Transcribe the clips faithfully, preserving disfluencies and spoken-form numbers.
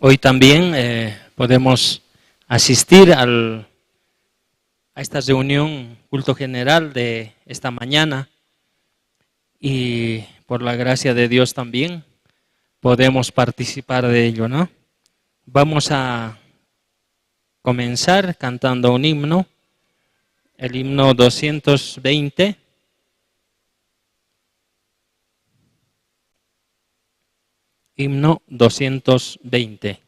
Hoy también, eh, podemos asistir al, a esta reunión, culto general de esta mañana, y por la gracia de Dios también podemos participar de ello, ¿no? Vamos a comenzar cantando un himno, el himno doscientos veinte. Himno doscientos veinte.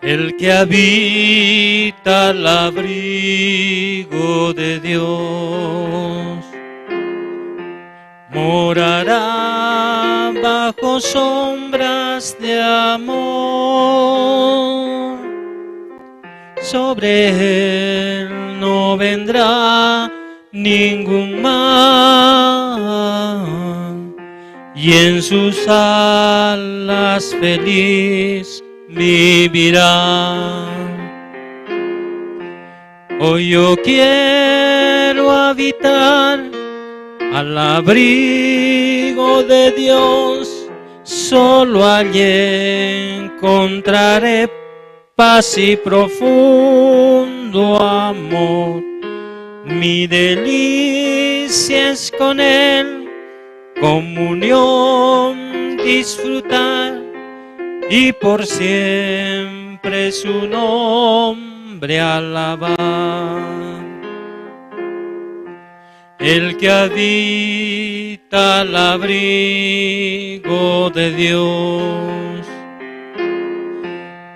El que habita al abrigo de Dios morará bajo sombras de amor. Sobre él no vendrá ningún mal, y en sus alas feliz vivirá. Hoy yo quiero habitar al abrigo de Dios, solo allí encontraré paz y profundo amor. Mi delicia es con él comunión disfrutar y por siempre su nombre alabar. El que habita al abrigo de Dios,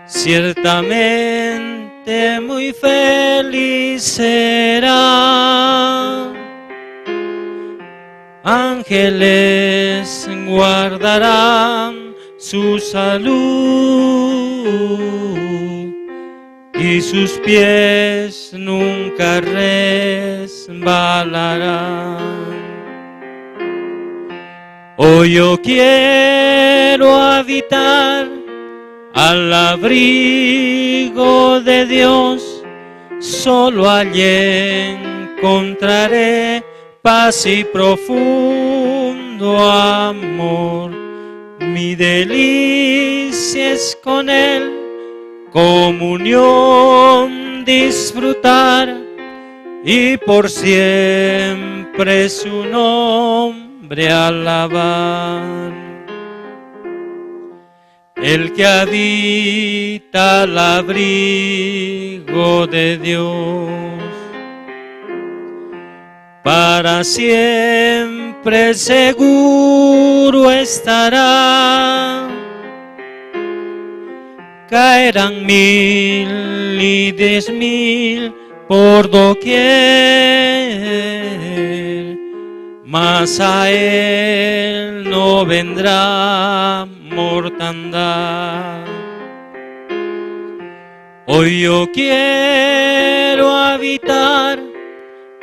ciertamente muy feliz será. Ángeles guardarán su salud y sus pies nunca resbalarán. Hoy yo quiero habitar al abrigo de Dios, solo allí encontraré paz y profundo amor. Mi delicia es con él comunión disfrutar y por siempre su nombre alabar. El que habita al abrigo de Dios, para siempre seguro estará. Caerán mil y diez mil por doquier, mas a él no vendrá mortandad. Hoy yo quiero habitar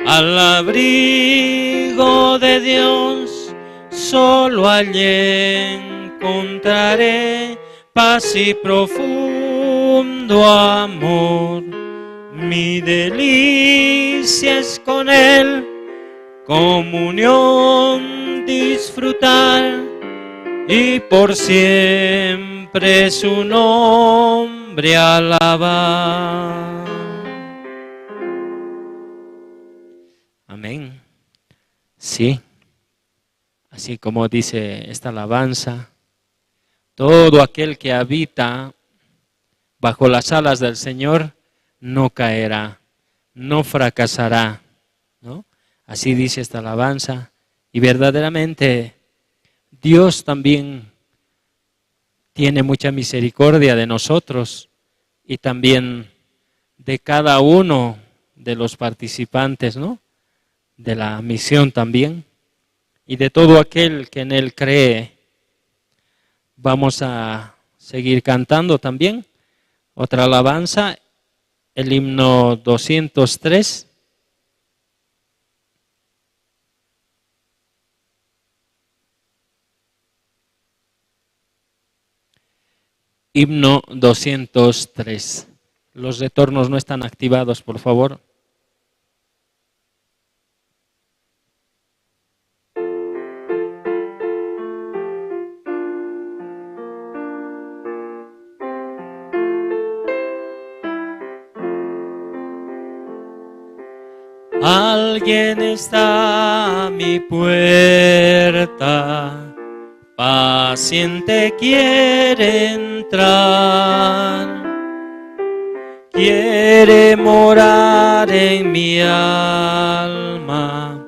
al abrigo de Dios, solo allí encontraré paz y profundo amor. Mi delicia es con él comunión disfrutar y por siempre su nombre alabar. Amén. Sí. Así como dice esta alabanza, todo aquel que habita bajo las alas del Señor no caerá, no fracasará, ¿no? Así dice esta alabanza. Y verdaderamente Dios también tiene mucha misericordia de nosotros y también de cada uno de los participantes, ¿no? De la misión también, y de todo aquel que en él cree. Vamos a seguir cantando también otra alabanza, el himno doscientos tres. Himno doscientos tres. Los retornos no están activados, por favor. Alguien está a mi puerta, paciente quiere entrar, quiere morar en mi alma,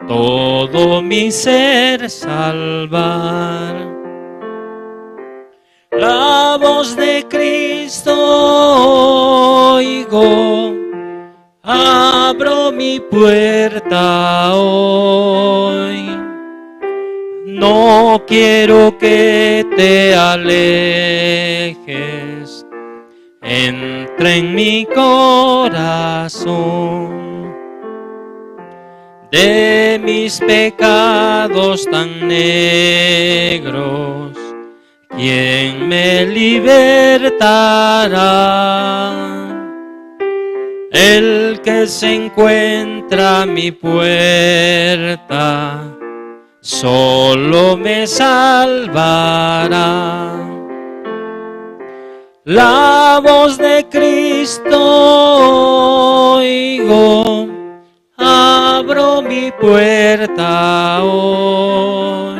todo mi ser salvar. La voz de Cristo oigo, abro mi puerta hoy. No quiero que te alejes, entra en mi corazón. De mis pecados tan negros, ¿quién me libertará? El que se encuentra a mi puerta, solo me salvará. La voz de Cristo oigo, abro mi puerta hoy.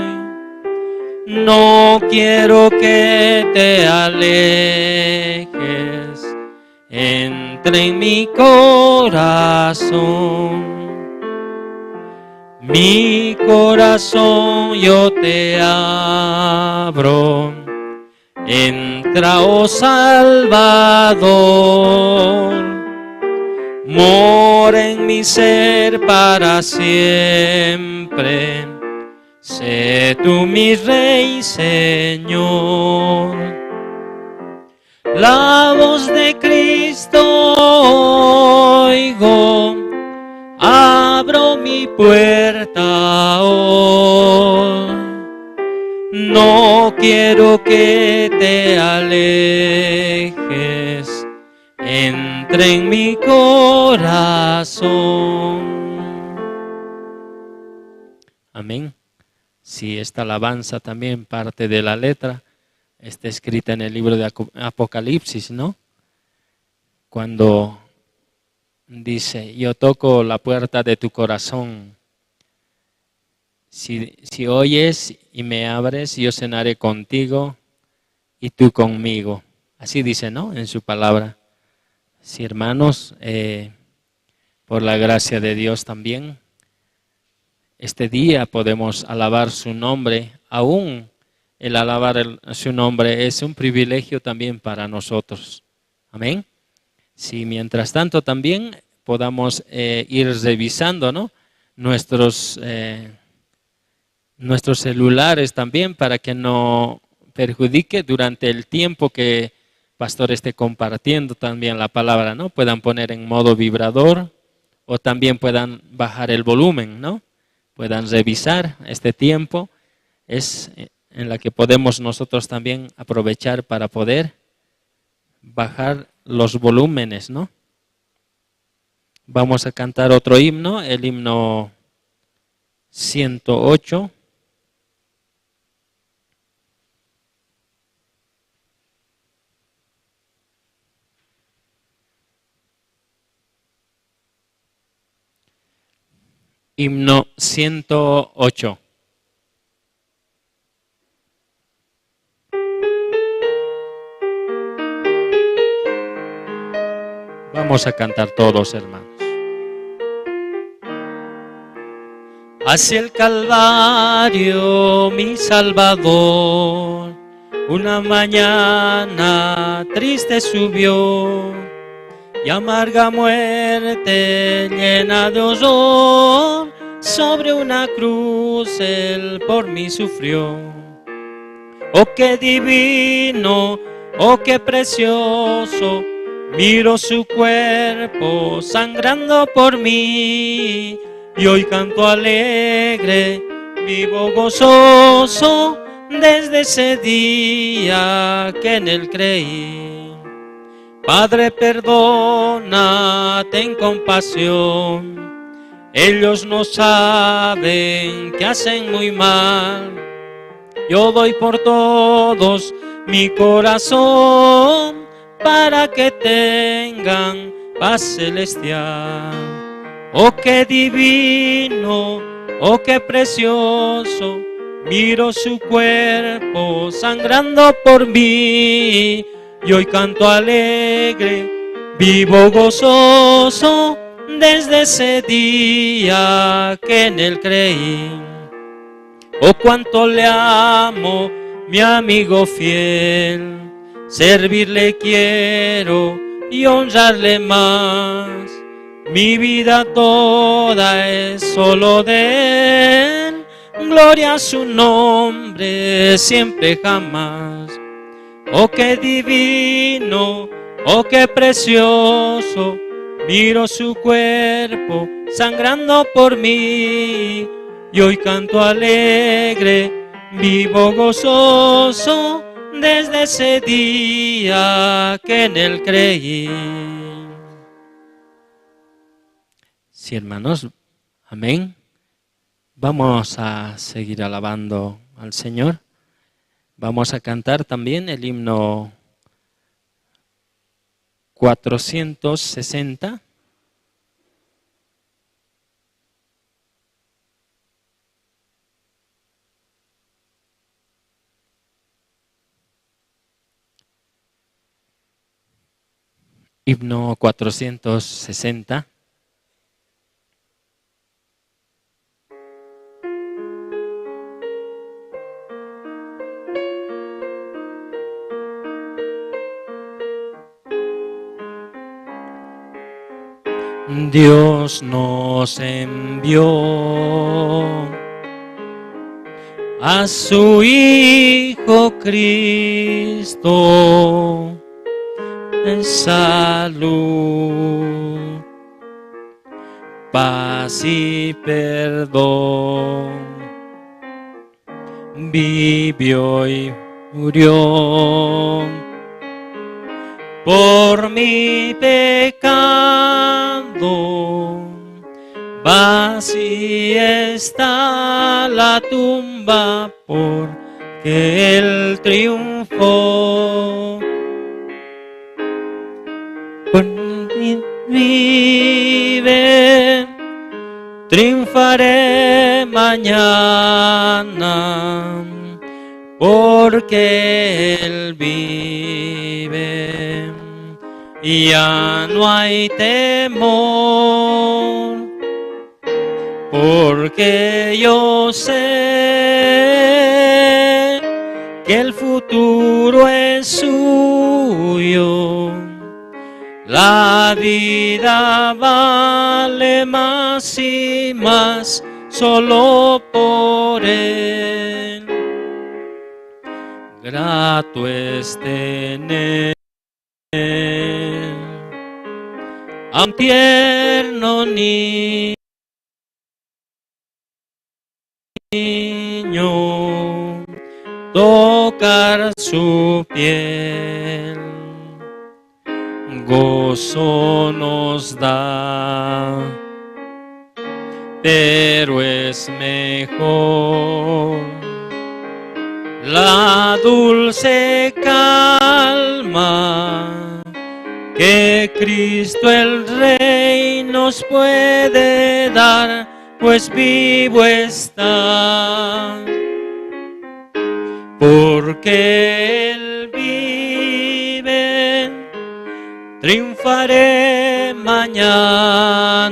No quiero que te alejes, entra en mi corazón. Mi corazón yo te abro, entra, oh Salvador, mora en mi ser para siempre, sé tú mi Rey, Señor. La voz de Cristo oigo, abro mi puerta hoy. No quiero que te alejes, entra en mi corazón. Amén. Sí, esta alabanza también parte de la letra, está escrita en el libro de Aco-, Apocalipsis, ¿no? Cuando dice: "Yo toco la puerta de tu corazón. Si, si oyes y me abres, yo cenaré contigo y tú conmigo". Así dice, ¿no? En su palabra. Sí, hermanos, eh, por la gracia de Dios también, este día podemos alabar su nombre. Aún el alabar el, su nombre es un privilegio también para nosotros. Amén. Si mientras tanto también podamos, eh, ir revisando, ¿no? Nuestros, eh, nuestros celulares también para que no perjudique durante el tiempo que pastor esté compartiendo también la palabra, ¿no? Puedan poner en modo vibrador o también puedan bajar el volumen, ¿no? Puedan revisar este tiempo. Es, eh, en la que podemos nosotros también aprovechar para poder bajar los volúmenes, ¿no? Vamos a cantar otro himno, el himno ciento ocho. Himno ciento ocho. Vamos a cantar todos, hermanos. Hacia el Calvario, mi Salvador, una mañana triste subió, y amarga muerte llena de horror, sobre una cruz él por mí sufrió. Oh, qué divino, oh, qué precioso, miro su cuerpo sangrando por mí, y hoy canto alegre, vivo gozoso, desde ese día que en él creí. Padre, perdona, ten compasión. Ellos no saben que hacen muy mal. Yo doy por todos mi corazón para que tengan paz celestial. Oh, qué divino, oh, qué precioso, miro su cuerpo sangrando por mí. Y hoy canto alegre, vivo gozoso, desde ese día que en él creí. Oh, cuánto le amo, mi amigo fiel, servirle quiero y honrarle más. Mi vida toda es solo de él, gloria a su nombre, siempre jamás. Oh, qué divino, oh, qué precioso, miro su cuerpo sangrando por mí. Y hoy canto alegre, vivo gozoso, desde ese día que en él creí. Sí, hermanos, amén. Vamos a seguir alabando al Señor. Vamos a cantar también el himno cuatrocientos sesenta. Himno cuatrocientos sesenta. Dios nos envió a su Hijo Cristo en salud, paz y perdón. Vivió y murió por mi pecado. Vacía está la tumba porque él triunfó. Porque vive, triunfaré mañana, porque él vive, ya no hay temor. Porque yo sé que el futuro es suyo. La vida vale más y más solo por él. Grato es tener a un tierno niño niño, tocar su piel, gozo nos da, pero es mejor la dulce calma que Cristo el Rey nos puede dar, pues vivo está. Porque él vive, triunfaré mañana,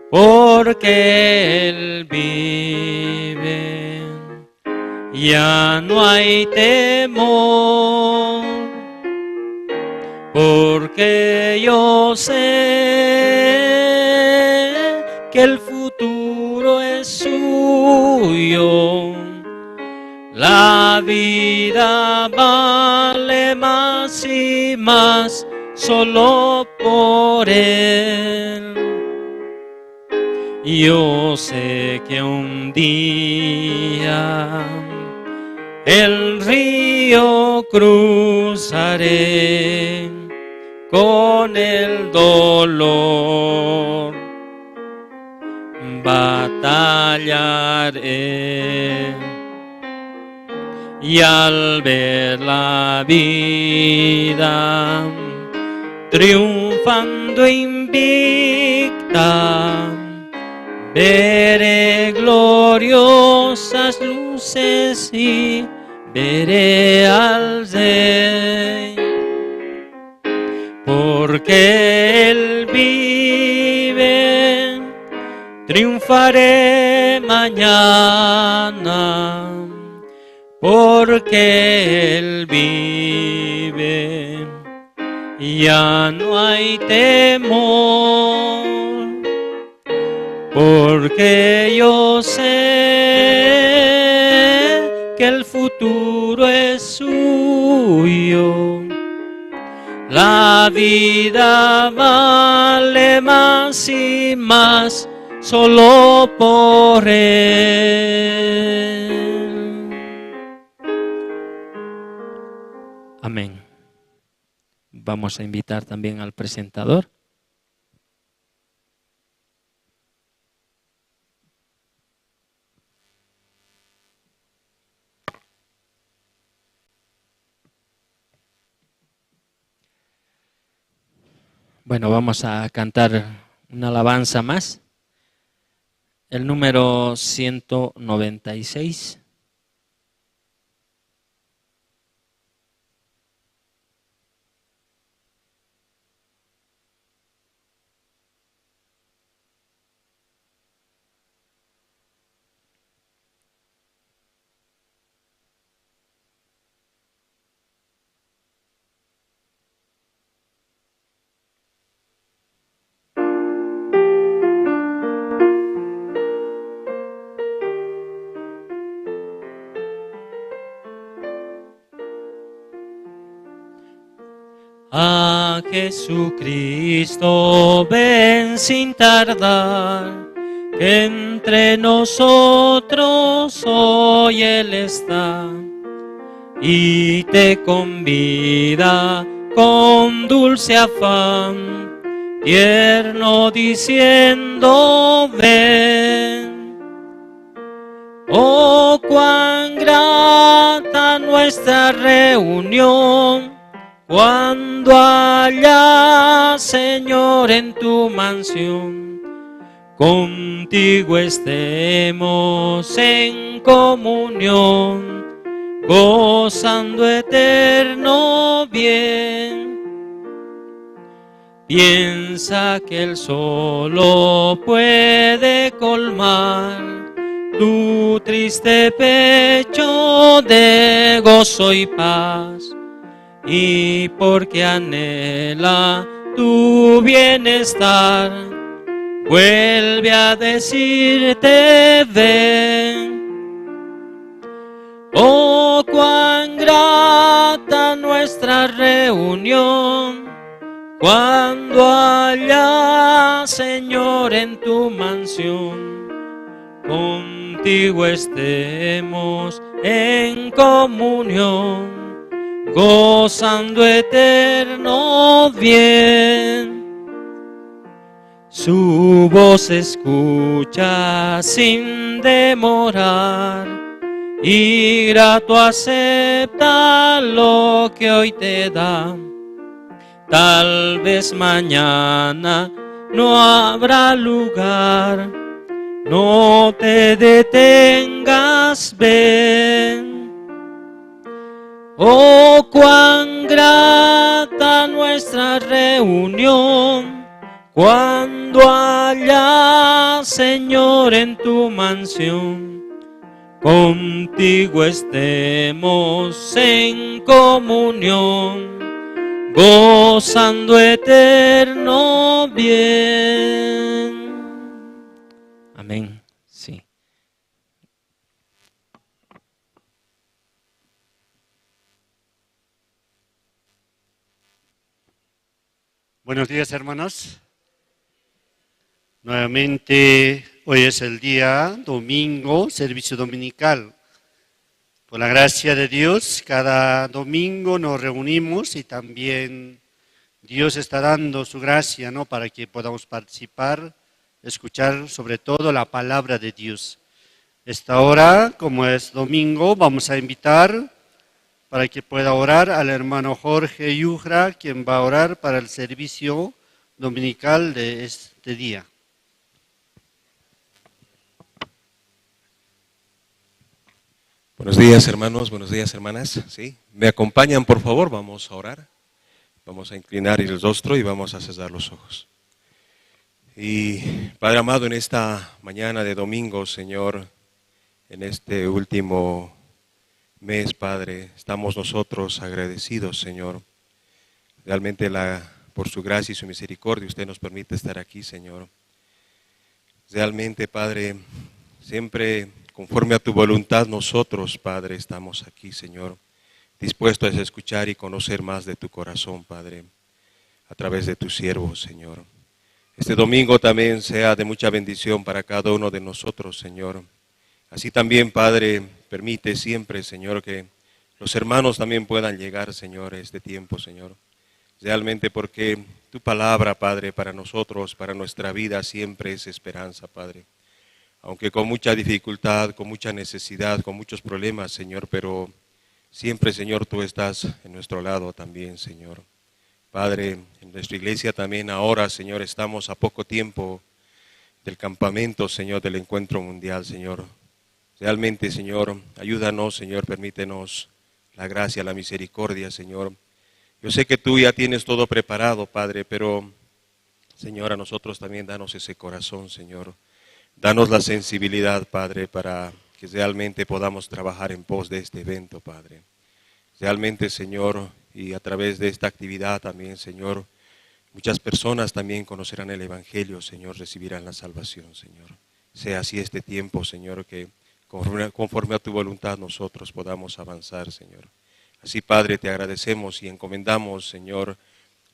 porque él vive. Ya no hay temor, porque yo sé que el futuro es suyo. La vida vale más y más solo por él. Yo sé que un día El río cruzaré con el dolor, batallaré. Y al ver la vida triunfando invicta, veré gloriosas luces y veré al Rey. Porque Él vive, triunfaré mañana. Porque Él vive, ya no hay temor. Porque yo sé que el futuro es suyo. La vida vale más y más solo por Él. Amén. Vamos a invitar también al presentador. Bueno, vamos a cantar una alabanza más. El número ciento noventa y seis. A Jesucristo ven sin tardar, que entre nosotros hoy Él está y te convida con dulce afán, tierno diciendo: "Ven". Oh, cuán grata nuestra reunión cuando allá, Señor, en tu mansión, contigo estemos en comunión, gozando eterno bien. Piensa que Él solo puede colmar tu triste pecho de gozo y paz, y porque anhela tu bienestar, vuelve a decirte: "Ven". Oh, cuán grata nuestra reunión cuando allá, Señor, en tu mansión, contigo estemos en comunión, gozando eterno bien. Su voz escucha sin demorar, y grato acepta lo que hoy te da. Tal vez mañana no habrá lugar, no te detengas, ven. Oh, cuán grata nuestra reunión cuando allá, Señor, en tu mansión, contigo estemos en comunión, gozando eterno bien. Amén. Sí. Buenos días, hermanos. Nuevamente, hoy es el día domingo, servicio dominical. Por la gracia de Dios, cada domingo nos reunimos y también Dios está dando su gracia, ¿no? Para que podamos participar, escuchar sobre todo la palabra de Dios. Esta hora, como es domingo, vamos a invitar para que pueda orar al hermano Jorge Yujra, quien va a orar para el servicio dominical de este día. Buenos días, hermanos, buenos días, hermanas. ¿Sí? ¿Me acompañan, por favor? Vamos a orar. Vamos a inclinar el rostro y vamos a cerrar los ojos. Y, Padre amado, en esta mañana de domingo, Señor, en este último mes, Padre, estamos nosotros agradecidos, Señor. Realmente la, por su gracia y su misericordia, usted nos permite estar aquí, Señor. Realmente, Padre, siempre conforme a tu voluntad nosotros, Padre, estamos aquí, Señor, dispuestos a escuchar y conocer más de tu corazón, Padre, a través de tu siervo, Señor. Este domingo también sea de mucha bendición para cada uno de nosotros, Señor. Así también, Padre, permite siempre, Señor, que los hermanos también puedan llegar, Señor, a este tiempo, Señor. Realmente porque tu palabra, Padre, para nosotros, para nuestra vida, siempre es esperanza, Padre. Aunque con mucha dificultad, con mucha necesidad, con muchos problemas, Señor, pero siempre, Señor, tú estás en nuestro lado también, Señor. Padre, en nuestra iglesia también ahora, Señor, estamos a poco tiempo del campamento, Señor, del encuentro mundial, Señor. Realmente, Señor, ayúdanos, Señor, permítenos la gracia, la misericordia, Señor. Yo sé que tú ya tienes todo preparado, Padre, pero, Señor, a nosotros también danos ese corazón, Señor. Danos la sensibilidad, Padre, para que realmente podamos trabajar en pos de este evento, Padre. Realmente, Señor, y a través de esta actividad también, Señor, muchas personas también conocerán el evangelio, Señor, recibirán la salvación, Señor. Sea así este tiempo, Señor, que conforme, conforme a tu voluntad nosotros podamos avanzar, Señor. Así, Padre, te agradecemos y encomendamos, Señor,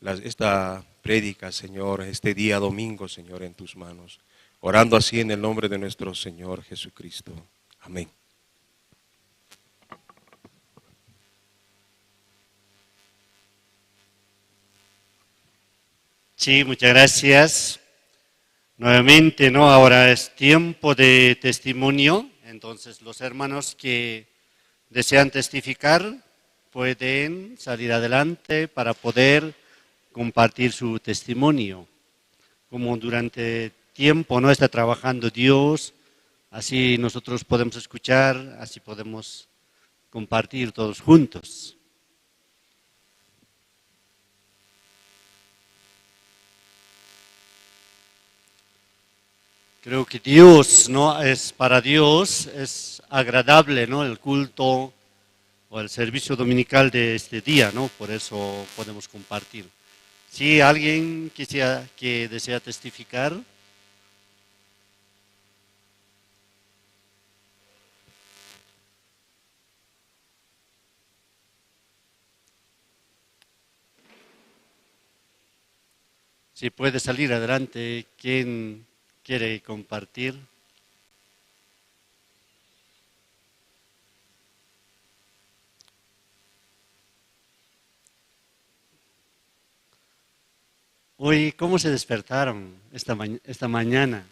las, esta prédica, Señor, este día domingo, Señor, en tus manos. Orando así en el nombre de nuestro Señor Jesucristo. Amén. Sí, muchas gracias. Nuevamente, ¿no? Ahora es tiempo de testimonio. Entonces, los hermanos que desean testificar pueden salir adelante para poder compartir su testimonio. Como durante tiempo, ¿no? Está trabajando Dios, así nosotros podemos escuchar, así podemos compartir todos juntos. Creo que Dios, ¿no? Es para Dios, es agradable, ¿no? El culto o el servicio dominical de este día, ¿no? Por eso podemos compartir. Si alguien que sea, que desea testificar. Si puede salir adelante, ¿quién quiere compartir? Hoy, ¿cómo se despertaron esta ma-, esta mañana?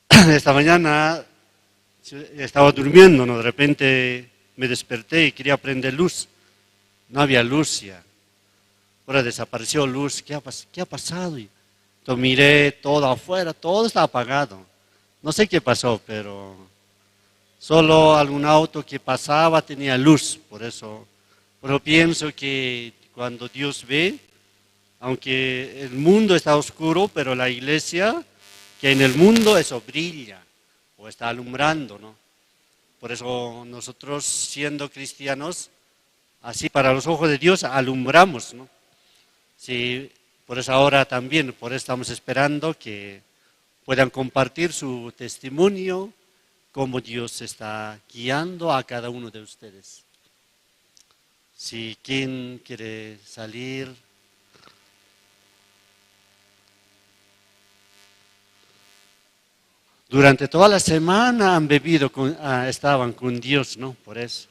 Esta mañana estaba durmiendo, ¿no? De repente me desperté y quería prender luz. No había luz ya. Ahora desapareció luz. ¿Qué ha pas-, qué ha pasado? Y entonces miré todo afuera, todo está apagado. No sé qué pasó, pero solo algún auto que pasaba tenía luz. Por eso, pero pienso que cuando Dios ve, aunque el mundo está oscuro, pero la iglesia que en el mundo, eso brilla o está alumbrando, ¿no? Por eso nosotros, siendo cristianos, así para los ojos de Dios alumbramos, ¿no? Sí, por eso ahora también, por eso estamos esperando que puedan compartir su testimonio, cómo Dios está guiando a cada uno de ustedes. Si quién quiere salir. Durante toda la semana han bebido con, ah, estaban con Dios, ¿no? Por eso.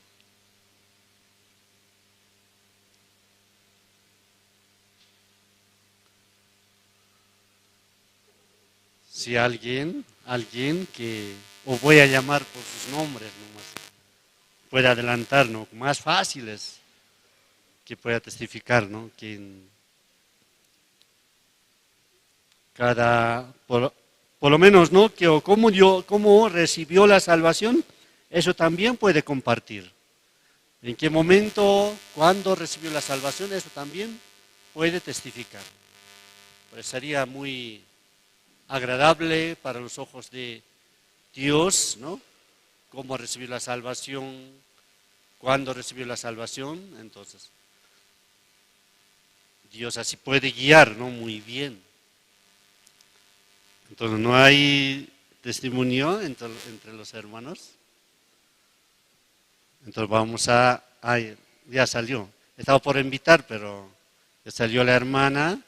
Si alguien, alguien que, o voy a llamar por sus nombres nomás, puede adelantar, ¿no? Más fáciles que pueda testificar, ¿no? Quien cada, por, por lo menos, ¿no? Que o cómo dio, cómo recibió la salvación, eso también puede compartir. ¿En qué momento, cuándo recibió la salvación? Eso también puede testificar. Pues sería muy agradable para los ojos de Dios, ¿no? Cómo recibió la salvación, cuándo recibió la salvación. Entonces, Dios así puede guiar, ¿no? Muy bien. Entonces, no hay testimonio entre, entre los hermanos. Entonces, vamos a, ay, ya salió. Estaba por invitar, pero ya salió la hermana.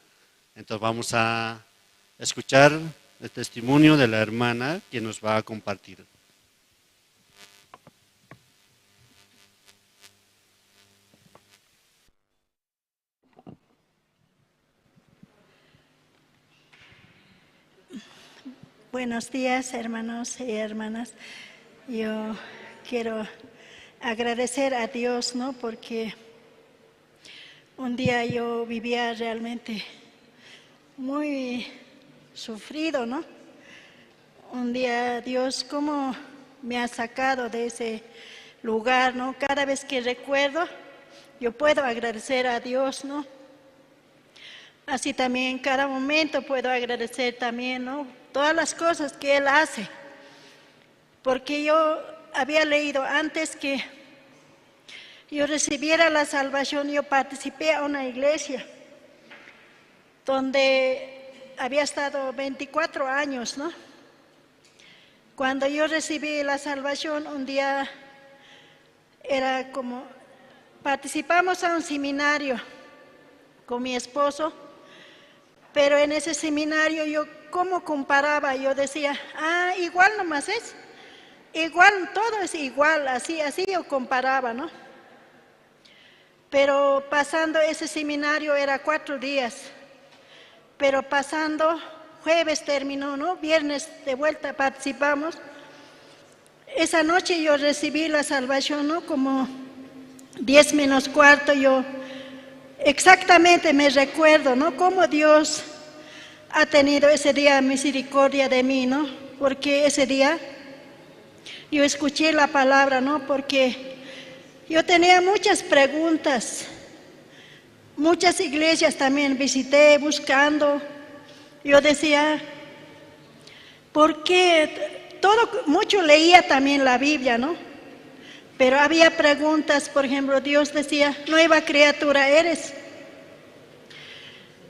Entonces, vamos a escuchar el testimonio de la hermana que nos va a compartir. Buenos días, hermanos y hermanas. Yo quiero agradecer a Dios, ¿no? Porque un día yo vivía realmente muy sufrido, ¿no? Un día Dios, ¿cómo me ha sacado de ese lugar, ¿no? Cada vez que recuerdo, yo puedo agradecer a Dios, ¿no? Así también cada momento puedo agradecer también, ¿no? Todas las cosas que Él hace. Porque yo había leído antes que yo recibiera la salvación, yo participé a una iglesia donde había estado veinticuatro años, ¿no? Cuando yo recibí la salvación, un día era como, participamos a un seminario con mi esposo, pero en ese seminario yo como comparaba, yo decía, ah, igual nomás es, igual, todo es igual, así, así yo comparaba, ¿no? Pero pasando ese seminario era cuatro días, pero pasando, jueves terminó, ¿no? Viernes de vuelta participamos. Esa noche yo recibí la salvación, ¿no? Como diez menos cuarto, yo exactamente me recuerdo, ¿no? Cómo Dios ha tenido ese día misericordia de mí, ¿no? Porque ese día yo escuché la palabra, ¿no? Porque yo tenía muchas preguntas, muchas iglesias también visité buscando. Yo decía, ¿por qué? Todo, mucho leía también la Biblia, ¿no? Pero había preguntas, por ejemplo, Dios decía, nueva criatura eres.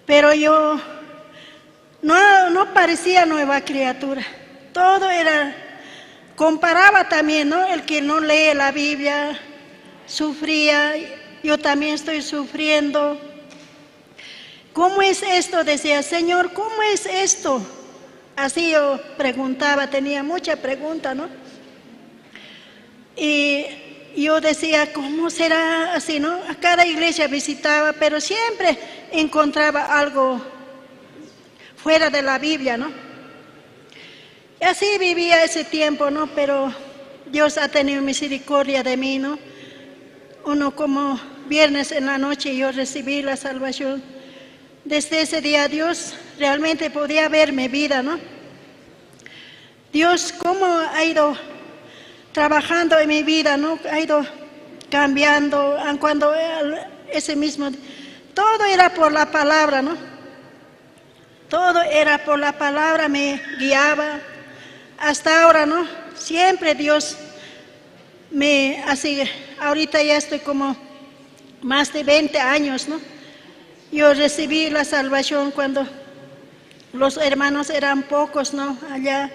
Pero yo no, no parecía nueva criatura. Todo era, comparaba también, ¿no? El que no lee la Biblia, sufría, yo también estoy sufriendo. ¿Cómo es esto? Decía, Señor, ¿cómo es esto? Así yo preguntaba, tenía mucha pregunta, ¿no? Y yo decía, ¿cómo será así, no? A cada iglesia visitaba, pero siempre encontraba algo fuera de la Biblia, ¿no? Y así vivía ese tiempo, ¿no? Pero Dios ha tenido misericordia de mí, ¿no? Uno como viernes en la noche yo recibí la salvación. Desde ese día Dios realmente podía ver mi vida, ¿no? Dios cómo ha ido trabajando en mi vida, ¿no? Ha ido cambiando, aun cuando él, ese mismo, todo era por la palabra, ¿no? Todo era por la palabra, me guiaba. Hasta ahora, ¿no? Siempre Dios me, así, ahorita ya estoy como más de veinte años, ¿no? Yo recibí la salvación cuando los hermanos eran pocos, ¿no? Allá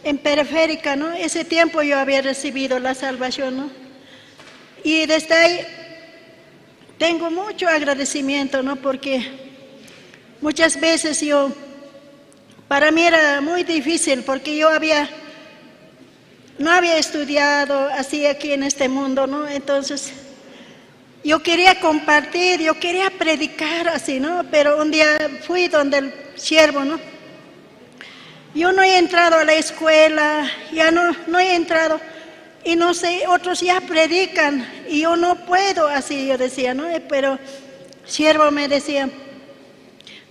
en Periférica, ¿no? Ese tiempo yo había recibido la salvación, ¿no? Y desde ahí tengo mucho agradecimiento, ¿no? Porque muchas veces yo Para mí era muy difícil porque yo había, no había estudiado así aquí en este mundo, ¿no? Entonces, yo quería compartir, yo quería predicar así, ¿no? Pero un día fui donde el siervo, ¿no? Yo no he entrado a la escuela, ya no, no he entrado. Y no sé, otros ya predican y yo no puedo, así yo decía, ¿no? Eh, pero siervo me decía,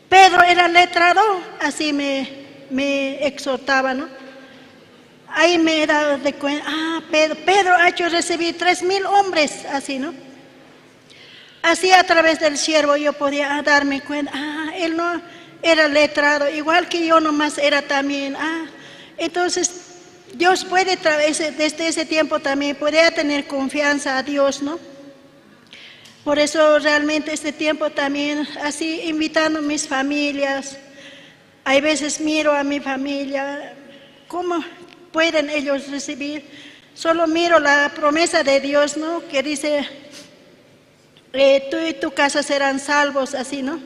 Pedro era letrado, así me, me exhortaba, ¿no? Ahí me he dado de cuenta, ah, Pedro, Pedro ha hecho recibir tres mil hombres, así, ¿no? Así a través del siervo yo podía, ah, darme cuenta, ah, él no era letrado, igual que yo nomás era también, ah, entonces Dios puede, tra- ese- desde ese tiempo también podía tener confianza a Dios, ¿no? Por eso realmente este tiempo también así invitando a mis familias, hay veces miro a mi familia, ¿cómo pueden ellos recibir? Solo miro la promesa de Dios, ¿no? Que dice, eh, tú y tu casa serán salvos, así, ¿no?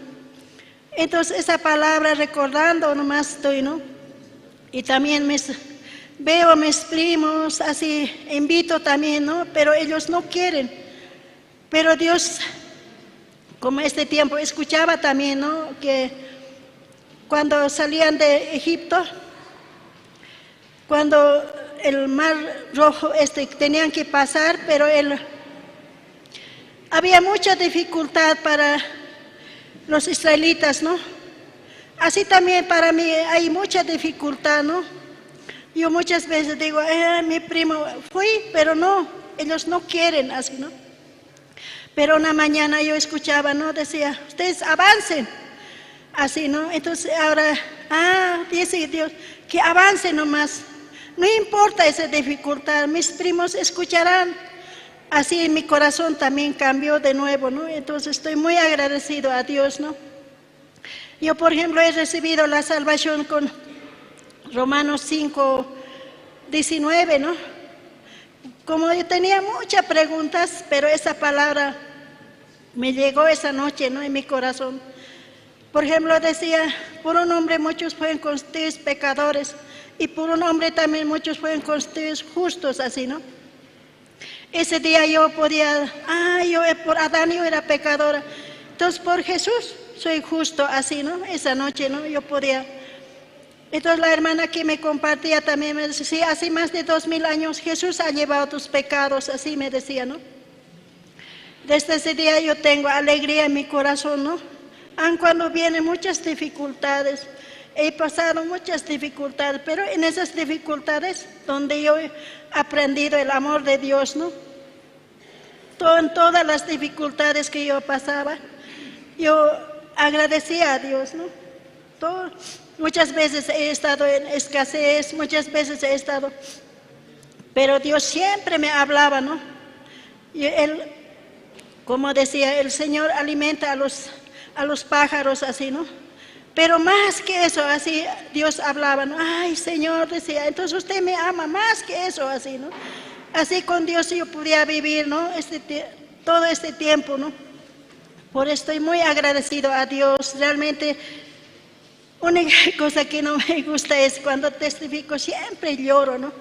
Entonces esa palabra recordando nomás estoy, ¿no? Y también mis, veo a mis primos, así invito también, ¿no? Pero ellos no quieren. Pero Dios, como este tiempo escuchaba también, ¿no? Que cuando salían de Egipto, cuando el mar rojo este tenían que pasar, pero él, había mucha dificultad para los israelitas, ¿no? Así también para mí hay mucha dificultad, ¿no? Yo muchas veces digo, "Eh, mi primo, fui, pero no, ellos no quieren", así, ¿no? Pero una mañana yo escuchaba, ¿no? Decía, "Ustedes avancen". Así, ¿no? Entonces ahora, ah, dice Dios, que avance nomás. No importa esa dificultad, mis primos escucharán. Así mi corazón también cambió de nuevo, ¿no? Entonces estoy muy agradecido a Dios, ¿no? Yo, por ejemplo, he recibido la salvación con Romanos cinco diecinueve, ¿no? Como yo tenía muchas preguntas, pero esa palabra me llegó esa noche, ¿no? En mi corazón. Por ejemplo, decía, por un hombre muchos fueron constituidos pecadores y por un hombre también muchos fueron constituidos justos, así, ¿no? Ese día yo podía, ah, yo eh, por Adán yo era pecadora. Entonces por Jesús soy justo, así, ¿no? Esa noche, ¿no? Yo podía. Entonces la hermana que me compartía también me decía, sí, hace más de dos mil años Jesús ha llevado tus pecados, así me decía, ¿no? Desde ese día yo tengo alegría en mi corazón, ¿no? Aun cuando vienen muchas dificultades, he pasado muchas dificultades, pero en esas dificultades donde yo he aprendido el amor de Dios, ¿no? To- en todas las dificultades que yo pasaba, yo agradecía a Dios, ¿no? To- muchas veces he estado en escasez, muchas veces he estado, pero Dios siempre me hablaba, ¿no? Y él, como decía, el Señor alimenta a los, a los pájaros así, ¿no? Pero más que eso, así Dios hablaba, ¿no? Ay, Señor, decía, entonces usted me ama más que eso, así, ¿no? Así con Dios yo podía vivir, ¿no? Este tie- todo este tiempo, ¿no? Por eso estoy muy agradecido a Dios. Realmente, única cosa que no me gusta es cuando testifico, siempre lloro, ¿no?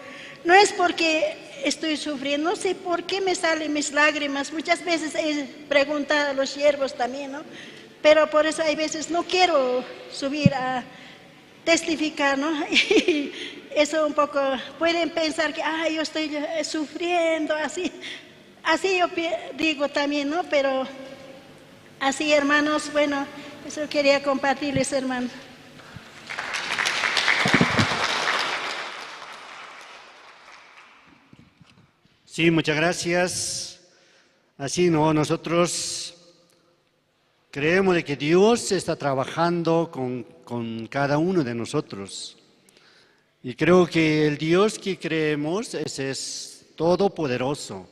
No es porque estoy sufriendo, no sé por qué me salen mis lágrimas. Muchas veces he preguntado a los siervos también, ¿no? Pero por eso hay veces no quiero subir a testificar, ¿no? Y eso un poco, pueden pensar que, ah, yo estoy eh, sufriendo, así. Así yo pi- digo también, ¿no? Pero así, hermanos, bueno, eso quería compartirles, hermano. Sí, muchas gracias. Así, ¿no? Nosotros creemos de que Dios está trabajando con, con cada uno de nosotros. Y creo que el Dios que creemos es, es todopoderoso.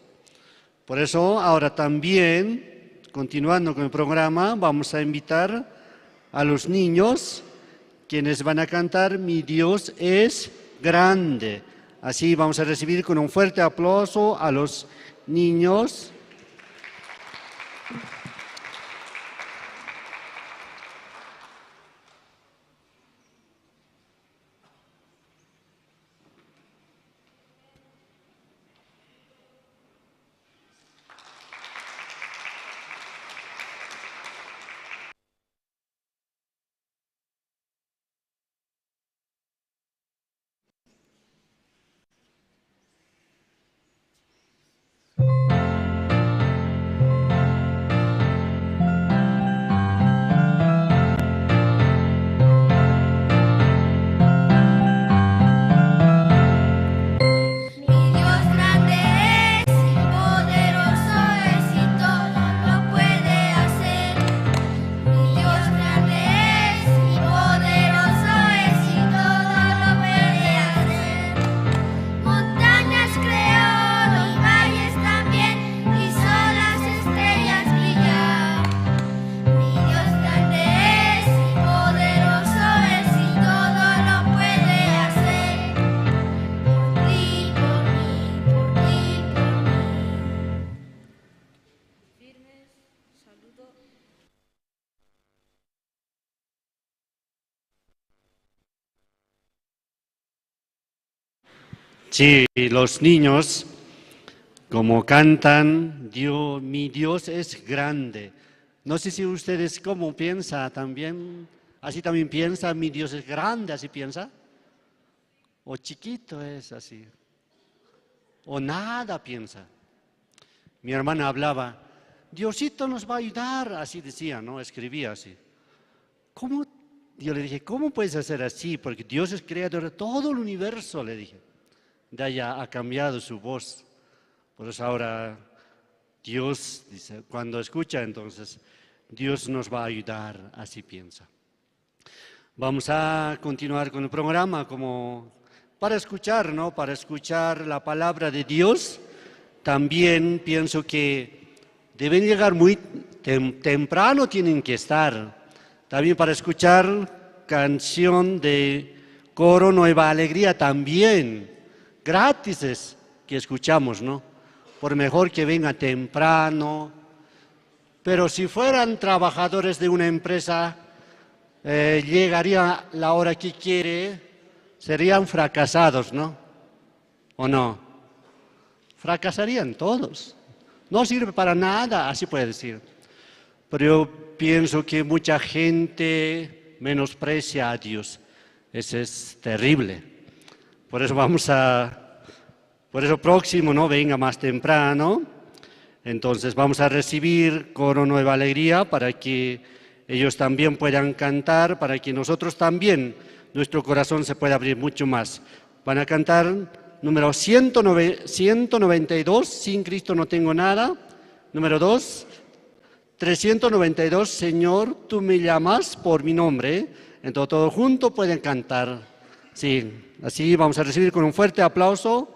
Por eso, ahora también, continuando con el programa, vamos a invitar a los niños quienes van a cantar Mi Dios es grande. Así vamos a recibir con un fuerte aplauso a los niños. Sí, los niños, como cantan, "Dio-, mi Dios es grande". No sé si ustedes cómo piensa también, así también piensa, "Mi Dios es grande", así piensa. O chiquito es así. O nada piensa. Mi hermana hablaba, "Diosito nos va a ayudar", así decía, ¿no? Escribía así. ¿Cómo? Yo le dije, "¿Cómo puedes hacer así? Porque Dios es creador de todo el universo", le dije. De allá ha cambiado su voz. Por eso ahora Dios dice, cuando escucha, entonces, "Dios nos va a ayudar", así piensa. Vamos a continuar con el programa como para escuchar, ¿no? Para escuchar la palabra de Dios. También pienso que deben llegar muy tem-, temprano, tienen que estar. También para escuchar canción de Coro Nueva Alegría, también gratis es que escuchamos, ¿no? Por mejor que venga temprano. Pero si fueran trabajadores de una empresa, eh, llegaría la hora que quiere, serían fracasados, ¿no? ¿O no? Fracasarían todos. No sirve para nada, así puede decir. Pero yo pienso que mucha gente menosprecia a Dios. Eso es terrible. Por eso vamos a, por eso próximo, ¿no? Venga más temprano. Entonces vamos a recibir Coro Nueva Alegría para que ellos también puedan cantar, para que nosotros también, nuestro corazón se pueda abrir mucho más. Van a cantar número ciento nueve, ciento noventa y dos, "Sin Cristo no tengo nada". Número dos, trescientos noventa y dos, "Señor, tú me llamas por mi nombre". Entonces, todo junto pueden cantar. Sí, así vamos a recibir con un fuerte aplauso.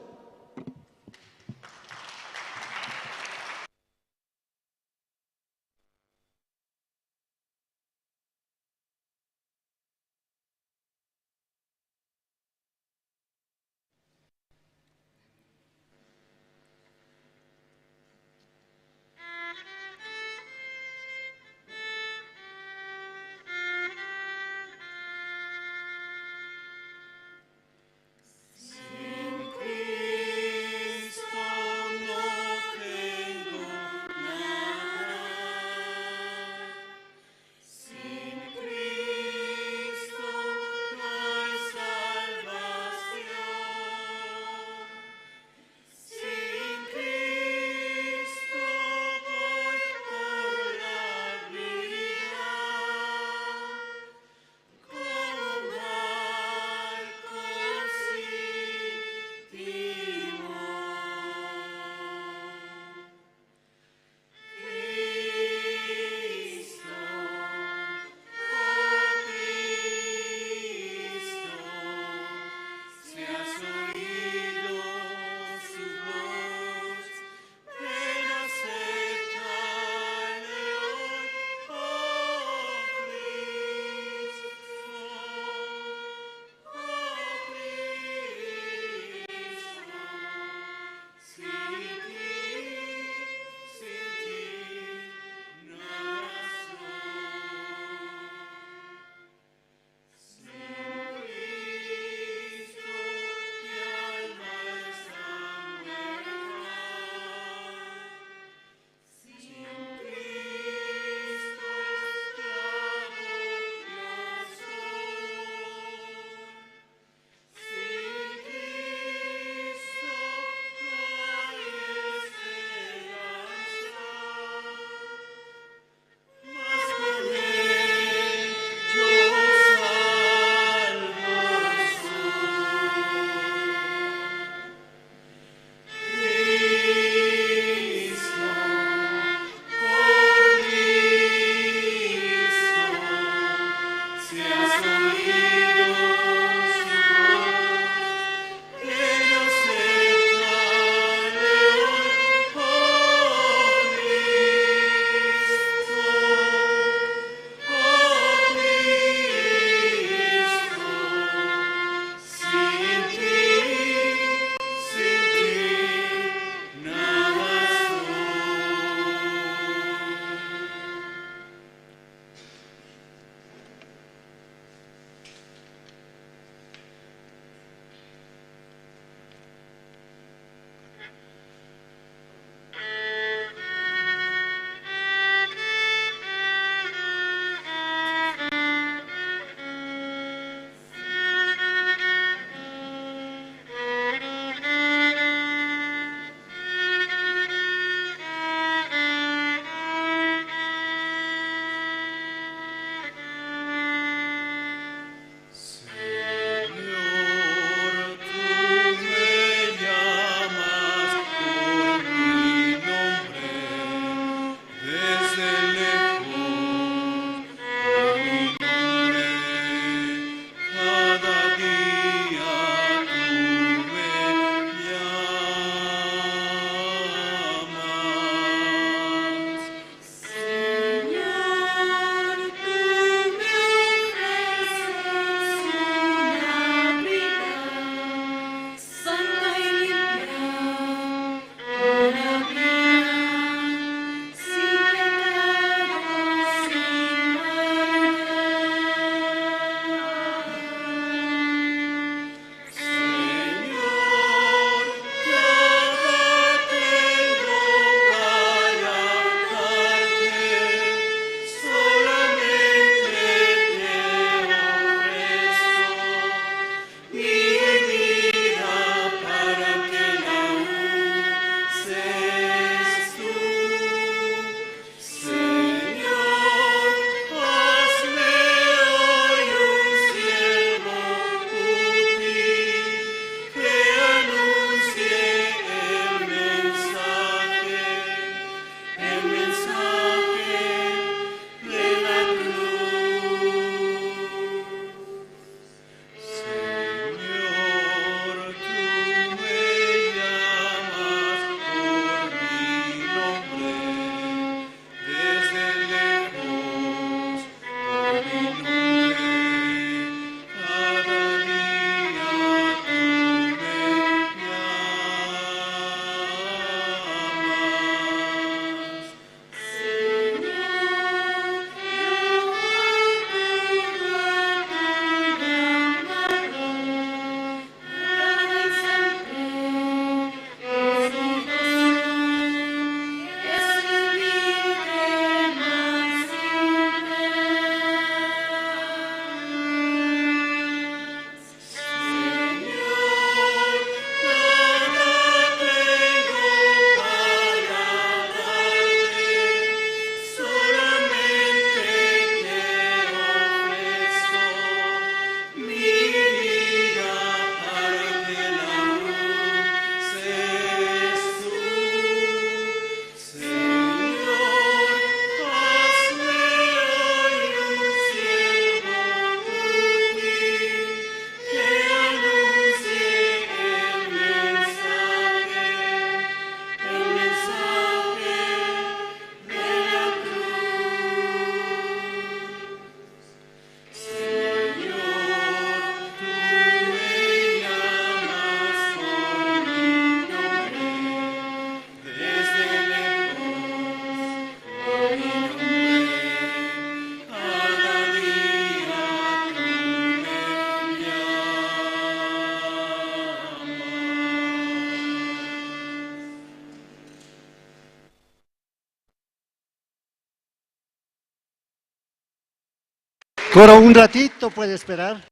Coro, un ratito puede esperar.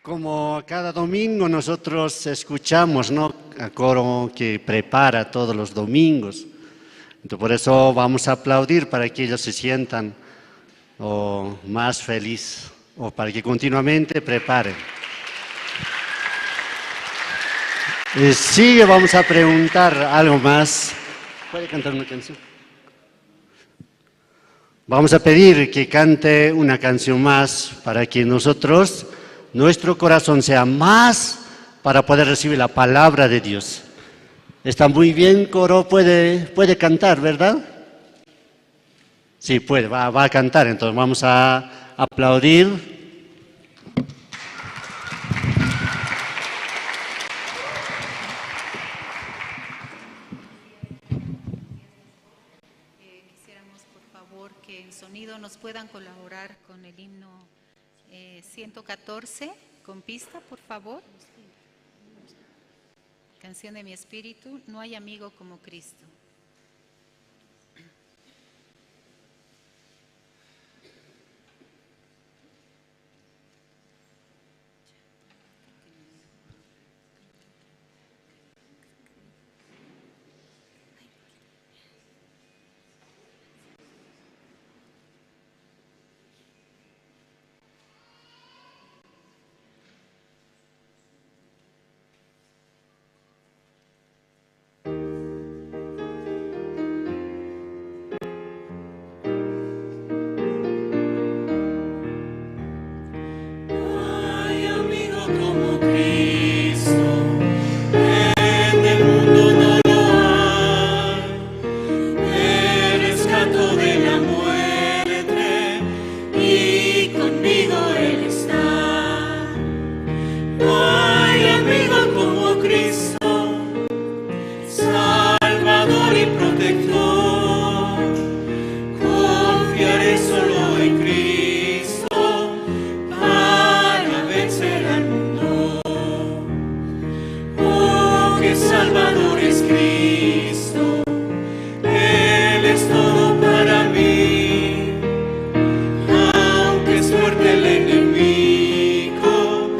Como cada domingo nosotros escuchamos, ¿no? A coro que prepara todos los domingos. Entonces, por eso vamos a aplaudir para que ellos se sientan, o, más feliz, o para que continuamente preparen. Eh, sigue, vamos a preguntar algo más. ¿Puede cantar una canción? Vamos a pedir que cante una canción más para que nosotros, nuestro corazón sea más para poder recibir la palabra de Dios. Está muy bien, coro, puede, puede cantar, ¿verdad? Sí, puede, va, va a cantar, entonces vamos a aplaudir. Eh, quisiéramos, por favor, que en sonido nos puedan colaborar con el himno, eh, ciento catorce, con pista, por favor. Canción de mi espíritu, No hay amigo como Cristo. No hay amigo como Cristo, en el mundo no lo hay. Me rescató de la muerte y conmigo Él está. No hay amigo como Cristo, Salvador y protector. Confiaré solo en Cristo para vencer al mundo. Oh, qué Salvador es Cristo, Él es todo para mí. Aunque es fuerte el enemigo,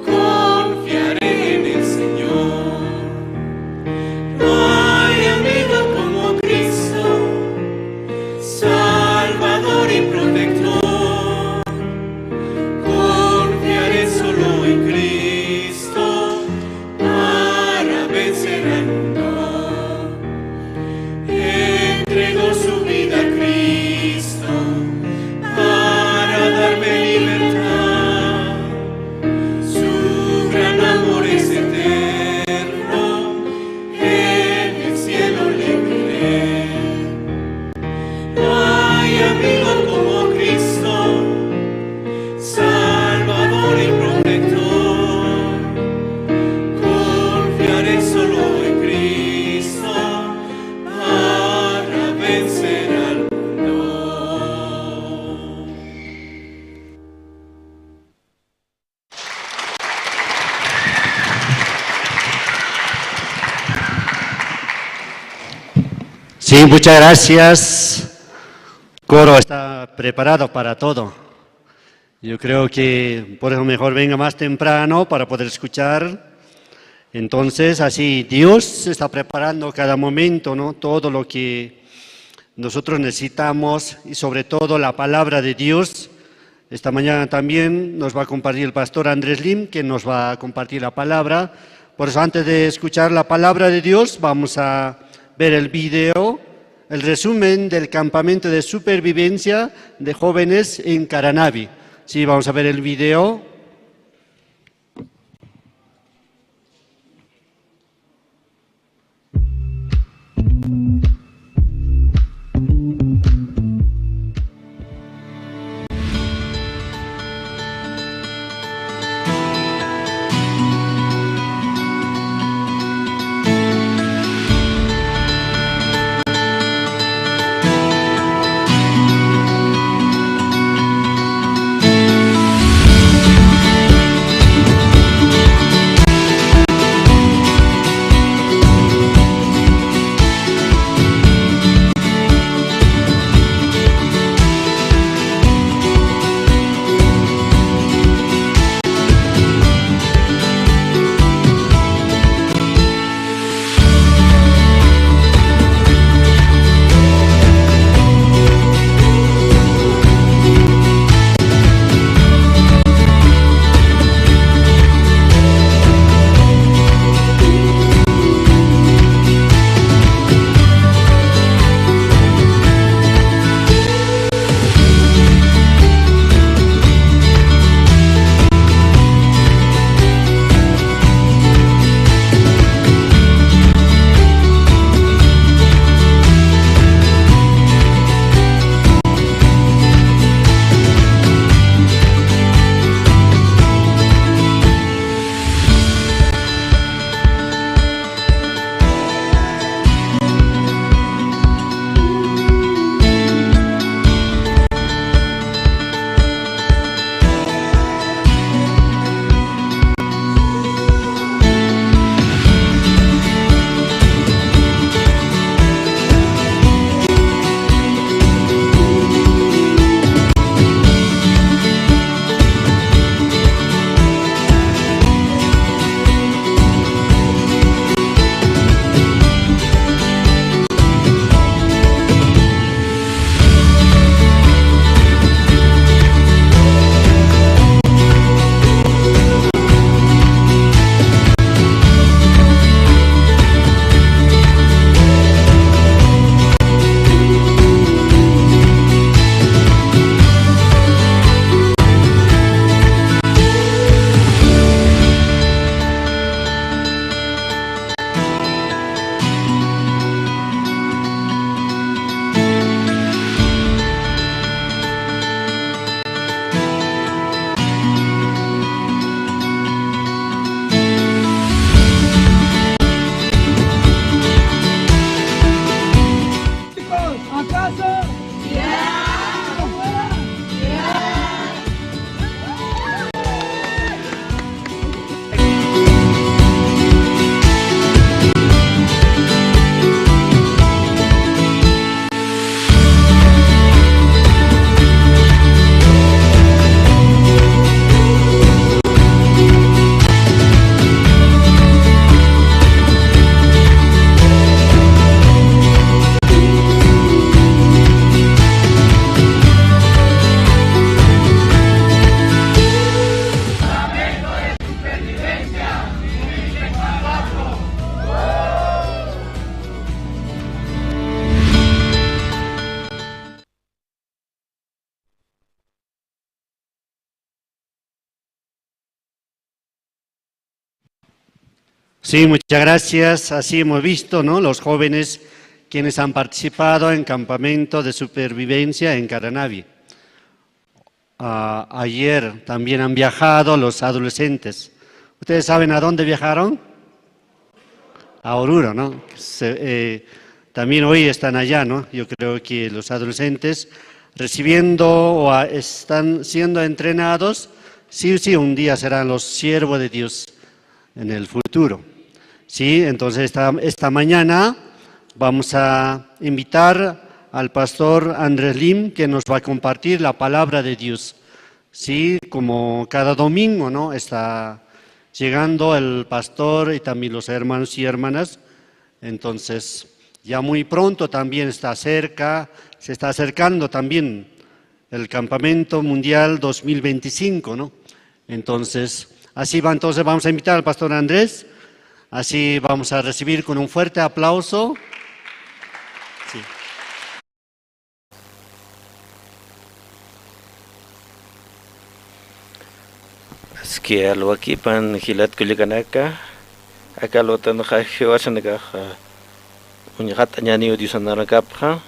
confiaré en el Señor. No hay amigo como Cristo, Salvador y protector. Confiaré solo en Cristo para vencer al mundo. Entregó su vida a Cristo para darme libertad. Su gran amor es eterno, en el cielo le veré. No hay amigo como Cristo, Salvador y protector. Confiaré solo en Cristo para vencer al mundo. Sí, muchas gracias. Coro está preparado para todo. Yo creo que por eso mejor venga más temprano para poder escuchar. Entonces, así Dios está preparando cada momento, ¿no? Todo lo que nosotros necesitamos y sobre todo la palabra de Dios. Esta mañana también nos va a compartir el pastor Andrés Lim, que nos va a compartir la palabra. Por eso, antes de escuchar la palabra de Dios, vamos a ver el video, el resumen del campamento de supervivencia de jóvenes en Caranavi. Sí, vamos a ver el video. Sí, muchas gracias. Así hemos visto, ¿no? Los jóvenes quienes han participado en campamento de supervivencia en Caranavi. Ah, ayer también han viajado los adolescentes. ¿Ustedes saben a dónde viajaron? A Oruro, ¿no? Se- eh, también hoy están allá, ¿no? Yo creo que los adolescentes recibiendo o a- están siendo entrenados, sí o sí, un día serán los siervos de Dios en el futuro. Sí, entonces esta, esta mañana vamos a invitar al pastor Andrés Lim, que nos va a compartir la palabra de Dios. Sí, como cada domingo, ¿no? Está llegando el pastor y también los hermanos y hermanas. Entonces, ya muy pronto también está cerca, se está acercando también el Campamento Mundial dos mil veinticinco, ¿no? Entonces, así va, entonces vamos a invitar al pastor Andrés, así vamos a recibir con un fuerte aplauso. Sí. Aski alwakipan jilat kullakanaka, aka alwatanxa jiwasanakaxa uñxat'añäniw diosanakapxa.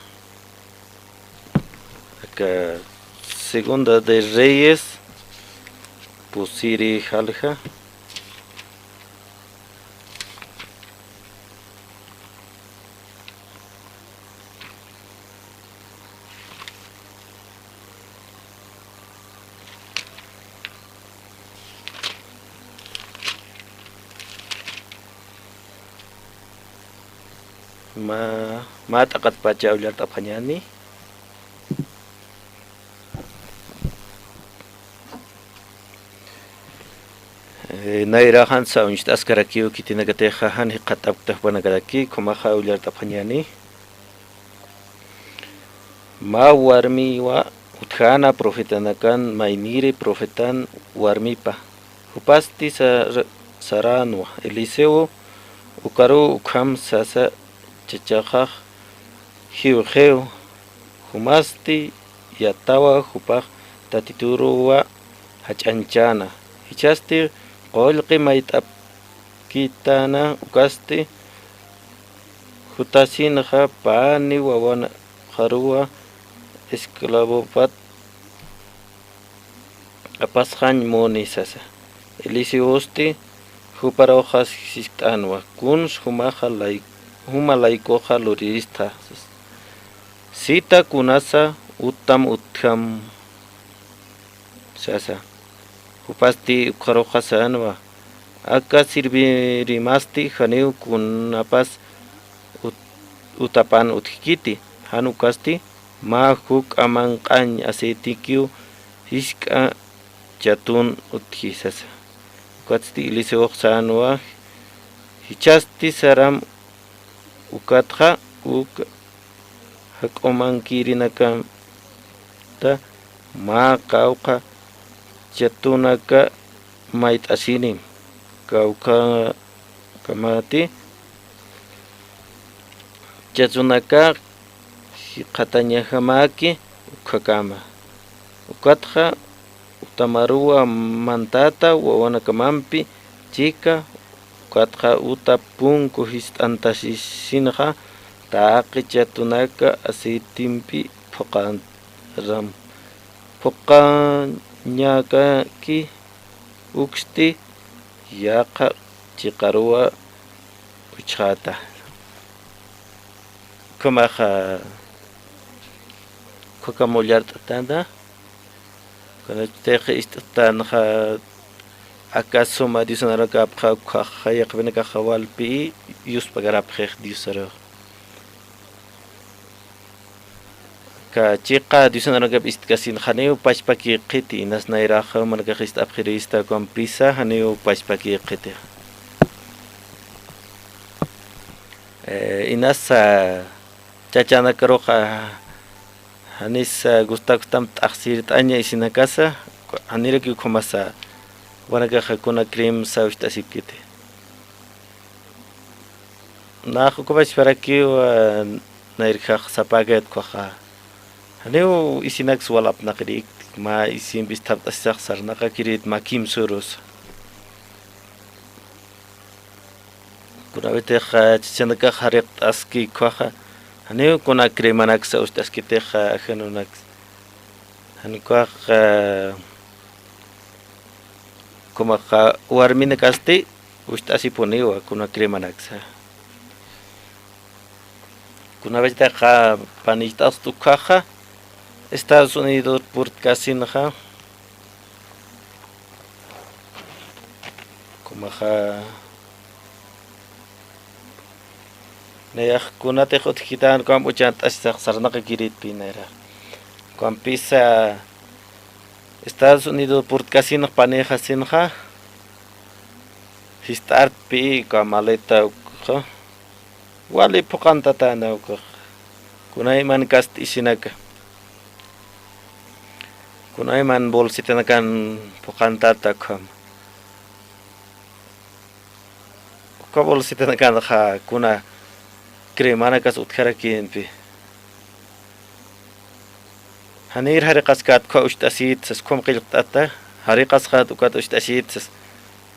Aka Segunda de Reyes pusiri jalja. Mä, mä t'aqatpacha ullart'apxañäni. Eh, nayraxansa uñst'askarakiw khitinakatixa jan jikxatapkta jupanakataki, ukhamaxa ullart'apxañäni. Mä warmiwa utjäna profetanakan mayniri profetan warmipa. Jupasti sar-, saränwa, Eliseo ukaruw ukham sasa chachaxax jiwxiw, jumasti yatawa jupax Tatituruwa jach'añchäna. Jichhasti qullqi mayt'apkitäna, ukasti jutasinxa pani wawanxaruwa esclavopat apasxañ muni sasa. Eliseosti juparuxa siskt'änwa, kuns jumaxa lay-, juma laykuxa luriristxa sasa. Sita kunasa utam utjam sasa. Jupasti ukaruxa sänwa, aka sirvirimasti janiw kunapas ut-, utapan utjkiti, jan ukasti mä juk'a manq'añ aceitikiw jisk'a chatun utji sasa. Ukatsti Eliseox sänwa, jichhasti saram ukatxa uk jak'umankirinakamta mä qawqha chatunaka mayt'asini, kawkhakamati chatunaka jikxatañajamäki ukhakama. Ukatxa utamaruwa mantäta wawanakamampi chika, ukatxa uta punku jist'antasisinxa taqi chatunaka aceitempi phuqaram. Phuqañakaki uksti yaqha chiqaruwa uchxäta. Ukhamaxa, ukhakam ullart'atäna. Kunatix ist'tänxa, aka suma diosanakaruxa, ukkhaxa yaqhipinakaxa walpi yuspagarapxix diosaru. Aka chiqa diosanakaruxa ist'kasin janiw pachpaki qhiti, inas nayraxa jumanakax ist'apxirista ukampisa janiw pachpaki qhiti. Eh, inasa chachanakaruxa, janis, ah, gustakustam t'axsirt'aña isinakasa, janirakiw ukhamasa, jupanakaxa kuna cream sawist'asipkiti. Nax ukhamachparakiw, ah, nayrjax sapäkayät ukkhaxa. Janiw isinaks walapnaqirik, mä isimp isthapt'asisax sarnaqakirit mä kimsürus. Kunawitix, ah, chachanakax jariqt'aski ukkhaxa, janiw kuna cremanaksa ucht'askitix, ah, ajanunaksa. Jan ukkhaxa, ah, kumaxa warminakasti ucht'asipuniwa kuna cremanaksa. Kunawitix, ah, panicht'astu ukkhaxa, Estados Unidos purtkasinxa, kumaxa, nayax kunatix utjkitän ukham uchant'asisax sarnaqakiritpï nayra. Ukhampisa Estados Unidos purtkasinx panïxasinxa, jist'artpï uka maleta ukxa. Wali phuqantatäna ukax. Kunayman kast'isinaka. Kunayman bolsitanakan phuqantata ukham. Uka bolsitanakanxa kuna cremanakas utjarakïnpï. Janïr jariqaskat ukkha ucht'asït sas ukham qillqt'ata, jariqasxat ukat ucht'asït sas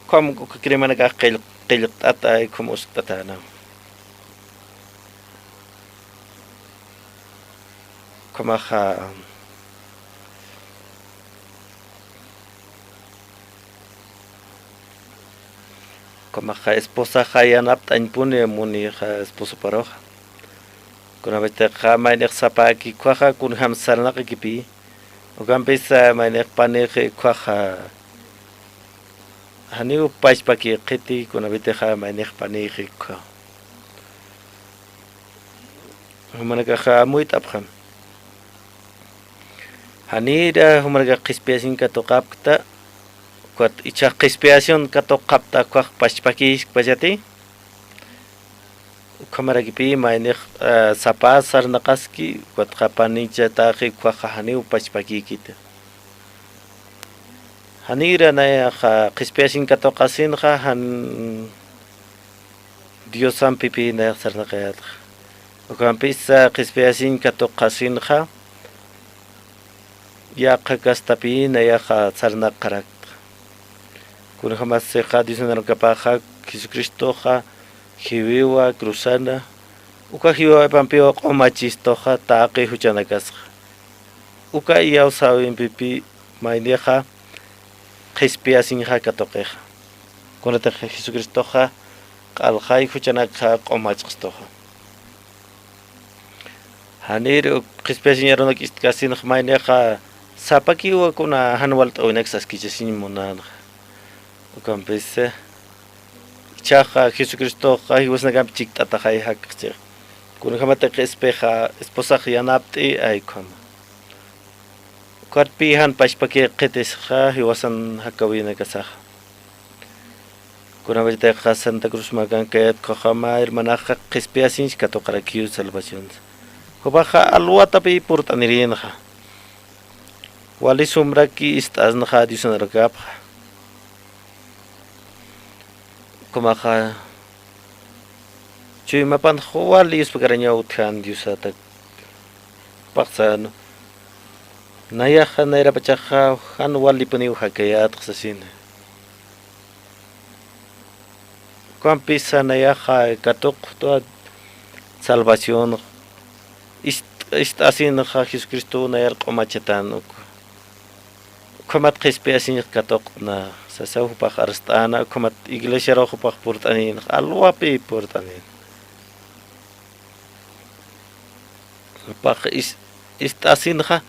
ukham uka cremanakax qill-, qillqt'ata, ukham uskt'atäna. Ukhamaxa, ukhamaxa esposaxa yanapt'añpuni munixa esposoparuxa. Kunapachatixa maynix sapäki ukkhaxa kunjam sarnaqakipï. Ukampisa maynix panïxi ukkhaxa janiw pachpaki qhiti, kunapitixa maynix panïxi ukkha. Jumanakaxa amuyt'apxam. Janïra jumanakax qhispiyasiñ katuqapkta, ukat ichhax qhispiyasin katuqapkta ukkhax pachpakïskpachati. Ukhamarakipï maynix, eh, sapä sarnaqaski, ukatxa panichataxi ukkhaxa janiw pachpakïkiti. Janïra nayaxa qhispiyasiñ katuqasinxa, jan Diosampipï nayax sarnaqayätxa. Ukampisa qhispiyasiñ katuqasinxa, yaqha kastapï nayaxa sarnaqarakta. Kunjämasixa Diosan arunakapaxa Jesucristoxa jiwiwa cruzana, uka jiwiwaypampiw q'umachistuxa taqi juchanakasxa. Uka iyawsäwimpipï maynixa qhispiyasiñxa katuqixa. Kunatix Jesucristoxa q'alxay juchanakxa q'umachxstuxa. Janïr uk qhispiyasiñ arunak ist'kasinx maynixa sapakiwa kuna jan walt'äwinak saskichasiñ munänxa. Ukampisa, ichhaxa Jesucristoxa jiwasnakamp chikt'ataxay jakxchi. Kunjämatix esposax yanapt'i ay ukhama. Ukatpï jan pachpaki qhitisxa jiwasan jakäwinakasaxa. Kunapachatixa Santa Cruz markankayät ukhama hermanaxa qhispiyasiñs katuqarakiw salvacionsa. Jupaxa alwatapï purt'anirïnxa. Wali sumraki ist'asnxa Diosan arunakapxa. Ukhamaxa chuymapan wali yuspagarañaw utjän Diosatak. Jupax sän, nayaxa nayrapachaxa jan walipuniw jakayätx sasina. Ukampisa nayaxa katuqtwa salvación ist-, ist'asinxa Jesucristow nayar q'umachatan uk. Ukhamat qhispiyasiñx katuqtna, sasaw jupax arst'äna, ukhamat iglesiarux jupax purt'anïnx, alwapï purt'anïn. Jupax is-, ist'asinxa,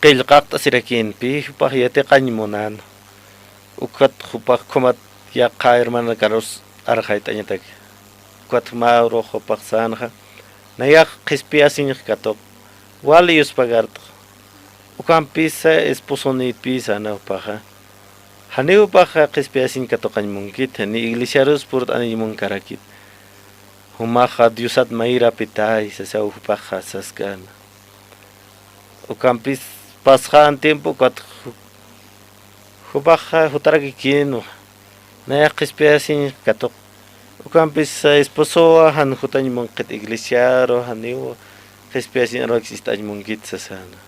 qillqaqt'asirakïnpï, jupax yatiqañ munän. Ukat jupax ukhamat yaqha hermanakarus arxayt'añataki. Ukat mä urux jupax sänxa, nayax qhispiyasiñx katuq, wali yuspagartx. Ukampisa esposonïtpï säna jupaxa. Janiw jupaxa qhispiyasiñ katuqañ munkit, janiw iglesiarus purt'aniñ munkarakit. Jumaxa Diosat mayirapitay, sasaw jupaxa saskän. Ukampis pasxän tiempo ukat ju-, jupaxa jutarakikïnwa. Nayax qhispiyasiñ katuq. Ukampis esposowa jan jutañ munkit iglesiaru, janiw qhispiyasiñ arunakis ist'añ munkit sasäna.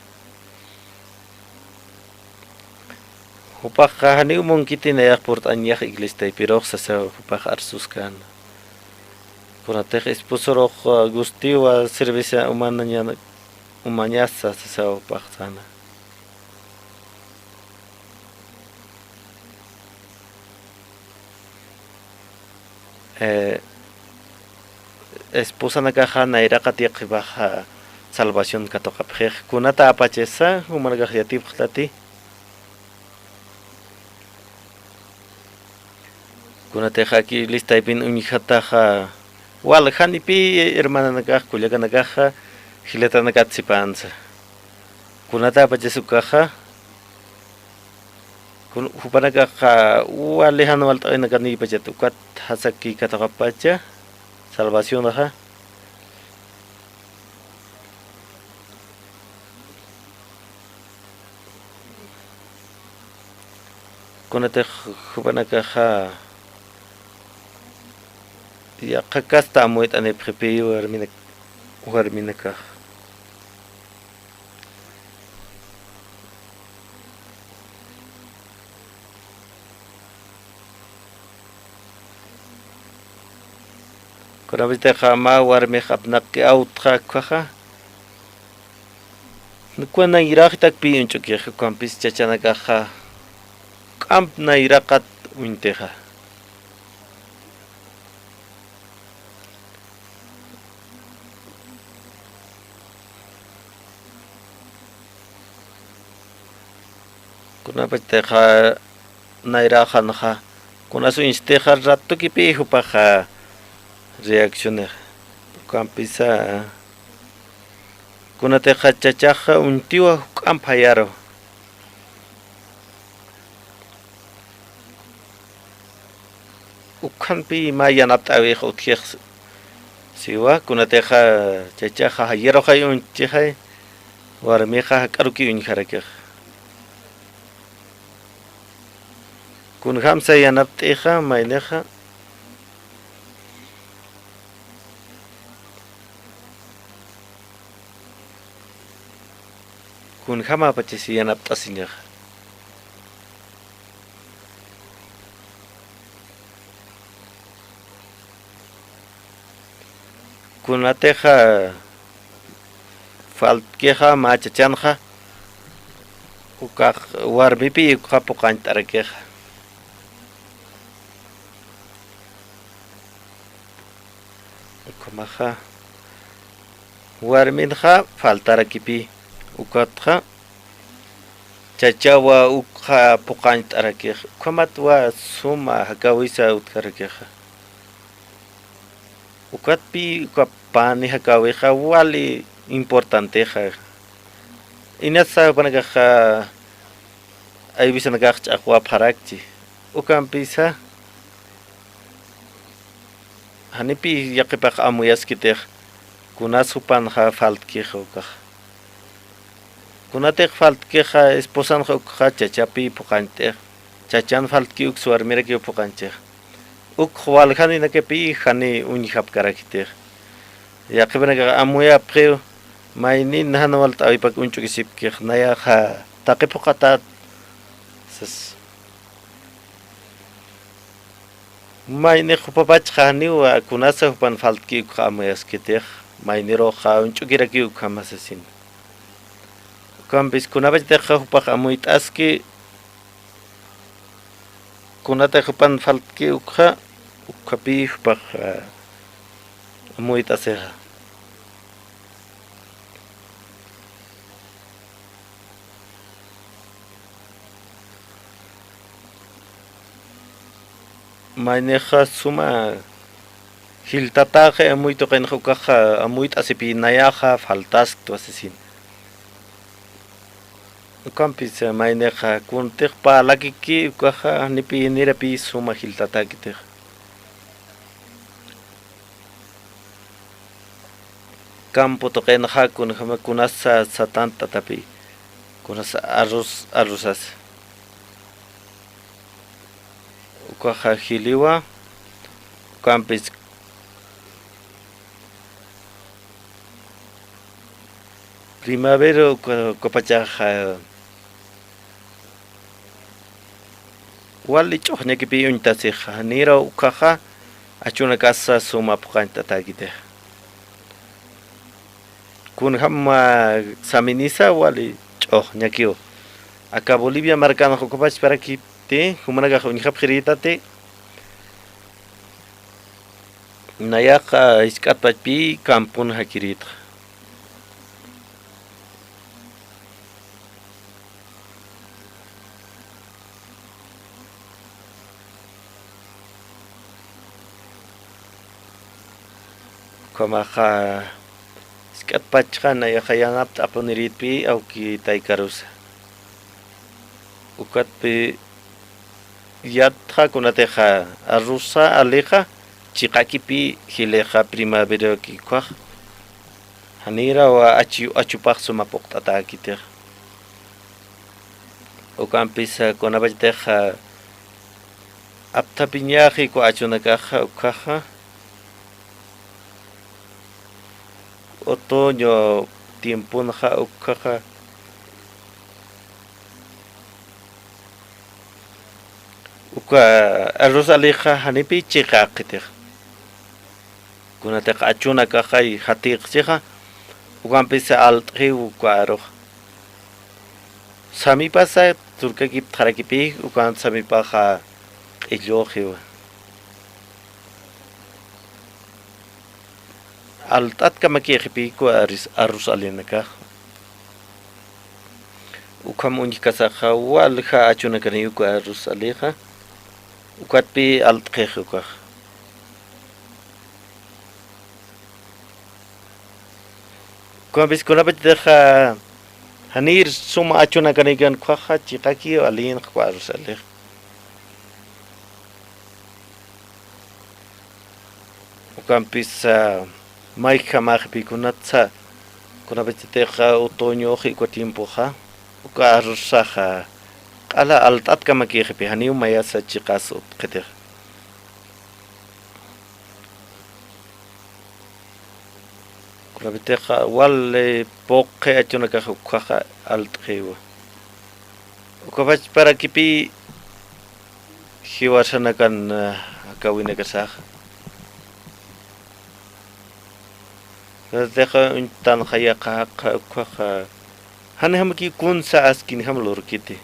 Jupaxa janiw munkiti nayax purt'añ yaqha iglesia taypirux sasaw jupax arsuskäna. Kunatix esposorux, ah, gustiwa servicio umaña-, umañasa sasaw paxsana. Eh, esposanakaxa nayraqat yaqhipaxa salvación katuqapxix. Kunata apachasa, jumanakax yatipxtati. Kunatix aka listaypin uñjataxa, wal janipi hermananakax, kullakanakaxa, jilatanakat sipansa. Kunata apachasa ukaxa, kun-, jupanakaxa wali jan walt'awinakanïpachat ukat jasaki katuqapacha salvacionxa. Kunatix jupanakaxa yaqha kasta amuyt'anipxipi warminak-, warminakax. Kunapachatixa mä warmix apnaqi awtxa ukkhaxa, nukwa nayraxitakpi uñch'ukix, ukampis chachanakaxa juk'amp nayraqat uñtixa. Kunapachatixa nayraxanxa, kunas uñstixa ratukipi jupaxa reaccionix. Ukampisa, kunatixa chachaxa uñtiwa juk'amp jayaru. Ukhampi mä yanapt'äwix utjix siwa, kunatixa chachaxa jayarux uñt't'ixay, warmixa jak'aruki uñjarakix. Kunjamsa yanapt'ixa, maynixa. Kunjamapachasi yanapt'asiñaxa. Kunatixa faltkixa mä chachanxa, ukax warmipi ukxa puqañt'arakixa. Ukhamaxa, warminxa faltarakipi, ukatxa, chachawa ukxa puqañt'arakix, ukhamatwa suma jakäwisa utjarakixa. Ukatpi, uka pani jakäwixa, wali importantexa. Inasa jupanakaxa, aywisanakax ch'aqwapxarakchi. Ukampisa, janipi yaqhipax amuyaskitix, kunas jupanxa faltkixa ukax. Kunatix faltkixa, esposanxa ukxa chachapi puqañt'ix, chachan faltki uks warmirakiw puqañchix. Ukx waljaninakapi jani uñjapkarakitix. Yaqhipanakax amuyapxiw, maynin jan walt'äwipak uñch'ukisipkix, nayaxa taqi phuqhatat, sas. Maynix jupapachxa janiwa kunasa jupan faltki ukxa amuyaskitix, mayniruxa uñch'ukirakiw ukhama sasin. Ukampis kunapachatixa jupax amuyt'aski, kunatix jupan faltki ukxa, ukhapi jupax, ah, amuyt'asixa. Maynixa suma jiltataxi amuy tuqinxa ukaxa amuyt'asipi nayaxa faltasktwa sasin. Ukampis maynixa kuntix parlakiki ukaxa janipi nirapi suma jiltatäkitix. Campo tuqinxa kunjama kunasa satantt'atapi, kunasa arroz, arrozas. Ukaxa jiliwa, ukampis primavera uka, ukapachaxa wali ch'uxñakipi uñtasixa, nira ukaxa Achunakasa suma phuqañt'atäkitix. Kunjäm saminisa wali ch'uxñakiw. Aka Bolivia markanxa ukapachparakipti, jumanakax uñjapxirïtati, nayaxa jisk'atpachpi kampun jakirïtxa. Ukhamaxa jisk'atpachxa nayaxa yanapt'apunirïtpi awki taykarusa. Ukatpi yatxa kunatixa arroza alixa chiqakipi jilixa primaveraki ukkhax. Janiraw achu-, achupax suma phuqt'atäkitix. Ukampisa kunapachatixa apthapiñaxi uka achunakaxa ukkhaxa. Otoño tiemponxa ukkhaxa. Uka arroz alixa janipi chiqaqitix. Kunatix achunakaxay jatïqsixa, ukampisa alt'xiw uka arroz. Samipasa turkakiptxarakipi, ukan samipaxa q'illuxiwa. Alt'atkamakïxipi uka arroz, arroz alinakax. Ukham uñjkasaxa walja achunakaniy uka arroz alixa. Ukatpi alt'xix ukax. Ukampis kunapachatixa janir suma achunakanikan ukkhaxa chiqaki alinxa uka arroz alix. Ukampis, ah, mayjamaxpi kunatsa, kunapachatixa otoñoxi uka tiempoxa, uka arrozaxa q'ala alt'atkamakïxipi, janiw mayasa chiqas utjkitix. Kunapitixa wali puqi achunakax ukkhaxa alt'xiwa. Ukapachparakipi jiwasanakan, eh, akawinakasaxa. Kunapitixa uñtanxa yaqha jaqha ukkhaxa. Janjamakiw kunsa askinjam lurkiti.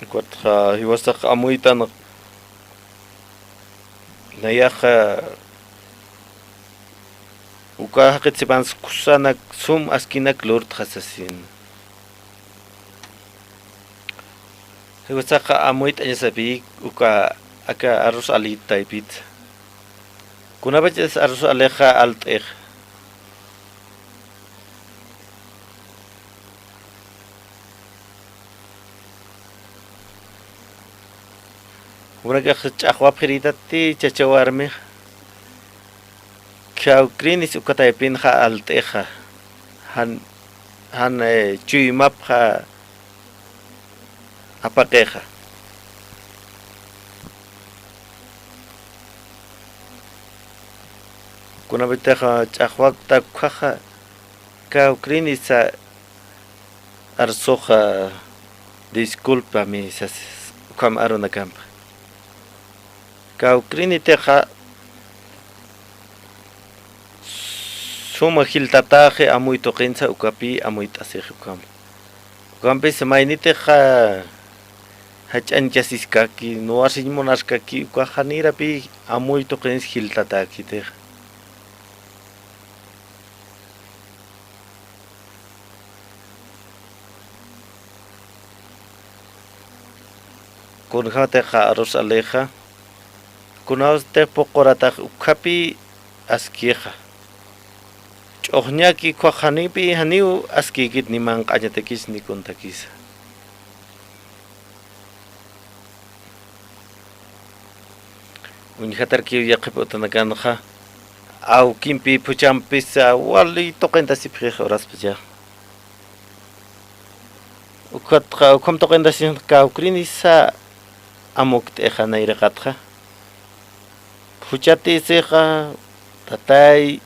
Ukatxa jiwasax amuytan nayaxa uka jaqit sipan kusanak sum askinak lurtxa sasin. Jiwasax amuyt'añasapï uka aka arroz alit taypit. Kunapachas arroz alixa alt'ix. Jumanakax ch'axwapxirïtati chacha warmix. Kawkrinis uka taypinxa alt'ixa. Jan, jan, eh, chuymapxa apaqixa. Kunapitixa ch'axwakta ukkhaxa, kawkrinisa arsuxa, disculpame sas, ukham arunakampa. Kawkrinitixa suma jiltataxi amuy tuqinsa ukapi amuyt'asixi ukham. Ukampis maynitixa jach'añchasiskaki, nuwasiñ munarkaki, ukax janirapi amuy tuqinsa jiltatäkitixa. Kunjämatixa arroz alixa, kunawsti puquratax ukhapi askixa. Ch'uxñaki ukkhax janipi, janiw askïkit ni manq'añatakis ni kuntakisa. Uñjatarkiw yaqhip utanakanxa, awkimpi phuchampis, ah, wali tuqintasipxix uraspacha. Ukhatxa, ukham tuqintasinxa kawkrinisa amukt'ixa nayraqatxa. Phuchatisixa, tatay,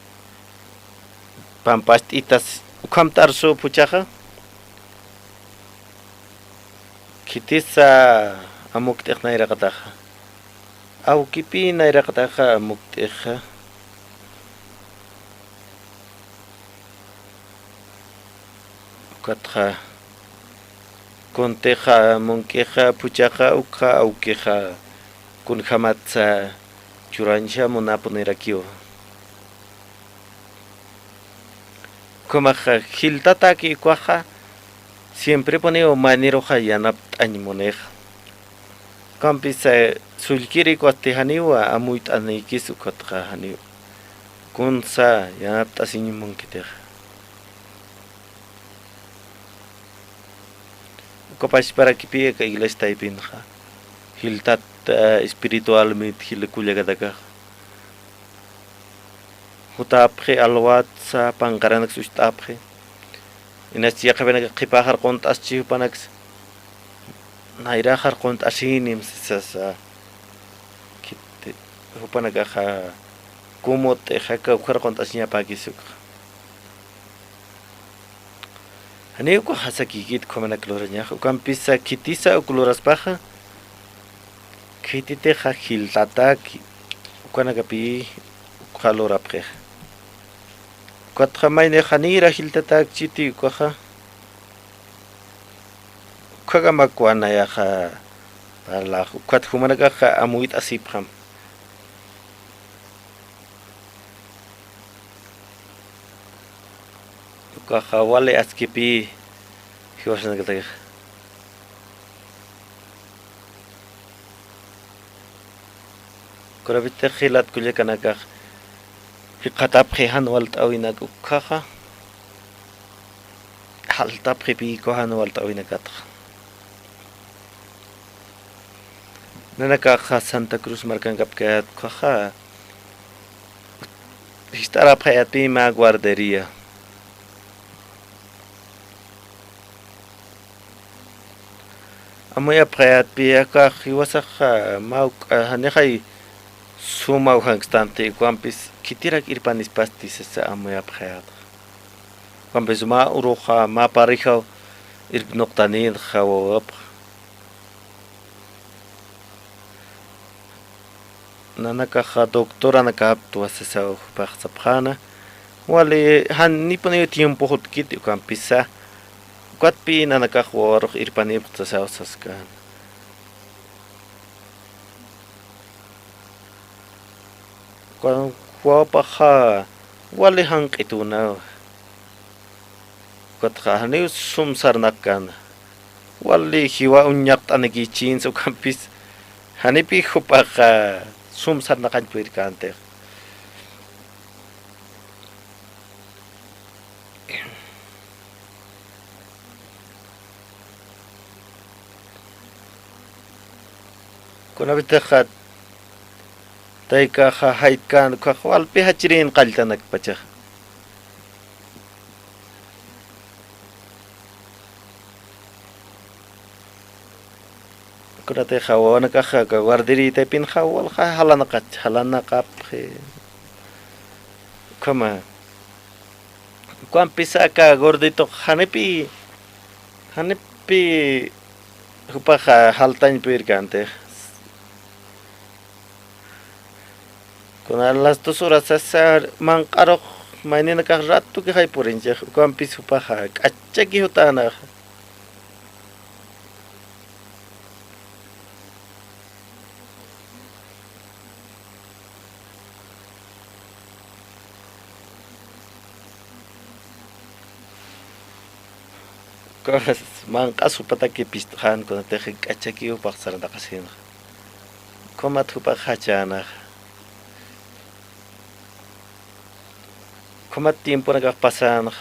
pampacht'itas, ukham t'arsu phuchaxa. Khitisa amukt'ix nayraqataxa. Awkipï nayraqataxa amukt'ixa. Ukatxa kuntixa, munk'ixa, phuchhaxa, ukxa awkixa kunjamatsa churañsa munapunirakiwa. Ukhamaxa jiltatäki ukaxa, siemprepuniw mayniruxa yanapt'añ munixa. Ukampisa sullkirïkwasti janiwa amuyt'anïkis ukatxa janiw kunsa yanapt'asiñ munkitixa. Uka pachparakipï aka iglesia taypinxa jiltat, eh, espiritualmente jila kullakatakax jutapxi, alwatsa panqaranaks ucht'apxi. Inasti yaqhipinaka qhipaxar qunt'aschi jupanaks, nayraxar qunt'asïnim sisasa. Khiti jupanakaxa kumut'ixa kawkhar qunt'asiñapäkis ukxa. Janiw ukaxa sakïkit ukhamanak lurañax, ukampisa khitisa uk luraspaxa, khititixa jiltatäki, ukanakapï ukxa lurapxixa. Ukatxa mayni janïra jiltatäkchiti ukaxa, ukhakamakuwa nayaxa parlax, ukat jumanakaxa amuyt'asipxam. Ukaxa wali askipï jiwasanakatix. Kunapitix jilat kullakanakax jikxatapxi jan walt'äwinak ukhaxa, jaltapxipï uka jan walt'äwinakatxa. Nanakaxa Santa Cruz markankapkayät ukhaxa, jist'arapxayätpï mä guardería. Amuyapxayätpï, akax jiwasaxa mä uk, ah, janixay suma awjankstanti, ukampis khitirak irpanispasti sasa amuyapxayätxa. Ukampis mä uruxa, mä parijaw irpnuqtanïnxa wawapxa. Nanakaxa doctoranakaptwa sasaw jupax sapxäna. Wali janipuniw tiempo jutkiti ukampisa. Ukatpï nanakax wawarux irpanïpxta sasaw saskän. Ukan wawapaxa wali janq'itünaw. Ukatxa janiw sum sarnaqkän. Wali jiwa uñaqt'anikïchïn ukampis, janipï jupaxa sum sarnaqañ purkänti. Kunapitixa taykaxa jaytkän ukax walpi jachirïn qalltanakpachaxa. Kunatixa wawanakaxa aka guardería taypinxa walja jalanaqach, jalanaqapxi. Ukhama. Ukampisa aka gorditox janipï, janipï jupaxa jaltañ purkänti. Kuna las dos horas sasa manq'arux mayninakax ratokixay puriñchix, ukampis jupaxa k'achaki jutänaxa. Ukas manq'as jupataki pist'xän, kunatix k'achaki jupax sarnaqasïnxa. Ukhamat jupax jachänaxa. Ukhamat tiemponakax pasänxa,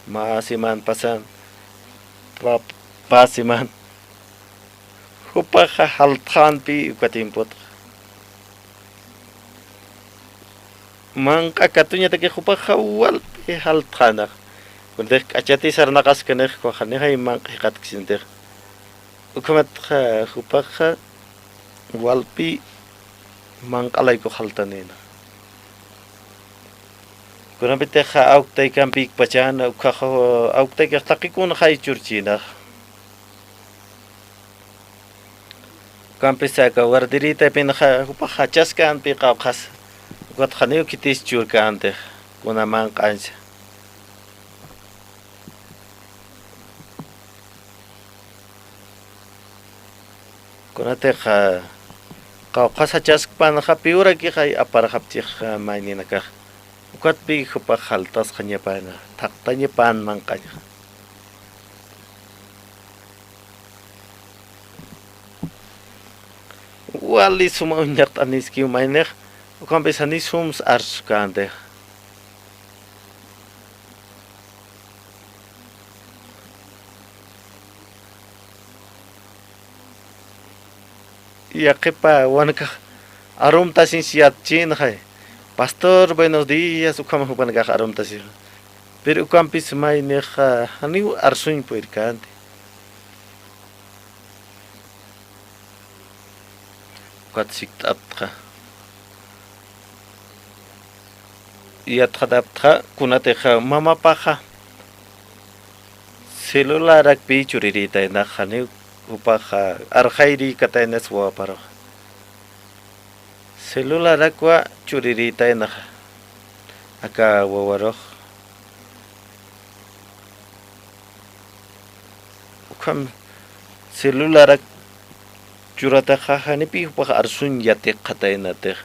mä semana pasän, pä, pä semana. Jupaxa jaltxänpï uka tiempotxa. Manq'a katuñataki jupaxa walpi jaltxänax. Kunatix k'achati sarnaqaskanix, ukax janixay manq'a jikxatksintix. Ukhamatxa jupaxa walpi manq'a layku jaltanïna. Kunapitixa awk taykamp jikpachäna, ukkhaxa awk taykix taqi kunxay churchïnax. Ukampis aka wardirïtaypinxa jupax jachaskänti qawqhas. Ukat janiw khitis churkäntix, kuna manq'añsa. Kunatix qawqhas jachaskpanxa, piwrakix aparxapchix mayninakax. Ukatpï jupax jaltasxañapäna, thaqtañapän manq'añxa. Wali suma uñaqt'aniskiw maynix, ukampis jani sums arsukänti. Yaqhipa wawanakax arumtasiñs yatchïnxay. Pastor, buenos días, ukham jupanakax arumtasiñs. Pero ukampis maynixa janiw arsuñ purirkänti. Ukat sikt'aptxa. Yatxataptxa, kunatixa mamapaxa celularakpï churirïtaynaxa, janiw jupaxa arxayrïkataynas wawaparux. Celularakwa churirïtaynaxa aka wawarux. Ukham celularak churataxa janipï jupax arsuñ yatiqataynatix.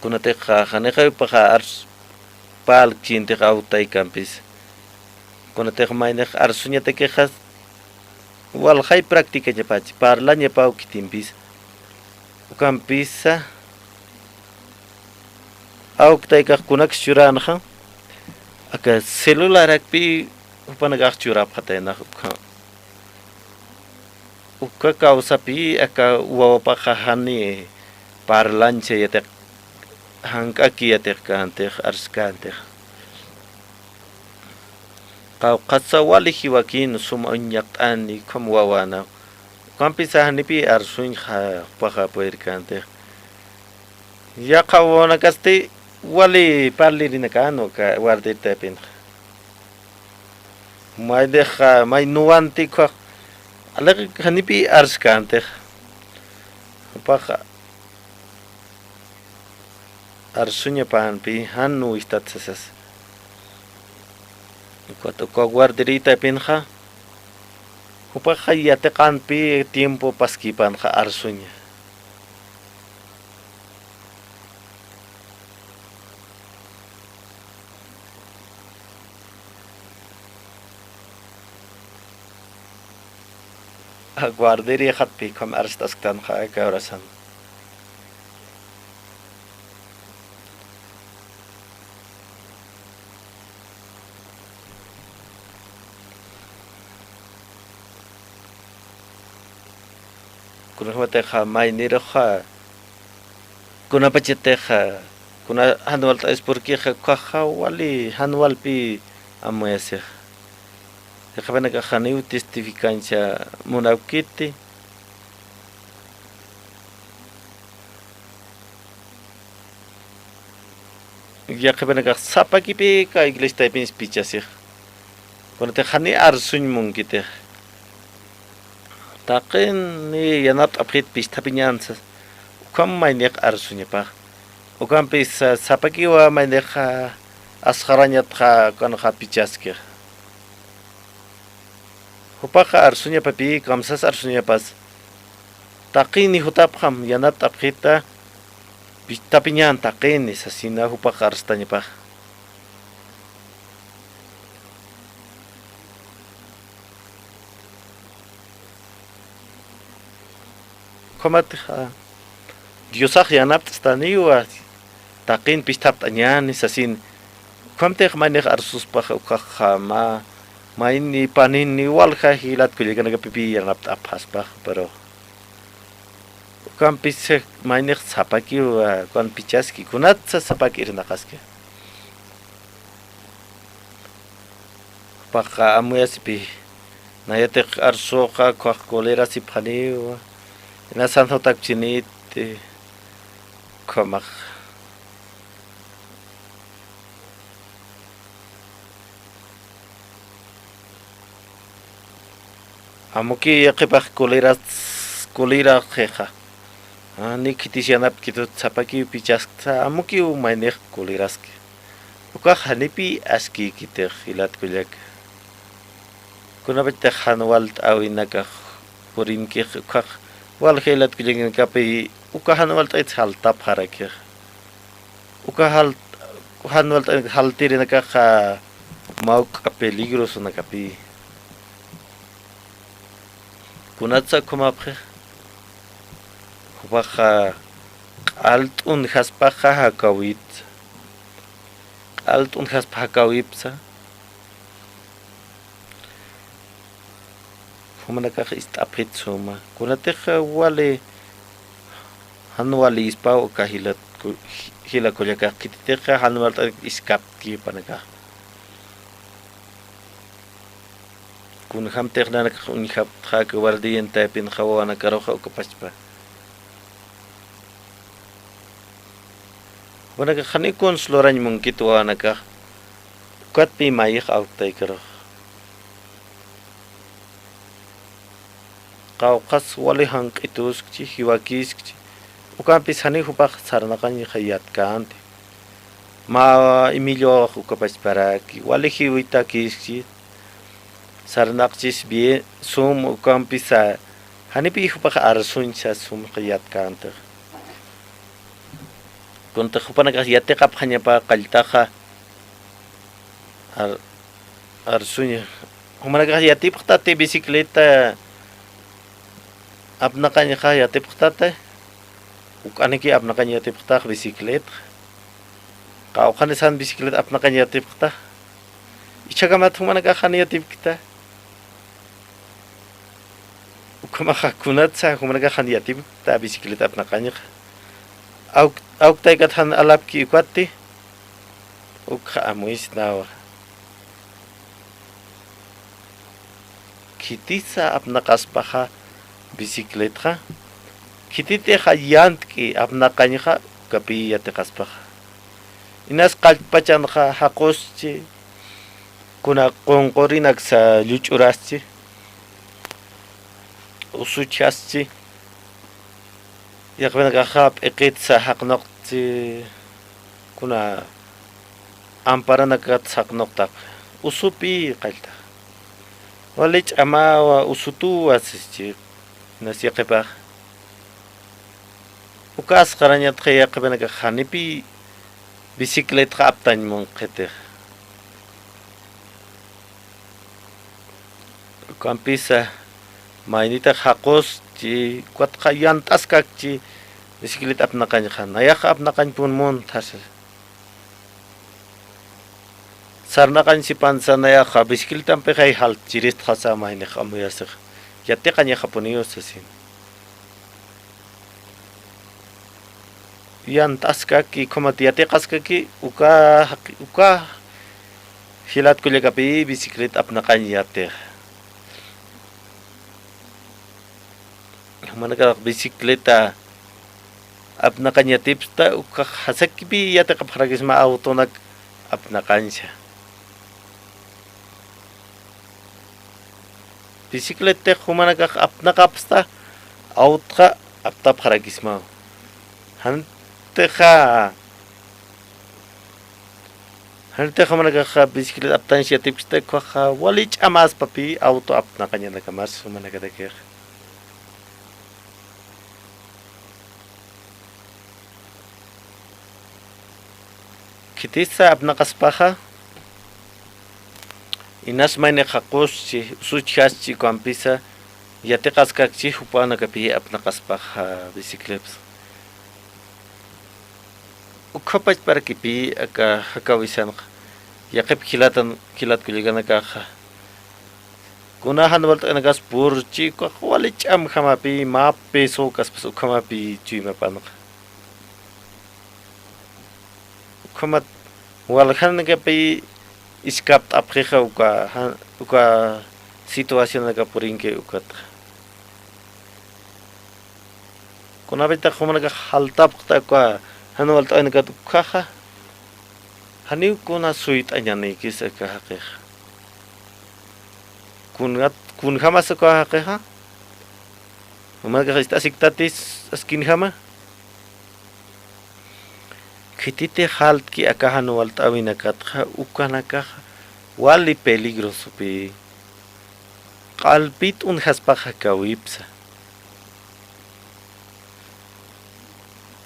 Kunatixa janixay jupaxa ars parlkchintix awtaykampis. Kunatix maynix arsuñatakixa walxay practicañapachi, parlañapaw khitimpis. Ukampisa awktaykax kunaks churänxa, aka celularakpï jupanakax churapxataynax ukham. Uka kawsapï aka wawapaxa jani parlañcha yatiq, jank'aki yatiqkäntix, arskäntixa. Qawqhasa wali jiwakïn suma uñaqt'ani ukham wawäna. Ukampisa janipï arsuñxa jupaxa purirkänti. Yaqha wawanakasti wali parlirinakäna aka wardirïtaypinxa. Maynixa, may nuwanti ukkhax, aliq janipï arskänti. Jupaxa arsuñapämpï jan nuwistat sasas. Ukat uka wardirïtaypinxa, jupaxa yatiqanpï tiempo paskipanxa arsuña. Guardería jatpi ukham arst'asktanxa aka horasan. Kunjamatixa maynirux, kunapachatixa, kuna jan walt'ayas purkixa, ukkhaxa wali jan walpï amuyasix. Yaqhipanakax janiw testificancia munapkiti. Yaqhipanakax sapakipï aka iglesiataypins pichasix. Kunatix jani arsuñ munkitix. Taqini yanapt'apxit pisthapiñän sas. Ukham maynix arsuñapax. Ukampis, ah, sapakiwa maynix, ah, asxarañatxa ukanxa pichaskix. Jupaxa arsuñapapï, kamsas arsuñapas. Taqini jutapxam, yanapt'apxita, pisthapiñän taqini, sasina jupaxa arstañapax. Ukhamatixa, Diosax yanapt'staniwa, taqin pisthapt'añäni sasin. Ukhamtix maynix arsuspax ukkhaxa mä, mayni panini walja jilat kullakanakapipï yanapt'apxaspax, pero ukampis maynix sapakiw, ukan pichaski, kunatsa sapaki irnaqaski. Jupaxa amuyasipï, nayatiq arsuxa, ukkhax colerasipxaniwa, inasan jutakchiniti, ukhamax. Amukiw yaqhipax coleras, coleraxixa. Jani khitis yanapkitut sapakiw pichaskta, amukiw maynix coleraski. Ukax janipiy askïkitix jilat kullaka. Kunapachatix jan walt'äwinakax purinkix ukax walja jilat kullakanakapi uka jan walt'ayt jaltapxarakix. Uka jal-, jan walt'anak jaltirinakaxa mä juk'a peligrosonakapi. Kunatsa ukhamapxi, jupaxa q'al t'unjaspaxa jakäwit. Q'al t'unjaspa jakäwipsa. Jumanakax ist'apxit suma. Kunatix wali, jan walïspaw uka jilat ku-, jila kullakax khititix jan walt'anak iskaptki jupanakax. Kunjämtix nanakax uñjapxta aka guardian taypinxa wawanakarux uka pachpa. Jupanakax janiw kuns lurañ munkit wawanakax. Ukatpï mayix awktaykarux. Qawqhas wali janq'ituskchi, jiwakïskchi. Ukampis janiw jupax sarnaqañxa yatkänti. Mä Emiliox uka pachparaki, wali jiwitakïskchi. Sarnaqchis bien, sum ukampisa, janipï jupax arsuñsa sumxa yatkäntix. Kuntix jupanakax yatiqapxañapa qalltaxa, ar-, arsuña. Jumanakax yatipxtati bicicleta apnaqañxa yatipxtati, juk'aniki apnaqañ yatipxtax bicicleta. Qawqhanis jan bicicleta apnaqañ yatipxta. Jichhakamat jumanakax jan yatipkta. Ukhamaxa kunatsa jumanakax jan yatipkta bicicleta apnaqañxa. Awk-, awktaykat jan alapki ukatti. Ukxa amuysnawa. Khitisa apnaqaspaxa bicicletaxa. Khititixa yantk'i apnaqañxa, ukapi yatiqaspaxa. Inas qalltpachanxa jaquschi, kuna qunqurinaksa lluch'uraschi, usuchaschi, yaqhipinakaxa p'iqitsa jaqnuqtchi, kuna amparanakat jaqnuqtapxi. Usupi qalltax. Wali ch'amawa, usutuwa sischi, inas yaqhipax. Ukas qarañatxa yaqhipinakax janipi bicicletaxa aptañ munqhitix. Ukampisa maynitax jaquschi, ukatxa yant'askakchi bicicleta apnaqañxa, nayax apnaqañpun muntha sasa. Sarnaqañ sipansa nayaxa bicicletampixay jaltchiristxasa maynix amuyasix. Yatiqañaxapuniw sasin. Yant'askaki, ukhamat yatiqaskaki, uka, uka jilat kullakapi bicicleta apnaqañ yatix. Jumanakax bicicleta apnaqañ yatipxta, ukax jasakipi yatiqapxarakisma autonak apnaqañsa. Bicicletatix jumanakax apnaqapxta, autoxa aptapxarakismaw. Jantixa, jantixa jumanakaxa bicicleta aptañsa yatipkista, ukaxa wali ch'amäspapï auto apnaqañanakamas jumanakatakixa. Khitisa apnaqaspaxa, inas maynix jaquschi, usuchjaschi, ukampisa yatiqaskakchi, jupanakapi apnaqaspaxa bicicletas. Ukha pachparakipï aka jakäwisanxa, yaqhip jilatan, jilat kullakanakaxa. Kuna jan walt'anakas purchi, ukax wali ch'amjamapï, mä peso kaspas ukhamapï chuymapanxa. Ukhamat waljanakapï iskapt'apxixa uka, jan, uka situacionanaka purinki ukatxa. Kunapï jumanakax jaltapxta uka jan walt'awinakat ukhaxa, janiw kuna suyt'añanïkis aka jaqixa. Kunat, kunjämasa uka jaqixa, jumanakax ist'asiktati askinjama. Khititix jaltki aka jan walt'äwinakatxa, ukanakaxa wali peligrosopi, q'alpi t'unjaspaxa jakäwipsa.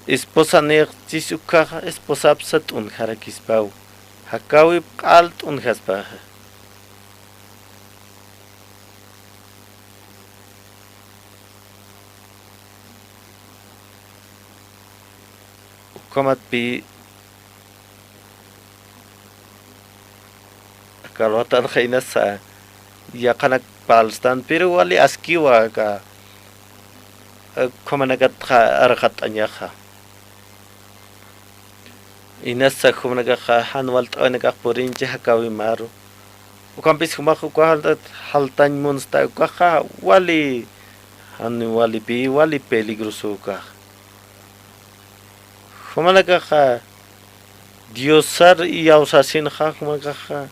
Esposanïxchis ukkhaxa, esposapsa t'unjarakispaw, jakäwip q'al t'unjaspaxa. Ukhamatpï aka alwatanxa inasa yaqhanak parlstan, pero wali askiwa aka, eh, ukhamanakatxa arxat'añaxa. Inasa jumanakaxa jan walt'äwinakax puriñchi jakäwimaru. Ukampis jumax uka jaltat jaltañ munsta ukaxa wali, jan walipï, wali peligroso ukax. Jumanakaxa Diosar iyawsasinxa, jumanakaxa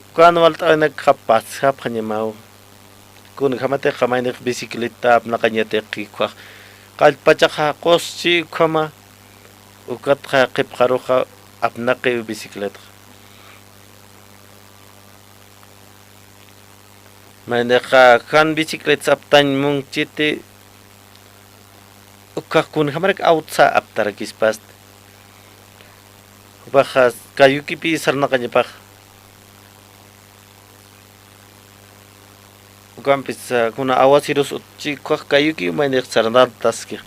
uka jan walt'äwinakxa pasxapxañamaw. Kunjämatixa maynix bicicleta apnaqañatix ukhax qallpachaxa quschi ukhama, ukatxa qhipxaruxa apnaqiw bicicletaxa. Maynixa jan bicicletas aptañ munkchiti, ukkhax kunjämarak awtsa aptarakispasti. Jupaxa kayukipï sarnaqañapax. Ukampis, ah, kuna aguaceros utji, ukkhax kayuki maynix sarnataski.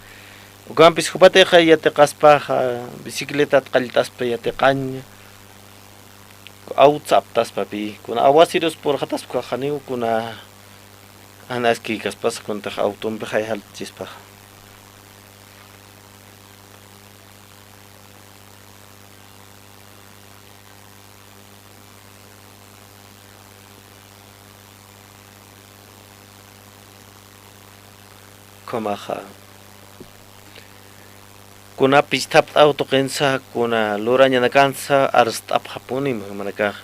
Ukampis jupatixa yatiqaspaxa, bicicletat qalltaspa yatiqaña. Awtsa aptaspapï, kuna aguaceros purxataspa ukkhax janiw kuna jan askïkaspasa, kunatix awtumpixay jaltchispaxa. Ukhamaxa, kuna pisthapt'aw tuqinsa, kuna lurañanakansa arst'apxapunim jumanakax.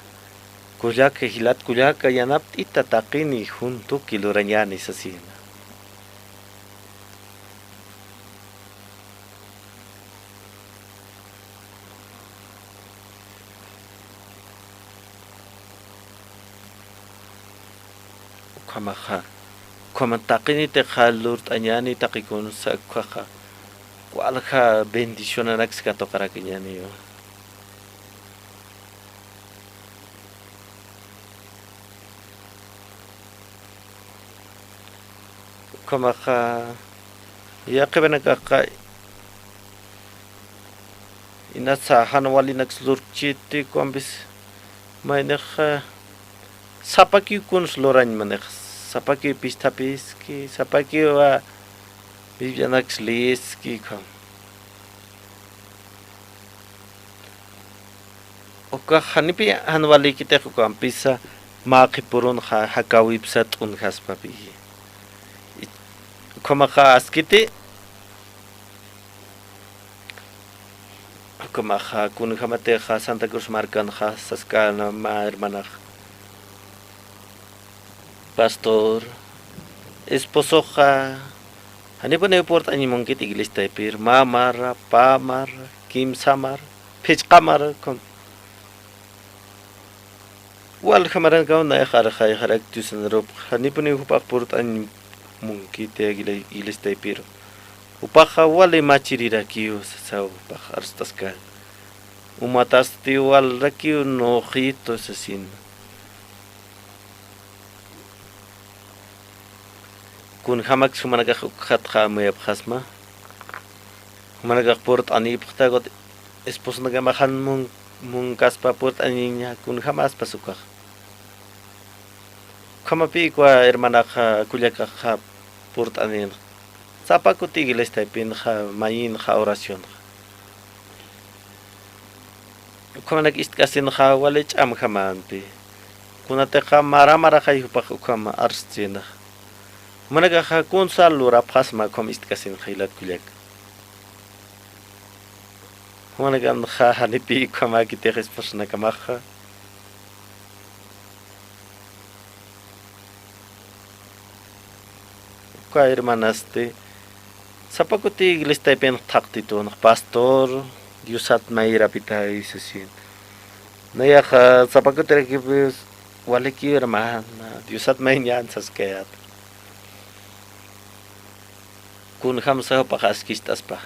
Kullaka, jilat kullaka, yanapt'ita taqini juntuki lurañani sasina. Ukhamaxa, ukhama taqinitixa lurt'añani taqikunsa ukkhaxa, walja bendicionanaksa katuqarakiñaniwa. Ukhamaxa, yaqhipanakaxa, inasa jan walinaksa lurchiti, ukampis maynixa, sapakiw kuns lurañ manix, sapakiw pisthapïski, sapakiw, ah, Biblianaksa leeski, ukham. Ukax janipï jan walïkitix ukampisa, mä qhipürunxa jakäwipsa t'unjaspapï. Ukhamaxa askiti, ukhamaxa kunjämatixa Santa Cruz markanxa saskän mä hermanax, pastor, esposoxa janipuniw purt'añ munkit iglesia taypir, mä mara, pä mara, kimsa mara, phichqa mara, kun. Walja maranakaw nayax arxayxarak Diosanarup, janipuniw jupax purt'añ munkiti iglesia taypir. Jupaxa wali machirirakiw sasaw, jupax arst'askän. Umatasti walrakiw nuxïtu sasin. Kunjämaks jumanakax ukxatxa amuyapxasma. Jumanakax purt'anïpxta, ukat esposonakamax jan mun-, munkaspa purt'aniña, kunjämaspas ukax. Ukhamapï ukwa hermanaxa, kullakaxa purt'aninxa. Sapa kuti iglesia taypinxa, mayinxa, oracionxa. Ukhamanak ist'kasinxa wali ch'amjamänti. Kunatixa mara maraxay jupax ukham arst'sïnxa. Jumanakaxa kunsa lurapxasma ukham ist'kasinxa jilat kullaka. Jumanakanxa janipï ukhamäkitix esposonakamaxa. Uka hermanasti, sapa kuti iglesiapin thaqtitun, pastor, Diosat mayirapitay sasin. Nayaxa sapa kutirakipis, walikiw hermana, Diosat mayiñän saskayät. Kunjamsa jupax askicht'aspa.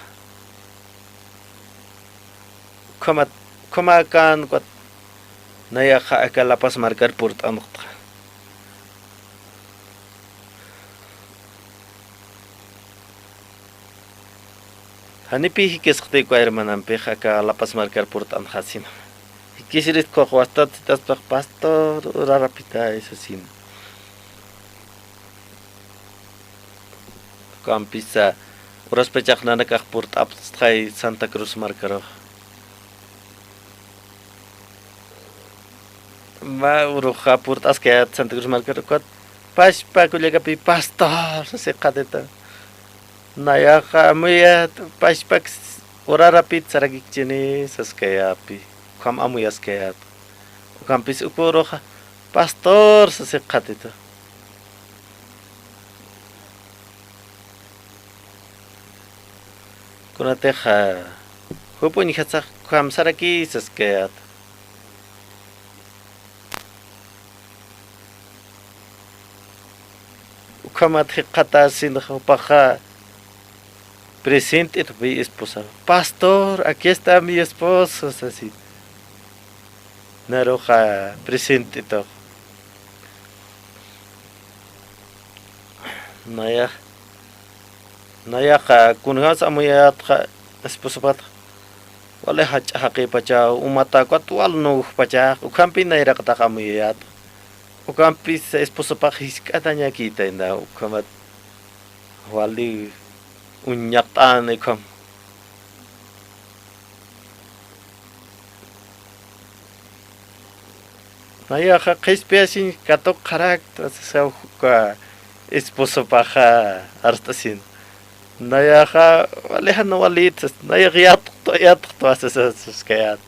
Ukhamat, ukhamäkän ukat nayaxa aka La Paz markar purt'anxtxa. Janipï jikisxti uka hermanampix aka La Paz markar purt'anxasina. Jikisirist ukkhax wastat sitaspax pastor, orarapitay sasin. Ukampisa, uraspachax nanakax purt'apxay Santa Cruz markarux. Mä uruxa purt'askayät Santa Cruz markar ukat, pachpa kullakapï pastor sasiqatita. Nayaxa amuyät, pachpak orarapit sarakikchini saskayäpï. Ukham amuyaskayät. Ukampis uka uruxa, pastor sasiqatita. Kunatixa, jup uñjasax ukham saraki saskayät. Ukhamat jikxatasinxa jupaxa present'itupï esposa. Pastor, aquí está mi esposo, sasin. Naruxa present'itux. Nayax, nayaxa kunjams amuyätxa esposopat. Wali jach'a jaqipachaw, umata ukat wal nuwjpachax, ukhampi nayraqatax amuyäyät. Ukampis esposopax jisk'atañakïtayna, ukhamat wali uñaqt'an ukham. Nayaxa qhispiyasiñ katuqxarakta, sasaw uka esposopaxa arst'asin. Nayaxa wali jan walit, nayax yatxtwa, yatxtwa, sasaskayät.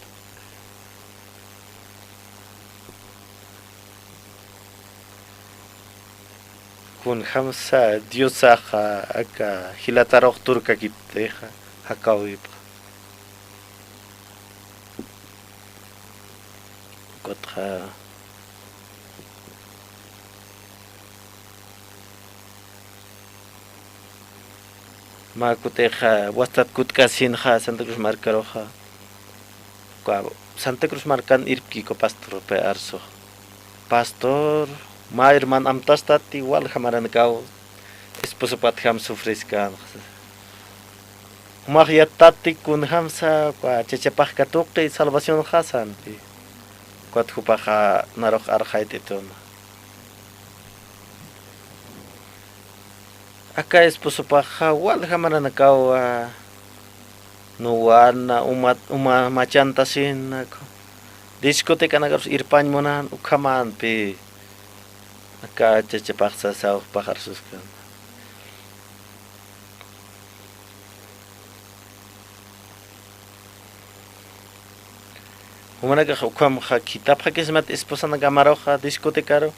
Kunjamsa Diosaxa aka jilatarux turkakiptixa, jakäwipxa. Ukatxa. Mä kutixa wastat kutkasïnxa Santa Cruz markaruxa. Uka Santa Cruz markan irpkï uka pastorpi arsux. Pastor, mä herman amtastati walja maranakaw esposopatjam sufriskän. Jumax yattati kunjamsa uka chachapax katuqi salvacionxa santi. Ukat jupaxa narux arxayt'itun. Aka esposopaxa walja maranakaw, a, nuwana, uma, uma machantasina, discotecanakarusa irpañ munan, ukhamanpi aka chachapax sasaw jupax arsuskan. Jumanakax ukhamxa khitapxakismat esposanakamaruxa discotecaru.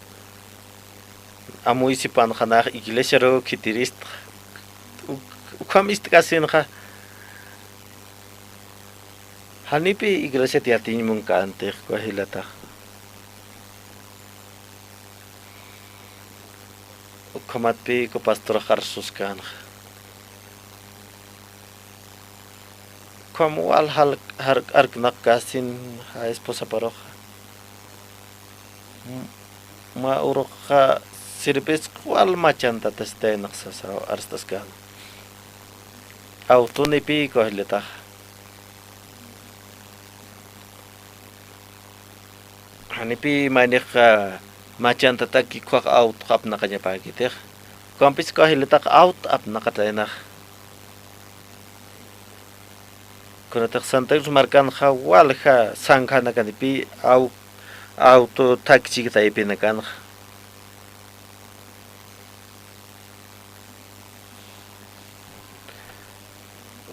Amuysipanxa nax iglesiaru khitiristxa. Uk-, ukham ist'kasinxa. Janipï iglesiat yatiñ munkänti uka jilatax. Ukhamatpï uka pastorax arsuskänxa. Ukham wal jal-, jar-, arknaqkäsin ja esposaparuxa. M-, mä uruxa sirvisq wal machantatastaynax sasaw arst'askän. Awtunipï uka jilatax. Janipï maynixa machantataki ukkhax awtux apnaqañapäkitix. Ukampis uka jilatax awt apnaqataynax. Kunatix Santa Cruz markanxa walja sanjanakanipï aw-, awtu thakchik taypinakanxa.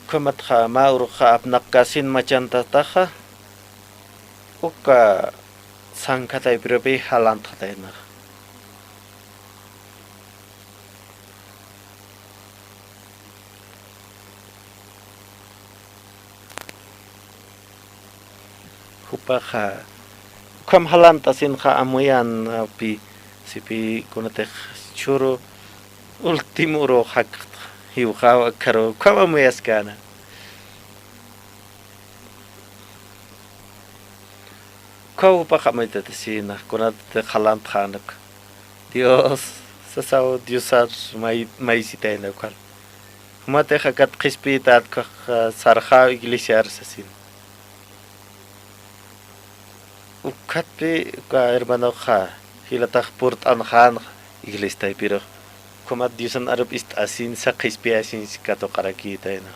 Ukhamatxa mä uruxa apnaqkäsin machantataxa, uka sanjataypirupï jalantxataynax. Jupaxa ukham jalant'asinxa amuyänpï, sipï kunatix churu último urux jakxta, jiwxaw akharu ukham amuyaskäna. Ukkhaw jupax amuytatasïna, kunatix jalantxäna uka. Dios, sasaw Diosar may-, maysitayna ukhal. Jumatix akat qhispiyität ukkhax sarxäw iglesiar sasin. Ukkhatpï uka hermanoxa jilatax purt'anxänxa iglesia taypirux. Ukhamat Diosan arup ist'asinsa qhispiyasinsa katuqarakïtayna.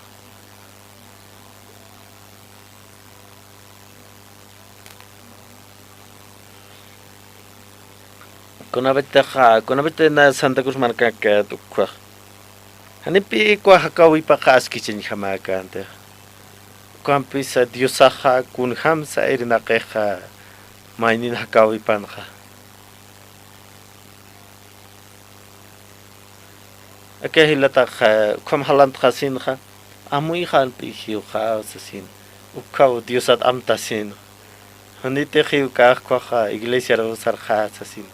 Kunapachatixa, kunapachatïna Santa Cruz markankät ukkhax. Janipï ukkhax jakäwipaxa askichañjamäkäntix. Ukampisa Diosaxa kunjamsa irnaqixa maynin jakäwipanxa. Aka jilataxa, ukham jalantxasinxa, amuyxampï jiwxaw sasin, ukkhaw Diosat amtasin. Janitix jiwkäx ukkhaxa iglesiaruw sarxä sasin.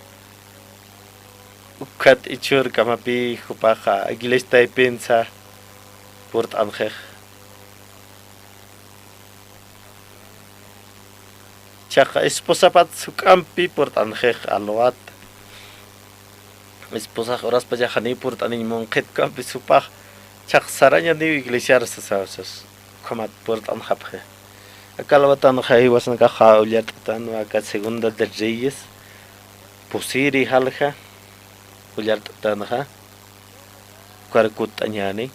Ukkhat jichhürkamapï jupaxa iglesia taypinsa purt'anxix. Chaqa esposapat juk'ampï purt'anxix alwat. Esposax uraspacha janiw purt'aniñ munxit, ukampis jupax chaqa sarañaniw iglesiar sasaw sas. Ukhamat purt'anxapxi. Aka alwatanxa jiwasanakaxa ullart'atanwa aka Segunda de Reyes pusiri jalja ullart'atanxa. Ukar kutt'añäni.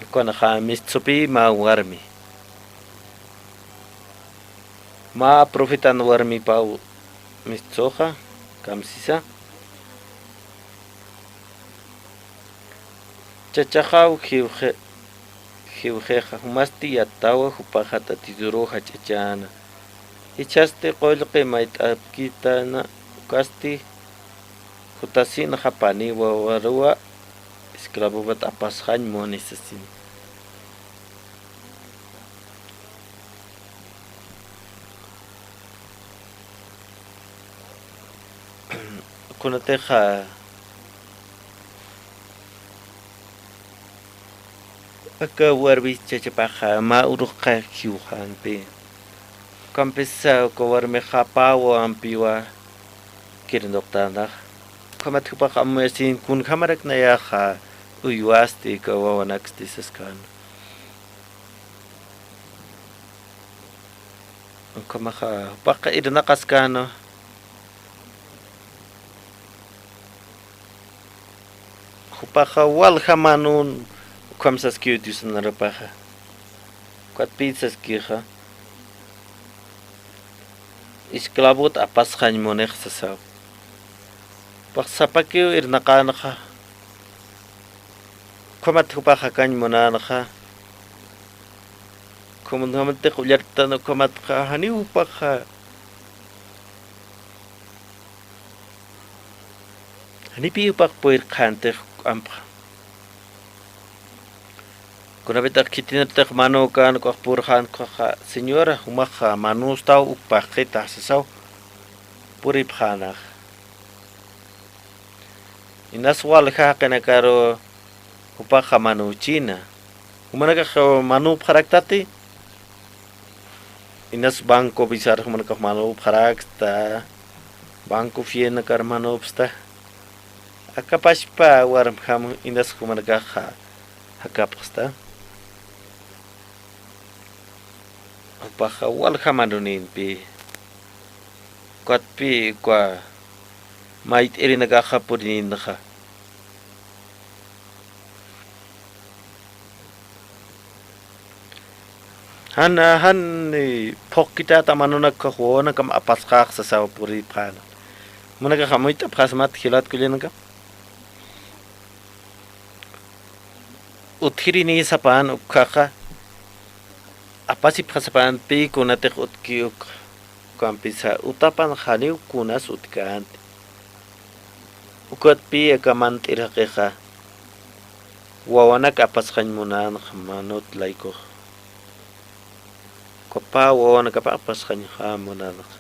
Ukanxa mistsupï mä warmi. Mä profetan warmipaw mistsuxa, kamsisa. Chachaxaw jiwxi-, jiwxixa, jumasti yatawa jupaxa Tatituruw jach'achäna. Jichhasti qullqi mayt'apkitana, ukasti jutasinxa pani wawaruwa esclavopat apasxañ muni sasin. Kunatixa aka warmi chachapaxa mä uruxxa jiwxämpi. Ukampisa uka warmixa pä wawampiwa kirinuqtänax. Ukhamat jupax amuyasin kunjamarak nayaxa uywasti uka wawanaksti saskän. Ukhamaxa jupaxa irnaqaskäna. Jupaxa walja manun ukham saskiw Diosan arupaxa. Ukatpï saskixa, esclavot apasxañ munix sasaw. Jupax sapakiw irnaqänxa. Ukhamat jupax jakañ munänxa. Ukhamat jumanakax ullartan ukhamatxa, janiw jupaxa, janipï jupax purirqhäntix juk'ampxa. Kunapïtax khitinatix manukän ukax purxän ukaxa, señora, jumaxa manustaw uk paqita sasaw puripxänax. Inas walja jaqinakaru jupaxa manuchina. Jumanakax manupxaraktati. Inas Banco Bizar jumanakax manupxaraksta. Banco Fienakar manupxsta. Aka pachpa warmjam inas jumanakaxa jakapxsta. Jupaxa walja manunïnpï. Ukatpï uka mayt'irinakaxa purinïnxa. Jan, jan, eh, phuqkitäta manunakax wawanakam apasxäx sasaw puripxäna. Jumanakax amuyt'apxäsmat jilat kullanak. Utjirinïsapan ukkhaxa, apasipxasapan pï kunatix utki uk, ukampisa utapan janiw kunas utkänti. Ukatpï aka mant'ir jaqixa, wawanak apasxañ munänxa manut laykux. Uka Pä wawanakap apasxañjam munanxa.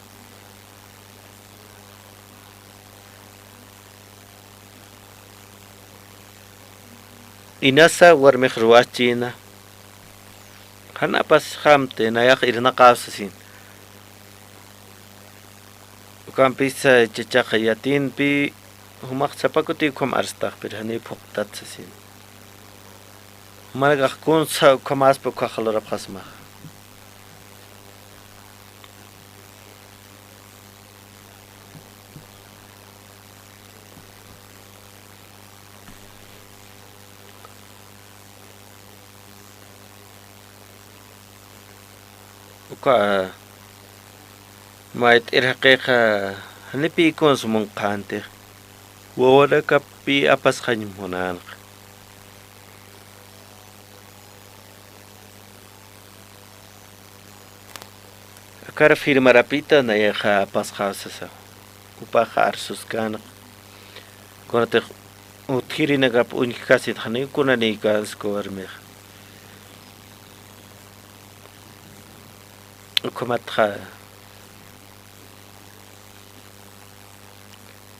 Inasa warmix ruwachina. Jan apasxamti, nayax irnaqaw sasin. Ukampisa chachaxa yatinpi, jumax sapa kuti ukham arstax, pero janiw phuqtat sasin. Jumanakax kunsa ukhamaspa ukhax lurapxasmax. Uka mayt'ir jaqixa, janipï kunsa munqhantix, wawanakapï apasxañ munanxa. Akar firmarapïta nayaxa apasxaw sasa. Jupaxa arsuskänxa. Kunatix utjirinakap uñjkasit janiw kunanïkänsa uka warmix. Ukhamatxa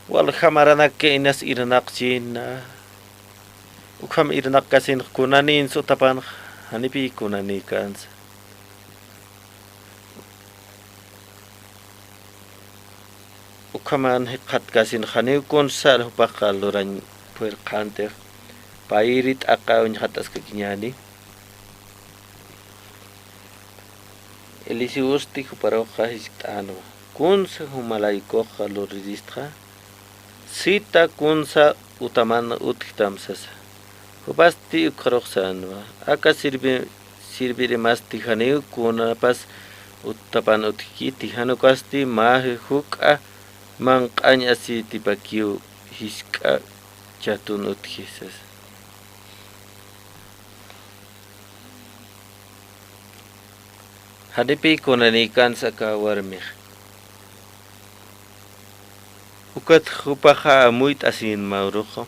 walja maranaka inas irnaqchina. Ukham irnaqkasinx kunanïnsa utapanx, janipï kunanïkänsa. Ukhaman jikxatkasin janiw kunsar jupax lurañ puirqhantix, payri t'aqa uñjat'askakiñäni. Eliseosti juparuxa jiskt'änwa, kunsa juma laykuxa luriristxa, sita kunsa utaman utjtam sasa. Jupasti ukxarux sänwa, aka sirvi-, sirvirimasti janiw kunapas utapan utjkiti, jan ukasti mä juk'a manq'añ asïtipakiw jisk'a chatun utji sasa. Janipï kunanïkänsa aka warmix. Ukat jupaxa amuyt'asin mä uruxa.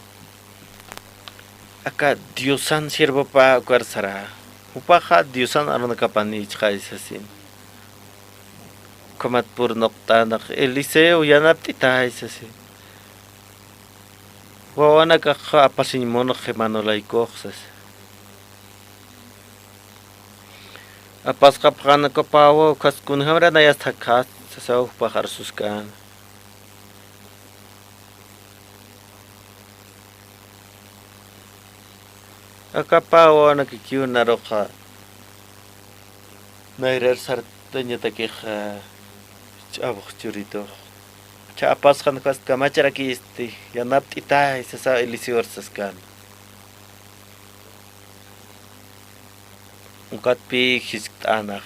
Aka Diosan siervopä ukar sara. Jupaxa Diosan arunakapan jichxay sasin. Ukhamat purnuqt'änxa, Eliseo, yanapt'itäy sasin. Wawanakax apasiñ munxi, mä laykuxa sasa. Apasxapxän uka pä wawa, ukhas kunjamara nayas jakxästi sasaw jupax arsuskän. Aka pä wawanakakiw naruxa nayrar sartañatakixa ch'awux churitux. Cha apasxän ukasti, kamacharakisti, yanapt'itäy sasaw Eliseor saskän. Ukatpï jiskt'änax.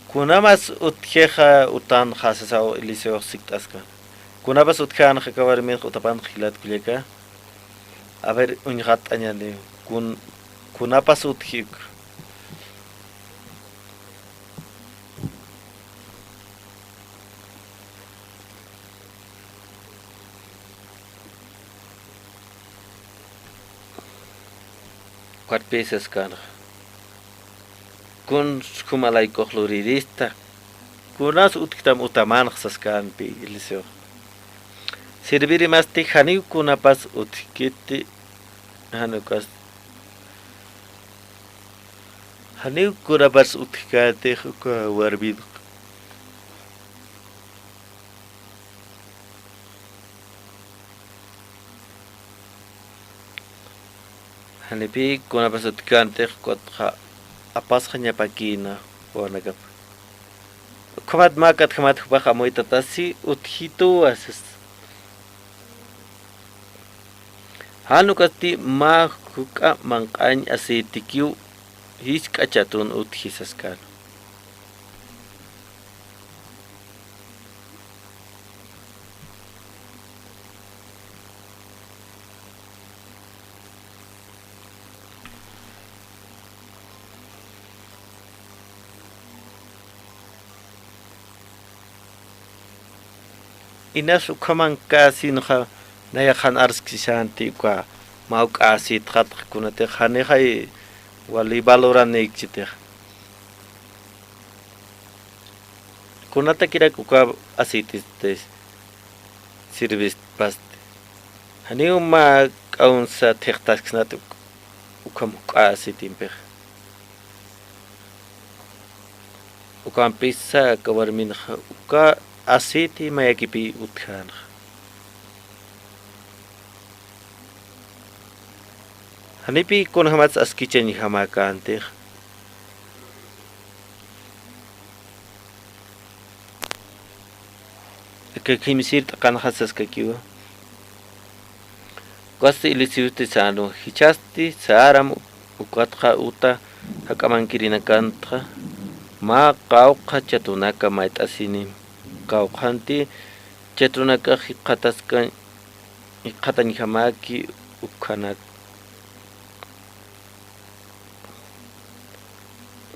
Kunamas utjixa utanxa sasaw Eliseox sikt'askän. Kunapas utjänxa aka warminx utapan jilat kullaka. A ver, uñxatt'añäni, kun-, kunapas utji. Ukatpï saskänxa. Kuns juma laykux lurirista. Kunas utjtam utamanx saskänpï Eliseox. Servirimasti janiw kunapas utjkiti, jan ukas. Janiw kunapas utjkätix uka warminx. Janipï kunapas utjkäntix, kutxa apasxañapakïna wawanakap. Ukhamat mä katjamat jupax amuytatasi utjituwa sas. Jan ukasti mä juk'a manq'añ aceitikiw jisk'a chatun utji saskän. Inas ukhamankäsinxa nayax jan arsksisänti uka mä juk'a aceitxatx kunatix janixay wali valoranïkchitix. Kunatakirak uka aceitesti sirvistpasti. Janiw mä k'awnsa thiqtasksnat uk-, ukham juk'a aceitimpix. Ukampisa aka warminxa uka aceite mayakipi utjänxa. Janipi kunjamats askichañjamäkäntix. Aka kimsir t'aqanxa saskakiwa. Ukasti Eliseosti sänwa, jichhasti saram ukatxa uta jak'amankirinakantxa, mä qawqha chatunaka mayt'asini, qawqhanti chatunakax jikxataskañ-, jikxatañjamäki ukhanak.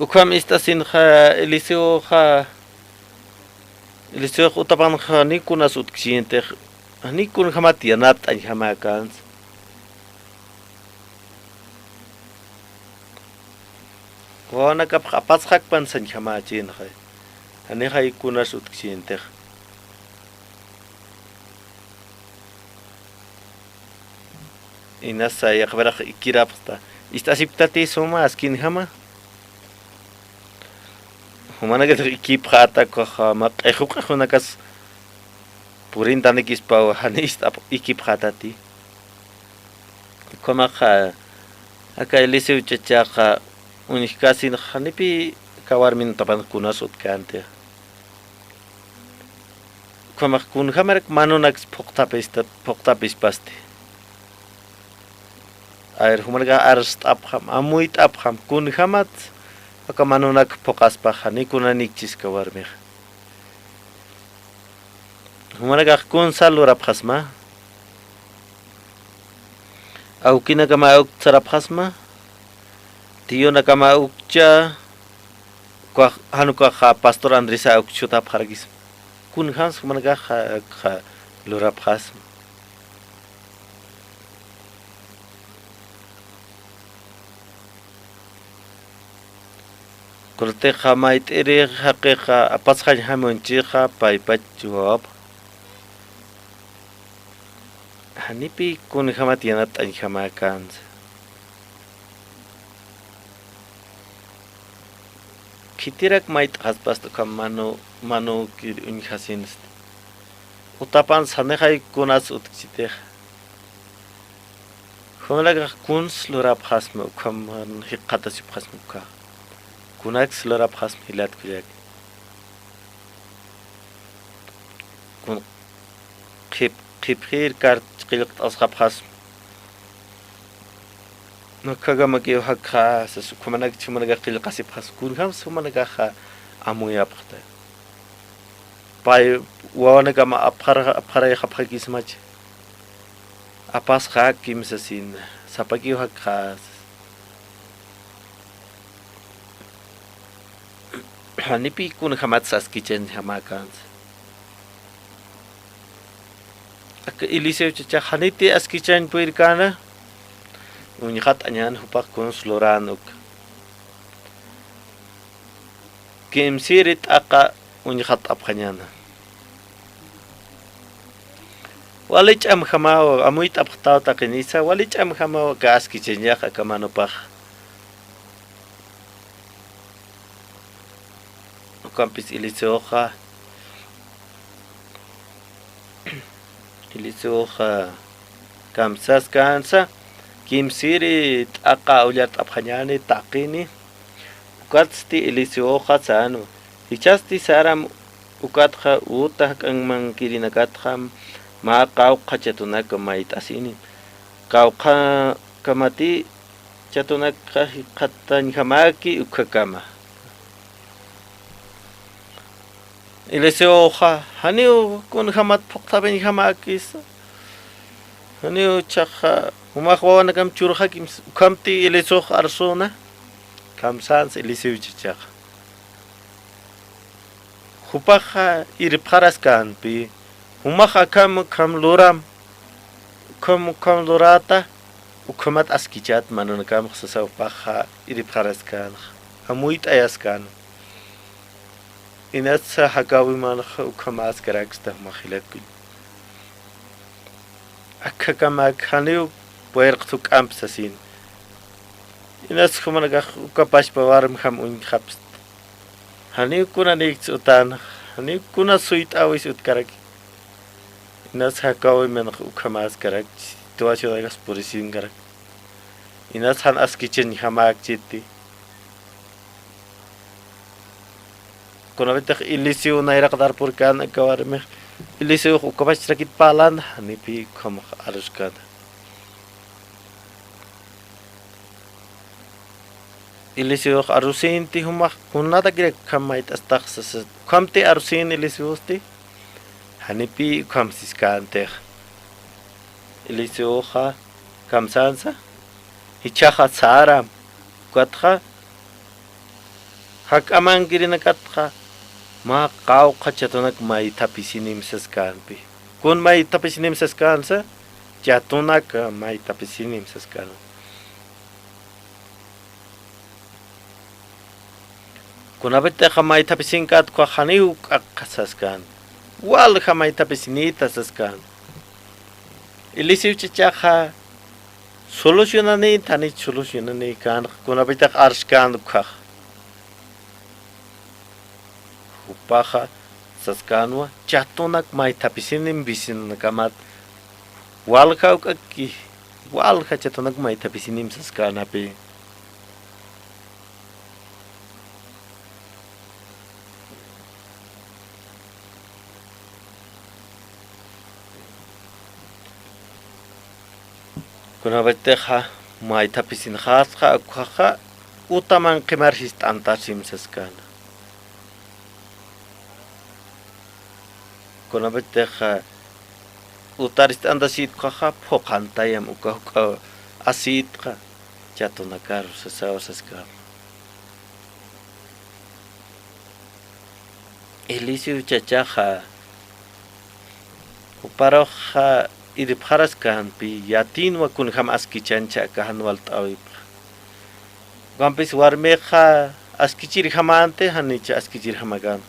Ukham ist'asinxa Eliseoxa, Eliseox utapanxa janiw kunas utksïntix, janiw kunjamat yanapt'añjamäkänsa. Wawanakapx apasxakpan sañjamächïnxa, janixay kunas utksïntix. Inasa yaqhiparax ikirapxta, ist'asipktati suma askinjama. Jumanakatix ikipxäta, ukaxa mä q'iqu q'iqunakas purintanikispaw, jani ist'ap-, ikipxätati. Ukhamaxa aka Eliseo chachaxa uñjkasin, janipi aka warmin utapan kunas utjkänti. Ukhamax kunjamarak manunaks phuqtapista-, phuqtapispasti. A ver, jumanakax arst'apxam, amuyt'apxam, kunjamat aka manunak phuqaspaxa, janiw kunanikchis aka warmix. Jumanakax kunsa lurapxasma, awkinakama uk sarapxasma, tiyunakama ukcha, ukax, jan ukaxa pastor Andrés uk chutapxarakisma. Kunjams jumanakax, ja, ja, lurapxasma. Cortexa mayt'iri jaqixa apasxañjam uñchixa paypach chuwap. Janipi kunjamat yanapt'añjamäkänsa. Khitirak mayt'xaspasti ukham manu, manukir uñjasinsti. Utapan sanixay kunas utjkchitix. Jumanakax kuns lurapxasma, ukham jikxatasipxasma uka. Kunaks lurapxasma jilat kullak. Kun qhip, qhipxir kart qillqt'asxapxasma. Nakhakamakiw jakxa, sas ukhamanakchi jumanakax qillqasipxasma. Kunjams jumanakaxa amuyapxta. Pay wawanakama apxar-, apxarayxapxakismachi. Apasxakim sasin, sapakiw jakxa. Janipi kunjamat askichañjamäkänsa. Aka Eliseo chachax janiti askichañ purirkäna, uñxat'añän jupax kuns lurän uk. Kimsiri t'aqa uñxatt'apxañäna. Wali ch'amjamaw, amuyt'apxtaw taqinisa, wali ch'amjamaw aka askichañax aka manupax. Ukampis Eliseoxa, Eliseoxa kamsaskänsa, kimsiri t'aqa ullart'apxañäni, taqini. Ukatsti Eliseoxa sänwa, jichhasti saram ukatxa uta jak'amankirinakatxa, mä qawqha chatunak mayt'asini. Qawqhakamati chatunakxa jikxatañjamäki ukhakama. Eliseoxa, janiw kunjamat phuqtapiñjamäkisa. Janiw chaxa, jumax wawanakam churxakim, ukhamti Eliseox arsuna, kamsans Eliseo chachaxa. Jupaxa irpxaraskänpi, jumax akham, akham luram, ukham, ukham lurata, ukhamat askichat manunakamx sasa jupaxa irpxaraskänxa, amuyt'ayaskän. Inatsa jakäwimanxa ukhamäskaraksta jumax jilatkuñ. Akkhakamak janiw puerqt juk'amp sasin. Inats jumanakax uka pachpa warmjam uñjapst. Janiw kunanïkts utan, janiw kuna suyt'äwis utkaraki. Inats jakäwimanx ukhamäskarak, situacionakas purisinkarak. Inats jan askichañjamäkchiti. Kunapitix Eliseo nayraqat arpurkän aka warmix, Eliseox ukapachrakit parlan, janipï ukhamax aruskän. Eliseox arusinti jumax, kunatakirak ukham mayt'astax sasa. Ukhamti arusin Eliseosti, janipï ukham siskäntix. Eliseoxa kamsänsa, jichhaxa saram, ukatxa jak'amankirinakatxa, mä qawqha chatunak maythapisinim saskänpi. Kun maythapisinim saskänsa, chatunak maythapisinim saskän. Kunapitixa maythapisinkat ukkhax janiw k'akxa saskän. Walja maythapisinïta saskän. Eliseo chachaxa solucionanïta, janich solucionanïkänxa, kunapitix arskän ukkhax. Jupaxa saskänwa, chatunak maythapisinim vecinonakamat. Walja juk'aki, walja chatunak maythapisinim saskänapï. Kunapitixa maythapisinxasxa, ukkhaxa utaman qhimar jist'antasim saskän. Kunapitixa utar jist'antasït ukkhaxa phuqhantayam uka juk'a aceitexa chatunakaru sasaw saskän. Eliseo chachaxa, juparuxa irpxaraskänpi, yatïnwa kunjam askichancha aka jan walt'äwipxa. Ukampis warmixa askichirjamänti, janich askichirjamäkän.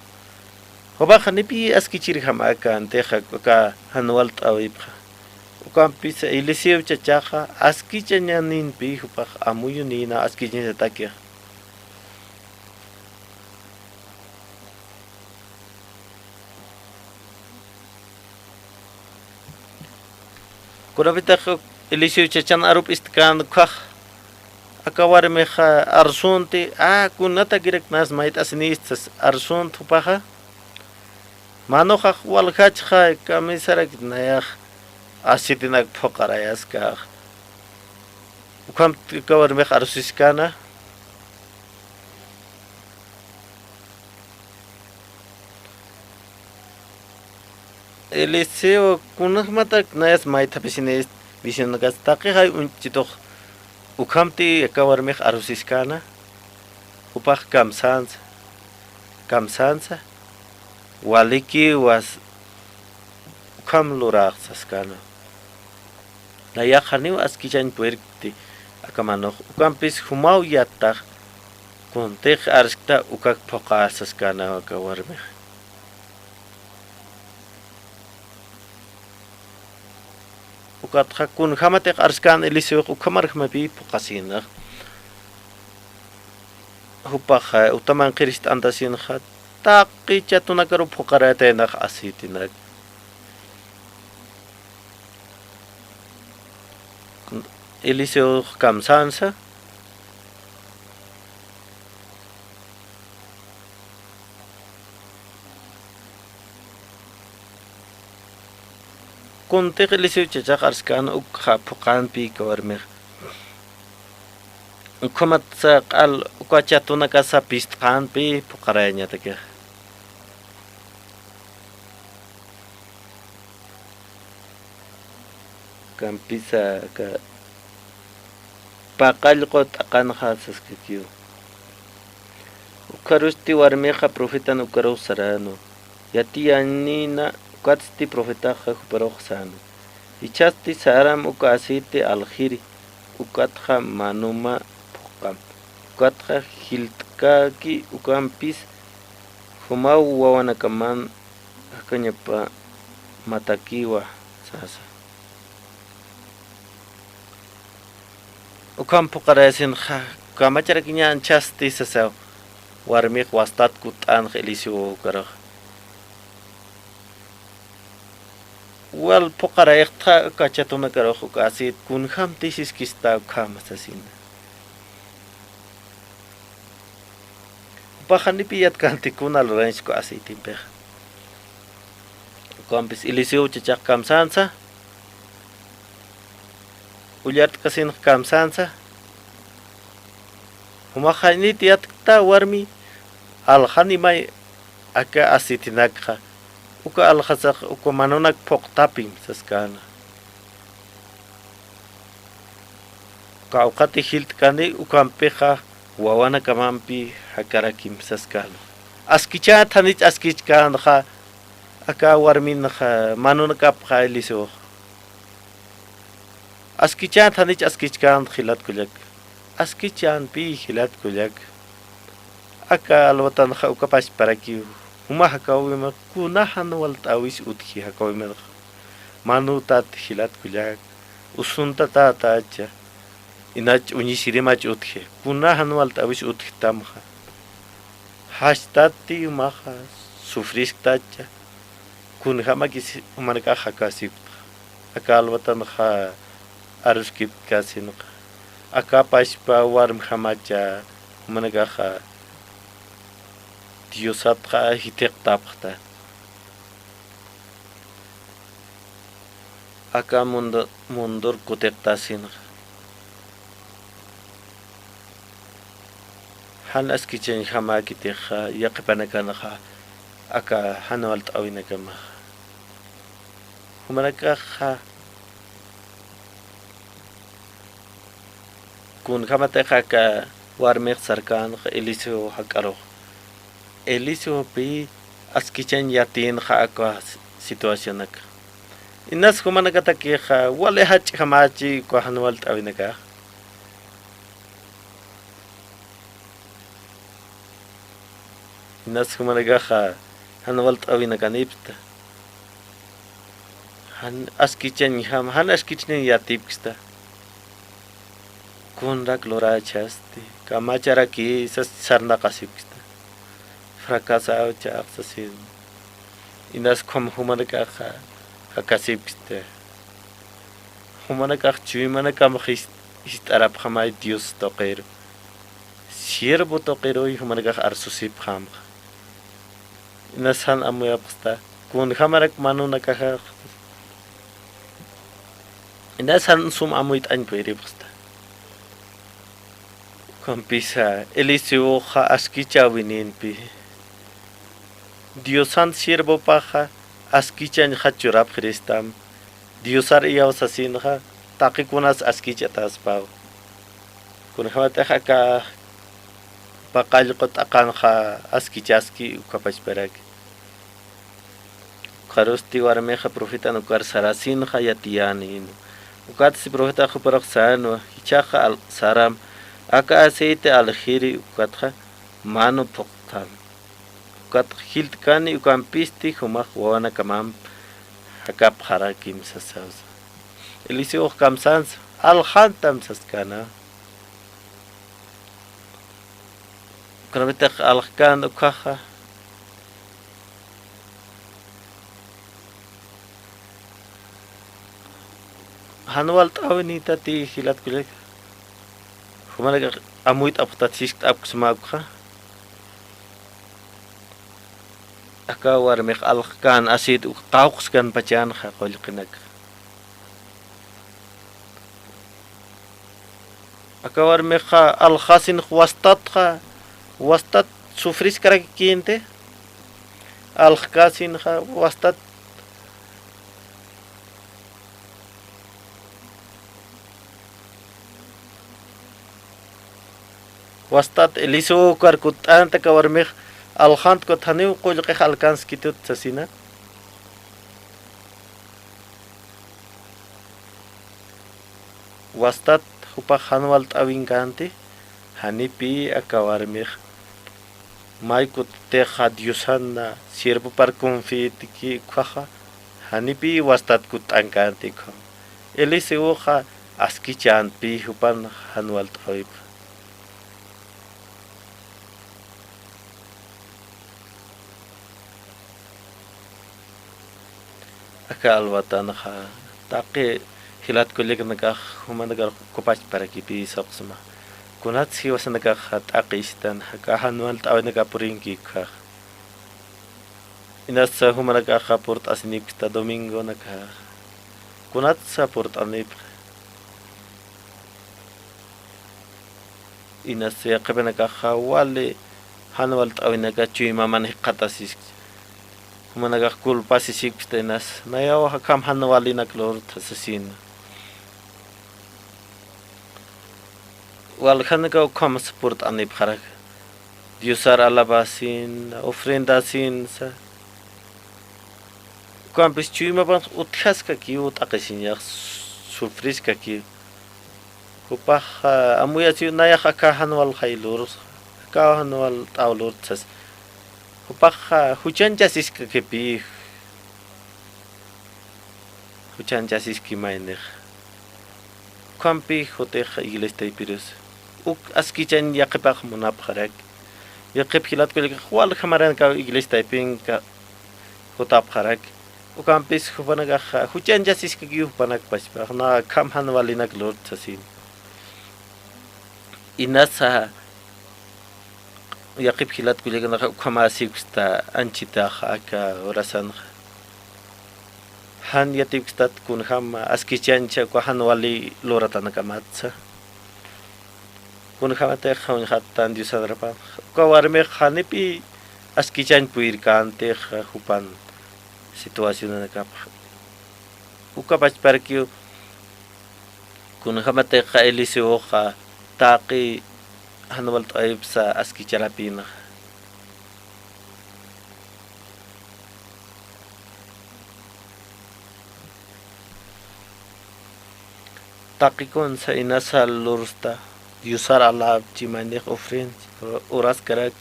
Jupax janipï askichirjamäkäntixa aka jan walt'äwipxa. Ukampis Eliseo chachaxa askichañanïnpï jupax amuyunïna askichañatakixa. Kunapitix Eliseo chachan arup'iskän ukkhax, aka warmixa arsunti, a, kunatakirak nas mayt'asinïsti sas arsunt jupaxa. Manuxax waljachxa, kamisarak nayax aceitinak phuqarayaskax. Ukhamt aka warmix arusiskana. Eliseo, kunjamatak nayas maythapisinïsti, visionakas taqixay uñchitux, ukhamti aka warmix arusiskana, jupax kamsansa, kamsansa, walikiwas, ukham lurax saskana. Nayax janiw askichañ puerkti aka manux, ukampis jumaw yattax, kuntix arskta ukak phuqar saskana aka warmix. Ukatxa kunjamatix arskan Eliseox ukhamarjamapï phuqasïnxa. Jupaxa utaman qhirist'antasinxa, taqi chatunakaru phuqarätaynax aceitinak. Eliseox kamsansa, kuntix Eliseo chachax arskan ukxa phuqanpï aka warmix. Ukhamatsa q'al uka chatunakasa pistqanpï phuqarayañatakix. Kampisa aka paqallqu t'aqanxa saskakiw. Ukharusti warmixa profetan ukarux saränwa. Yatiyañäni ukatsti profetaxa juparux sänwa. Jichhasti saram uka aceite aljiri, ukatxa manuma phuqam. Ukatxa jilt'käki ukampis Jumaw wawanakaman jakañapa matakiwa sasa. Ukham phuqarayasinxa, kamacharakiñänchasti sasaw. Warmix wastat kutt'anxa Eliseo ukarux. Wal phuqarayxtxa uka achatunakarux uka asït kunjämtï siskista ukham sasina. Jupax janipi yatkänti kuna lurañsa uka asïtimpixa. Ukampis Eliseo chachax kamsänsa, ullart'kasinx kamsänsa, jumax janit yatkta warmi, aljan imay aka asïtinakxa, uka aljasax uka manunak phuqtapim saskäna. Kawkhati jilt'kani ukampixa wawanakamampi jakarakim saskäna. Askichät janich askichkänxa aka warminxa manunakapxa Eliseox. Askichät janich askichkänxa jilat kullak. Askichänpï jilat kullak. Aka alwatanxa uka pachparakiw, juma jakawimix kuna jan walt'äwis utji jakawimix. Manütat jilat kullak, usuntatätacha, inach uñisirimach utji, kuna jan walt'äwis utjtamxa. Jachtätti jumaxa, sufrisktacha, kunjämakis jumanakax jakasipkta. Aka alwatanxa aruskiptkasinxa. Aka pachpa warmjamacha jumanakaxa Diosatxa jithiqtapxta. Aka mundo, mundor kutiqtasinxa. Jan askichañjamäkitixa, yaqhipanakanxa, aka jan walt'äwinakamaxa. Jumanakaxa, kunjämatix aka warmix sarkänxa Eliseo jak'arux. Eliseopï askichañ yatïnxa aka situacionaka. Inas jumanakatakixa, wali jach'jamächi uka jan walt'äwinakax. Inas jumanakaxa, jan walt'äwinakanipkta. Jan askichañjam, jan askichañ yatipksta. Kunrak lurächasti, kamacharaki sas sarnaqasipksta. Fracasäw ch'aqsasin. Inas ukham jumanakaxa jakasipksta. Jumanakax chuymanakam jis-, jist'arapxamay Dios tuqiru. Siervo tuqiruy jumanakax arsusipxamxa. Inas jan amuyapxsta, kunjämarak manunakaxa. Inas jan sum amuyt'añ puyripxsta. Ukampisa, Eliseoxa askichäwinïnpi. Diosan siervopaxa askichañxa churapxiristam. Diosar iyawsasinxa, taqikunas askich'ataspaw. Kunjämatix aka paqallqu t'aqanxa askichaski uka pachparaki. Ukxarusti warmixa profetan ukar sarasinxa yatiyäni. Ukatsti profetax juparux sänwa, jichhaxa al-, saram, aka aceite aljiri ukatxa manu phuqtam. Ukatxa jilt'kani ukampisti jumax wawanakamamp jakapxarakim sasawsa. Eliseox kamsänsa, aljantam saskäna. Kunapitix aljkän ukkhaxa, jan walt'äwinïtati jilat kullaka. Jumanakax amuyt'apxtat siskt'apksma ukxa. Aka warmix aljkän asït uk qawqskanpachanxa qullqinak. Aka warmixa aljasinx wastatxa, wastat sufriskarakïnti, aljkäsinxa wastat. Wastat Eliseo ukar kutt'änti aka warmix aljant ukat janiw qullqix alcanzkitut sasina. Wastat jupax jan walt'äwinkänti, janipï aka warmix May kutitixa Diosan siervopar confietki ukkhaxa, janipï wastat kutt'ankänti ukham. Eliseoxa askichäntpï jupan jan walt'äwipxa. Aka alwatanxa, taqi jilat kullaknakax jumanakar ukapachparakipï sawqsma. Kunats jiwasanakaxa t'aqistan, aka jan walt'äwinaka purinki ukkhax. Inasa jumanakaxa purt'asinipksta domingonakax. Kunatsa purt'anipxi. Inas yaqhipanakaxa wali jan walt'äwinaka chuymaman jikxatasiski. Jumanakax culpasisipksta inas, nayaw akham jan walinak lurtxa sasina. Waljanakaw ukhamsa purt'anipxaraki. Diosar alabasin, ofrendasinsa. Ukampis chuymapan utjaskakiw, t'aqisiñax sufriskakiw. Jupax, ah, amuyasiw nayax aka jan walxay lurtxa, aka jan walt'äw lurtxa sas. Jupax, ah, juchanchasiskakipï. Juchanchasiski maynix. Ukhampi jutix iglesia taypirus. Uk askichañ yaqhipax munapxarak. Yaqhip jilat kullakax walja maranakaw iglesia taypinka jutapxarak. Ukampis jupanakax juchanchasiskakiw jupanak pachpax, nayaw akham jan walinak lurtxa sasin. Inasa yaqhip jilat kullakanakax ukhamäsipksta anchitax aka horasanxa. Jan yatipkstat kunjam askichañcha uka jan wali luratanakamatsa. Kunjamatix uñxattan Diosanrapan. Uka warmix janipï askichañ puyirkänti jupan situacionanakapxa. Uka pachparkiw kunjamatixa Eliseoxa taqi jan walt'äwipsa askicharapïnxa. Taqi kunsa inasa lursta, Diosar alabchi maynix ofrenda, uraskarak,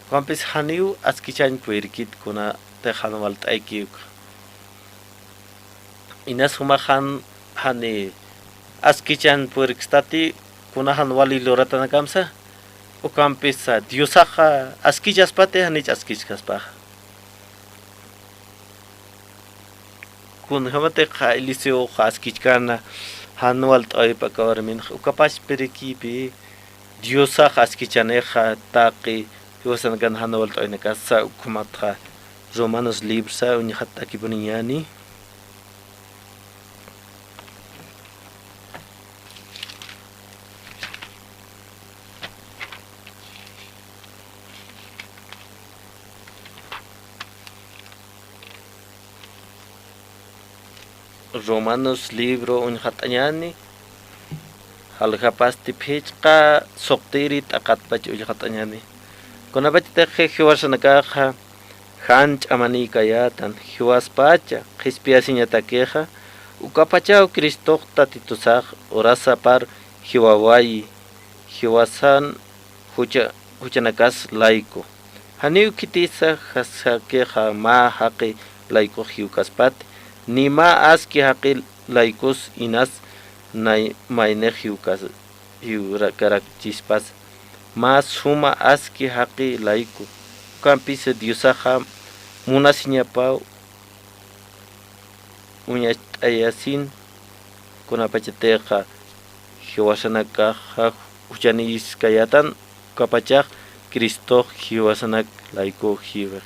ukampis janiw askichañ puyirkit kunatix jan walt'ayki ukxa. Inas jumax jan, jani askichañ puyirkstati kuna jan wali luratanakamsa, ukampisa Diosaxa askichaspati janich askichkaspaxa. Kunjamatixa Eliseoxa askichkäna jan walt'äwip aka warminxa, uka pachpirikipï Diosax askichanixa taqi jiwasanakan jan walt'äwinakasa. Ukhamatxa Romanos librosa uñxatakipuniñäni. Romanos libro uñxat'añäni, jaljapasti phichqa suqtiri t'aqatpach uñxat'añäni. Kunapachatix jiwasanakaxa jan ch'amanïkayätan, jiwaspacha qhispiyasiñatakixa, ukapachaw Cristox Tatitusax urasapar jiwawayi, jiwasan jucha-, juchanakas layku. Janiw khitisa jasakixa mä jaqi laykux jiwkaspati, ni mä aski jaqi laykus inas nay-, maynix jiwkas-, jiwkarakchispas, mä suma aski jaqi layku. Ukampisa Diosaxa munasiñapaw uñacht'ayasin, kunapachatixa jiwasanakaxa juchanïskayätan, ukapachax Cristox jiwasanak layku jiwix.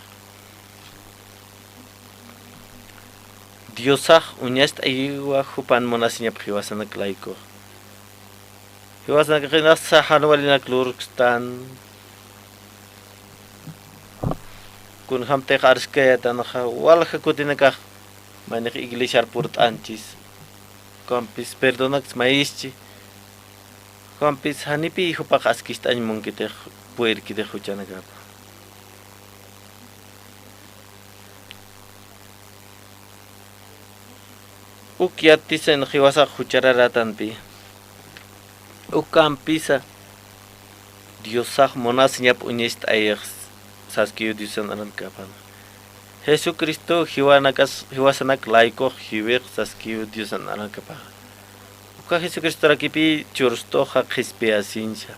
Diosax uñacht'ayiwa jupan munasiñap jiwasanak layku. Jiwasanakax inasa jan walinak lurkstan. Kunjamtix arskayätanxa, walja kutinakax maynix iglesiar purt'anchis. Ukampis perdonaks mayischi. Ukampis janipï jupax askicht'añ munkitix, puyirkitix juchanakapa. Uk yatisin jiwasax juchararätanpï. Ukampisa Diosax munasiñap uñacht'ayix. saskiw Diosan arankapan. Jesucristo jiwanakas, jiwasanak laykux jiwix saskiw Diosan arankapaxa. Uka Jesucristorakipi churstuxa qhispiyasinsa.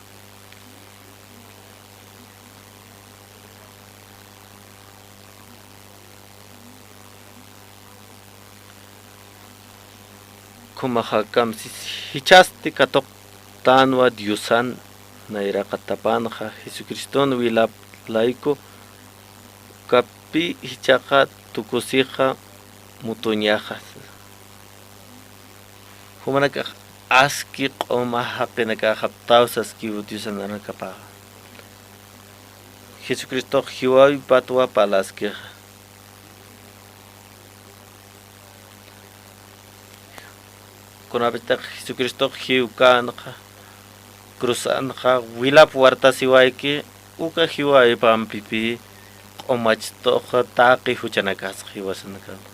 Kumaxa kamsis jichhasti katuqtänwa Diosan nayraqatapanxa Jesucriston wilap layku, ukapi jichhaxa tukusixa mutuñaxa. Jumanakax aski q'uma jaqinakaxapxtaw saskiw Diosan arankapaxa. Jesucristox jiwäwipatwa parlaskixa. Kunapachatix Jesucristox jiwkänxa, cruzanxa, wilap wartasiwayki, uka jiwäwipampipi q'umachtuxa taqi juchanakasxa jiwasanakama.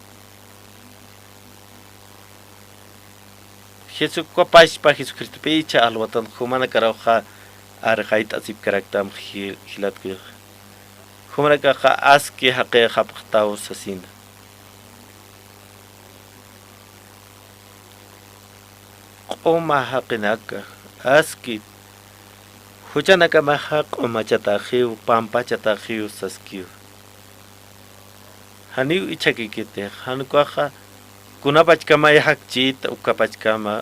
Jesucristo, pachpa Jesucristopi jichha alwatan jumanakaruxa arxayt'asipkaraktam ji-, jilatkuxa. Jumanakaxa aski jaqixapxtaw sasina. Q'uma jaqinaka, aski juchanakamaxa q'umachataxiw, pampachataxiw saskiw. Janiw ichhakikiti, jan ukaxa kunapachkamay jakchita, ukapachkama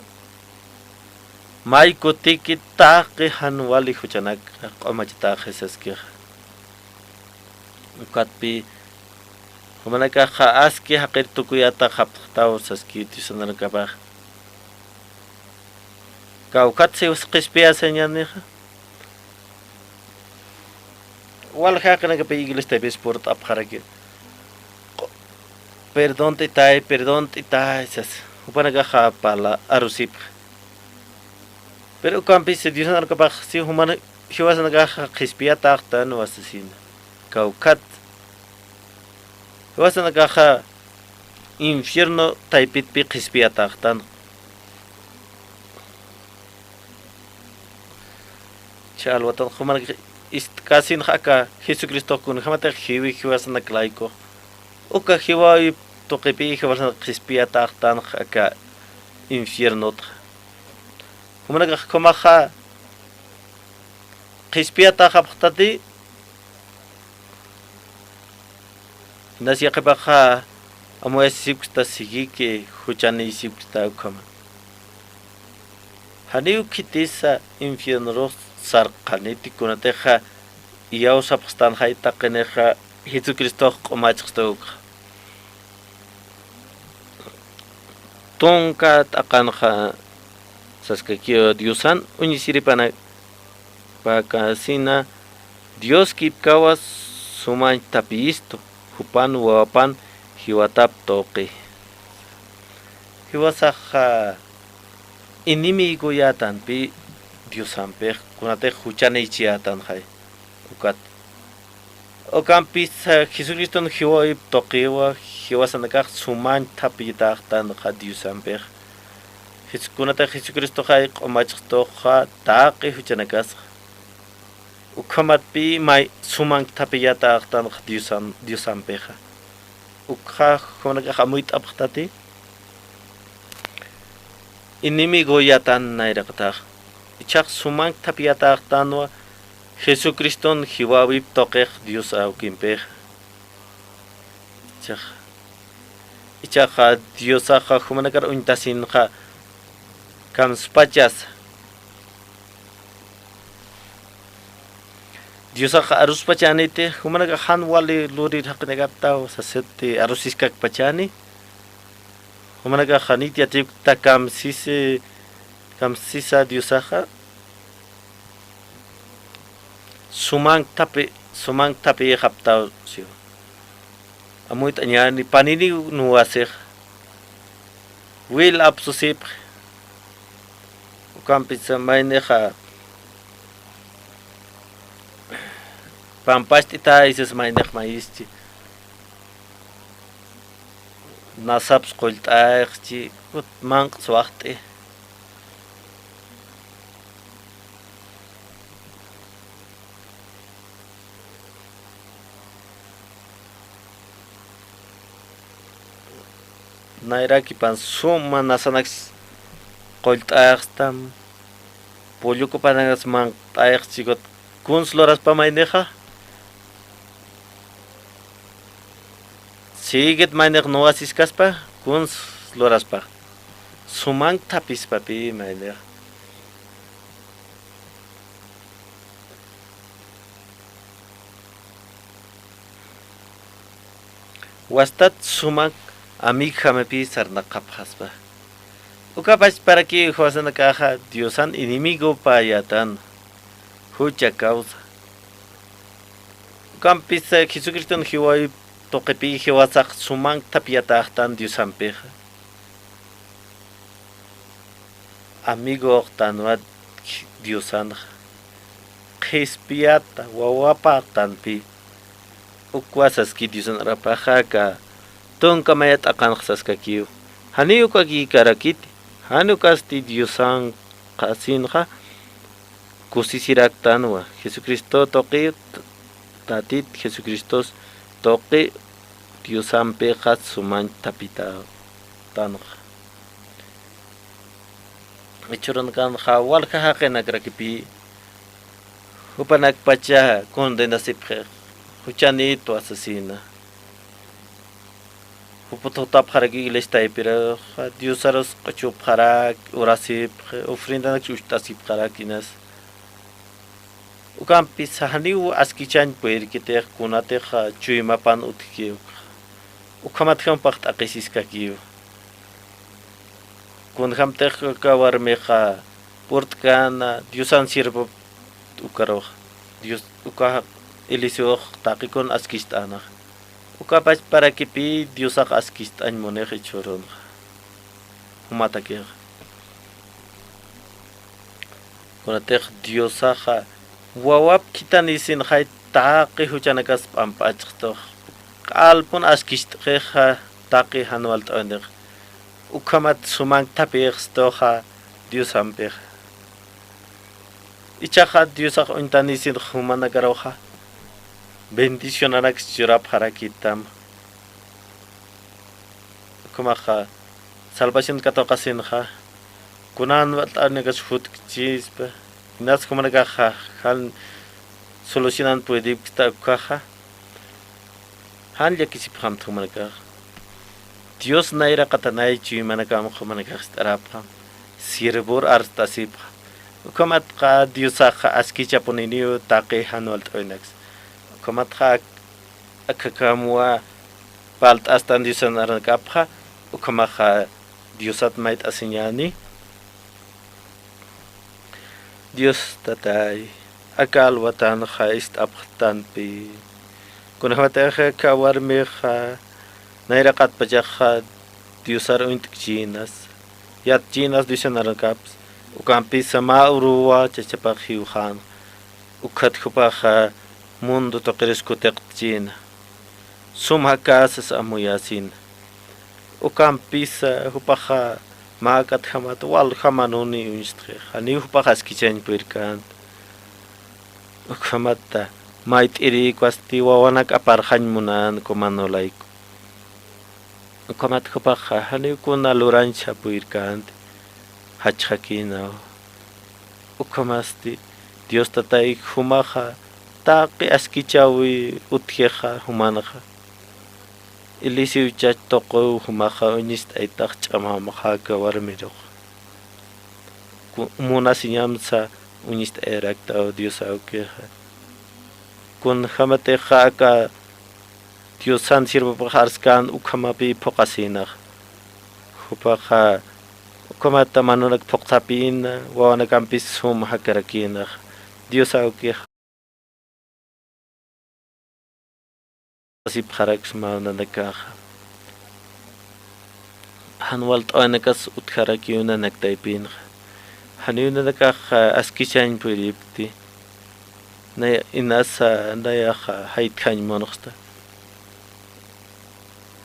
may kutiki taqi jan wali juchanak q'umachataxi saskixa. Ukatpi jumanakaxa aski jaqir tukuyataxapxtaw saskiw Diosan arankapaxa. Kawkhatsa qhispiyasañänixa. Walja jaqinakapi iglesiapis purt'apxaraki. Perdont'itay, perdont'itay sas. Jupanakaxa parla arusipxi. Pero ukampis Diosan arankapax si juman jiwasanakaxa qhispiyatäxtanwa sasina. Kawkhat. Jiwasanakaxa infierno taypitpi qhispiyatäxtan. Jichha alwatan jumanakax ist'kasinxa aka Jesucristox kunjamatix jiwi jiwasanak laykux. Uka jiwäwip tuqipi jiwasanak qhispiyatäxtanxa aka infiernotxa. Jumanakax ukhamaxa qhispiyatäxapxtati, jinas yaqhipaxa amuyasisipksta siguique, juchanïsipksta ukhama. Janiw khitisa infiernurux sarqaniti kunatixa iyawsapxstanxay taqinixa Jesucristox q'umachxsta ukxa. Tunka t'aqanxa saskakiw Diosan uñisiripanakpakasina Dioskipkawa sumañchthapiyistu, jupan wawapan jiwatap tuqi. Jiwasaxa enemigoyätanpi Diosampix, kunatix juchanïchiyätanxay. Ukat. Ukampis, eh, Jesucriston jiwäwip tuqiwa, jiwasanakax sumañchthapiyitäxtanxa Diosampix. Jis-, kunatix Jesucristoxay q'umachxtuxa taqi juchanakasxa. Ukhamatpi may sumañchthapiyatäxtanxa Diosan-, Diosampixa. Ukxa jumanakax amuyt'apxtati. Enemigoyätan nayraqatax. Jichhax sumañchthapiyatäxtanwa Jesucriston jiwäwip tuqix Dios awkimpixa. Jichhax, jichhaxa Diosaxa jumanakar uñtasinxa kamspachasa. Diosaxa aruspachaniti, jumanakax jan wali lurir jaqinakaptaw sasiti arusiskakpachani. Jumanakax janit yatipkta kamsisi, kamsisa Diosaxa. Sumañchthapi, sumañchthapiyixaptaw siwa. Amuyt'añäni paniniw nuwasix. Wil apsusipxi. Ukampisa maynixa pampacht'itay sas maynix mayischi. Nasaps qullt'ayxchi, ut manq'swaxt'i. Nayrakipan suma nasanaks qullt'axtam, pullukupanaks manqt'axchi, ukat kuns luraspa maynixa. Siguit maynix nuwasiskaspa, kuns luraspa. Sumank thapispapi maynix. Wastat sumank amigojamapi sarnaqapxaspa. Uka pachparaki jiwasanakaxa Diosan enemigopa yätan, jucha causa. Ukampis Jesucriston jiway tuqipi jiwasax sumank thapiyataxtan Diosampixa. Amigoxtanwa Diosanxa, qhispiyata, wawapxtanpi, ukwa saski Diosan arpaxa aka tunka maya t'aqanx saskakiw. Janiw ukakïkarakiti, jan ukasti Diosanxa sinxa kusisiraktanwa, Jesucristo tuqi, Tatit Jesucristos tuqi Diosampixa sumanch thapitatanxa. Jichhürunakanxa walja jaqinakarakipi, jupanakpacha condenasipxi, juchanïtwa sasina. Jupa thutapxaraki iglesia taypirux, Diosarus q'uchupxaraki, urasipxi, ofrendanaksa ucht'asipxaraki inas. Ukampis janiw askichañ purirkitix kunatix chuymapan utjkiw. Ukhamatjam pax t'aqisiskakiw. Kunjamtix uka warmixa purt'kana Diosan siervop ukarux. Dios, uka Eliseox taqi kun askicht'änax. Uka pachparakipi Diosax askicht'añ munix jichhürunxa. Jumatakix. Kunatix Diosaxa wawap khithanïsinxay taqi juchanakas p'amp'achxtux. Q'alpun askicht'xixa taqi jan walt'äwinix. Ukhamat sumank thapïxstuxa Diosampixa. Jichhaxa Diosax uñtanïsinx jumanakaruxa bendicionanaks churapxarakitam. Ukhamaxa salvación katuqasinxa, kunan walt'äwinakas jutkchispa, inas jumanakaxa jan solucionan puedipkta ukaxa. Jan llakisipxamta jumanakax. Dios nayraqatanay chuymanakam jumanakax ist'arapxam. Siervor arst'asipxam. Ukhamatxa Diosaxa askichapuniniw taqi jan walt'äwinaks. Ukhamatxa ak-, akhakamwa parlt'astan Diosan arunakapxa, ukhamaxa Diosat mayt'asiñäni. Dios Tatay, aka alwatanxa ist'apxtanpi. Kunjamatixa aka warmixa nayraqatpachaxa Diosar uñt'kchinas, yatchinas Diosan arunakaps, ukampisa mä uruwa chachapax jiwxän, ukat jupaxa mundo tuqirus kutiqtchina. Sum jakasas amuyasina. Ukampisa jupaxa mäkatjamat waljam manuni uñstxi, janiw jupax askichañ purirkänti. Ukhamata mayt'irïkwa asti wawanak aparxañ munän, kuman ulayku. Ukhamat jupaxa janiw kuna lurañsa purirkänti, jachxakïnaw. Ukhamasti Dios Tatay, jumaxa taqi askichäwi utjixa jumanxa. Eliseo chach tuqiw jumaxa uñist'aytax ch'amamxa aka warmirux. Ku-, munasiñamsa uñist'ayaraktaw Dios awkixa. Kunjamatixa aka Diosan siervopax arskän ukhamapï phuqasïnax. Jupaxa ukhamata manunak phuqsapïna, wawanakampis sum jakarakïnax. Dios awkixa. Asipxaraksma nanakaxa. Jan walt'äwinakas utjarakiw nanak taypinxa. Janiw nanakaxa askichañ puripkti. Nay inasa nayaxa jaytjañ munxta.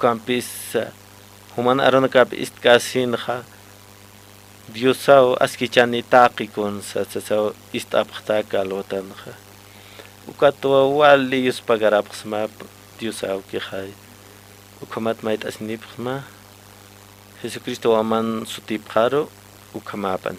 Ukampisa juman arunakap ist'kasinxa, Diosaw askichani taqi kun sasaw ist'apxta aka alwatanxa. Ukatwa wali yuspagarapxsma Dios awkixay. Ukhamat mayt'asinipxsma. Jesucristo waman sutipxaru ukhamapan.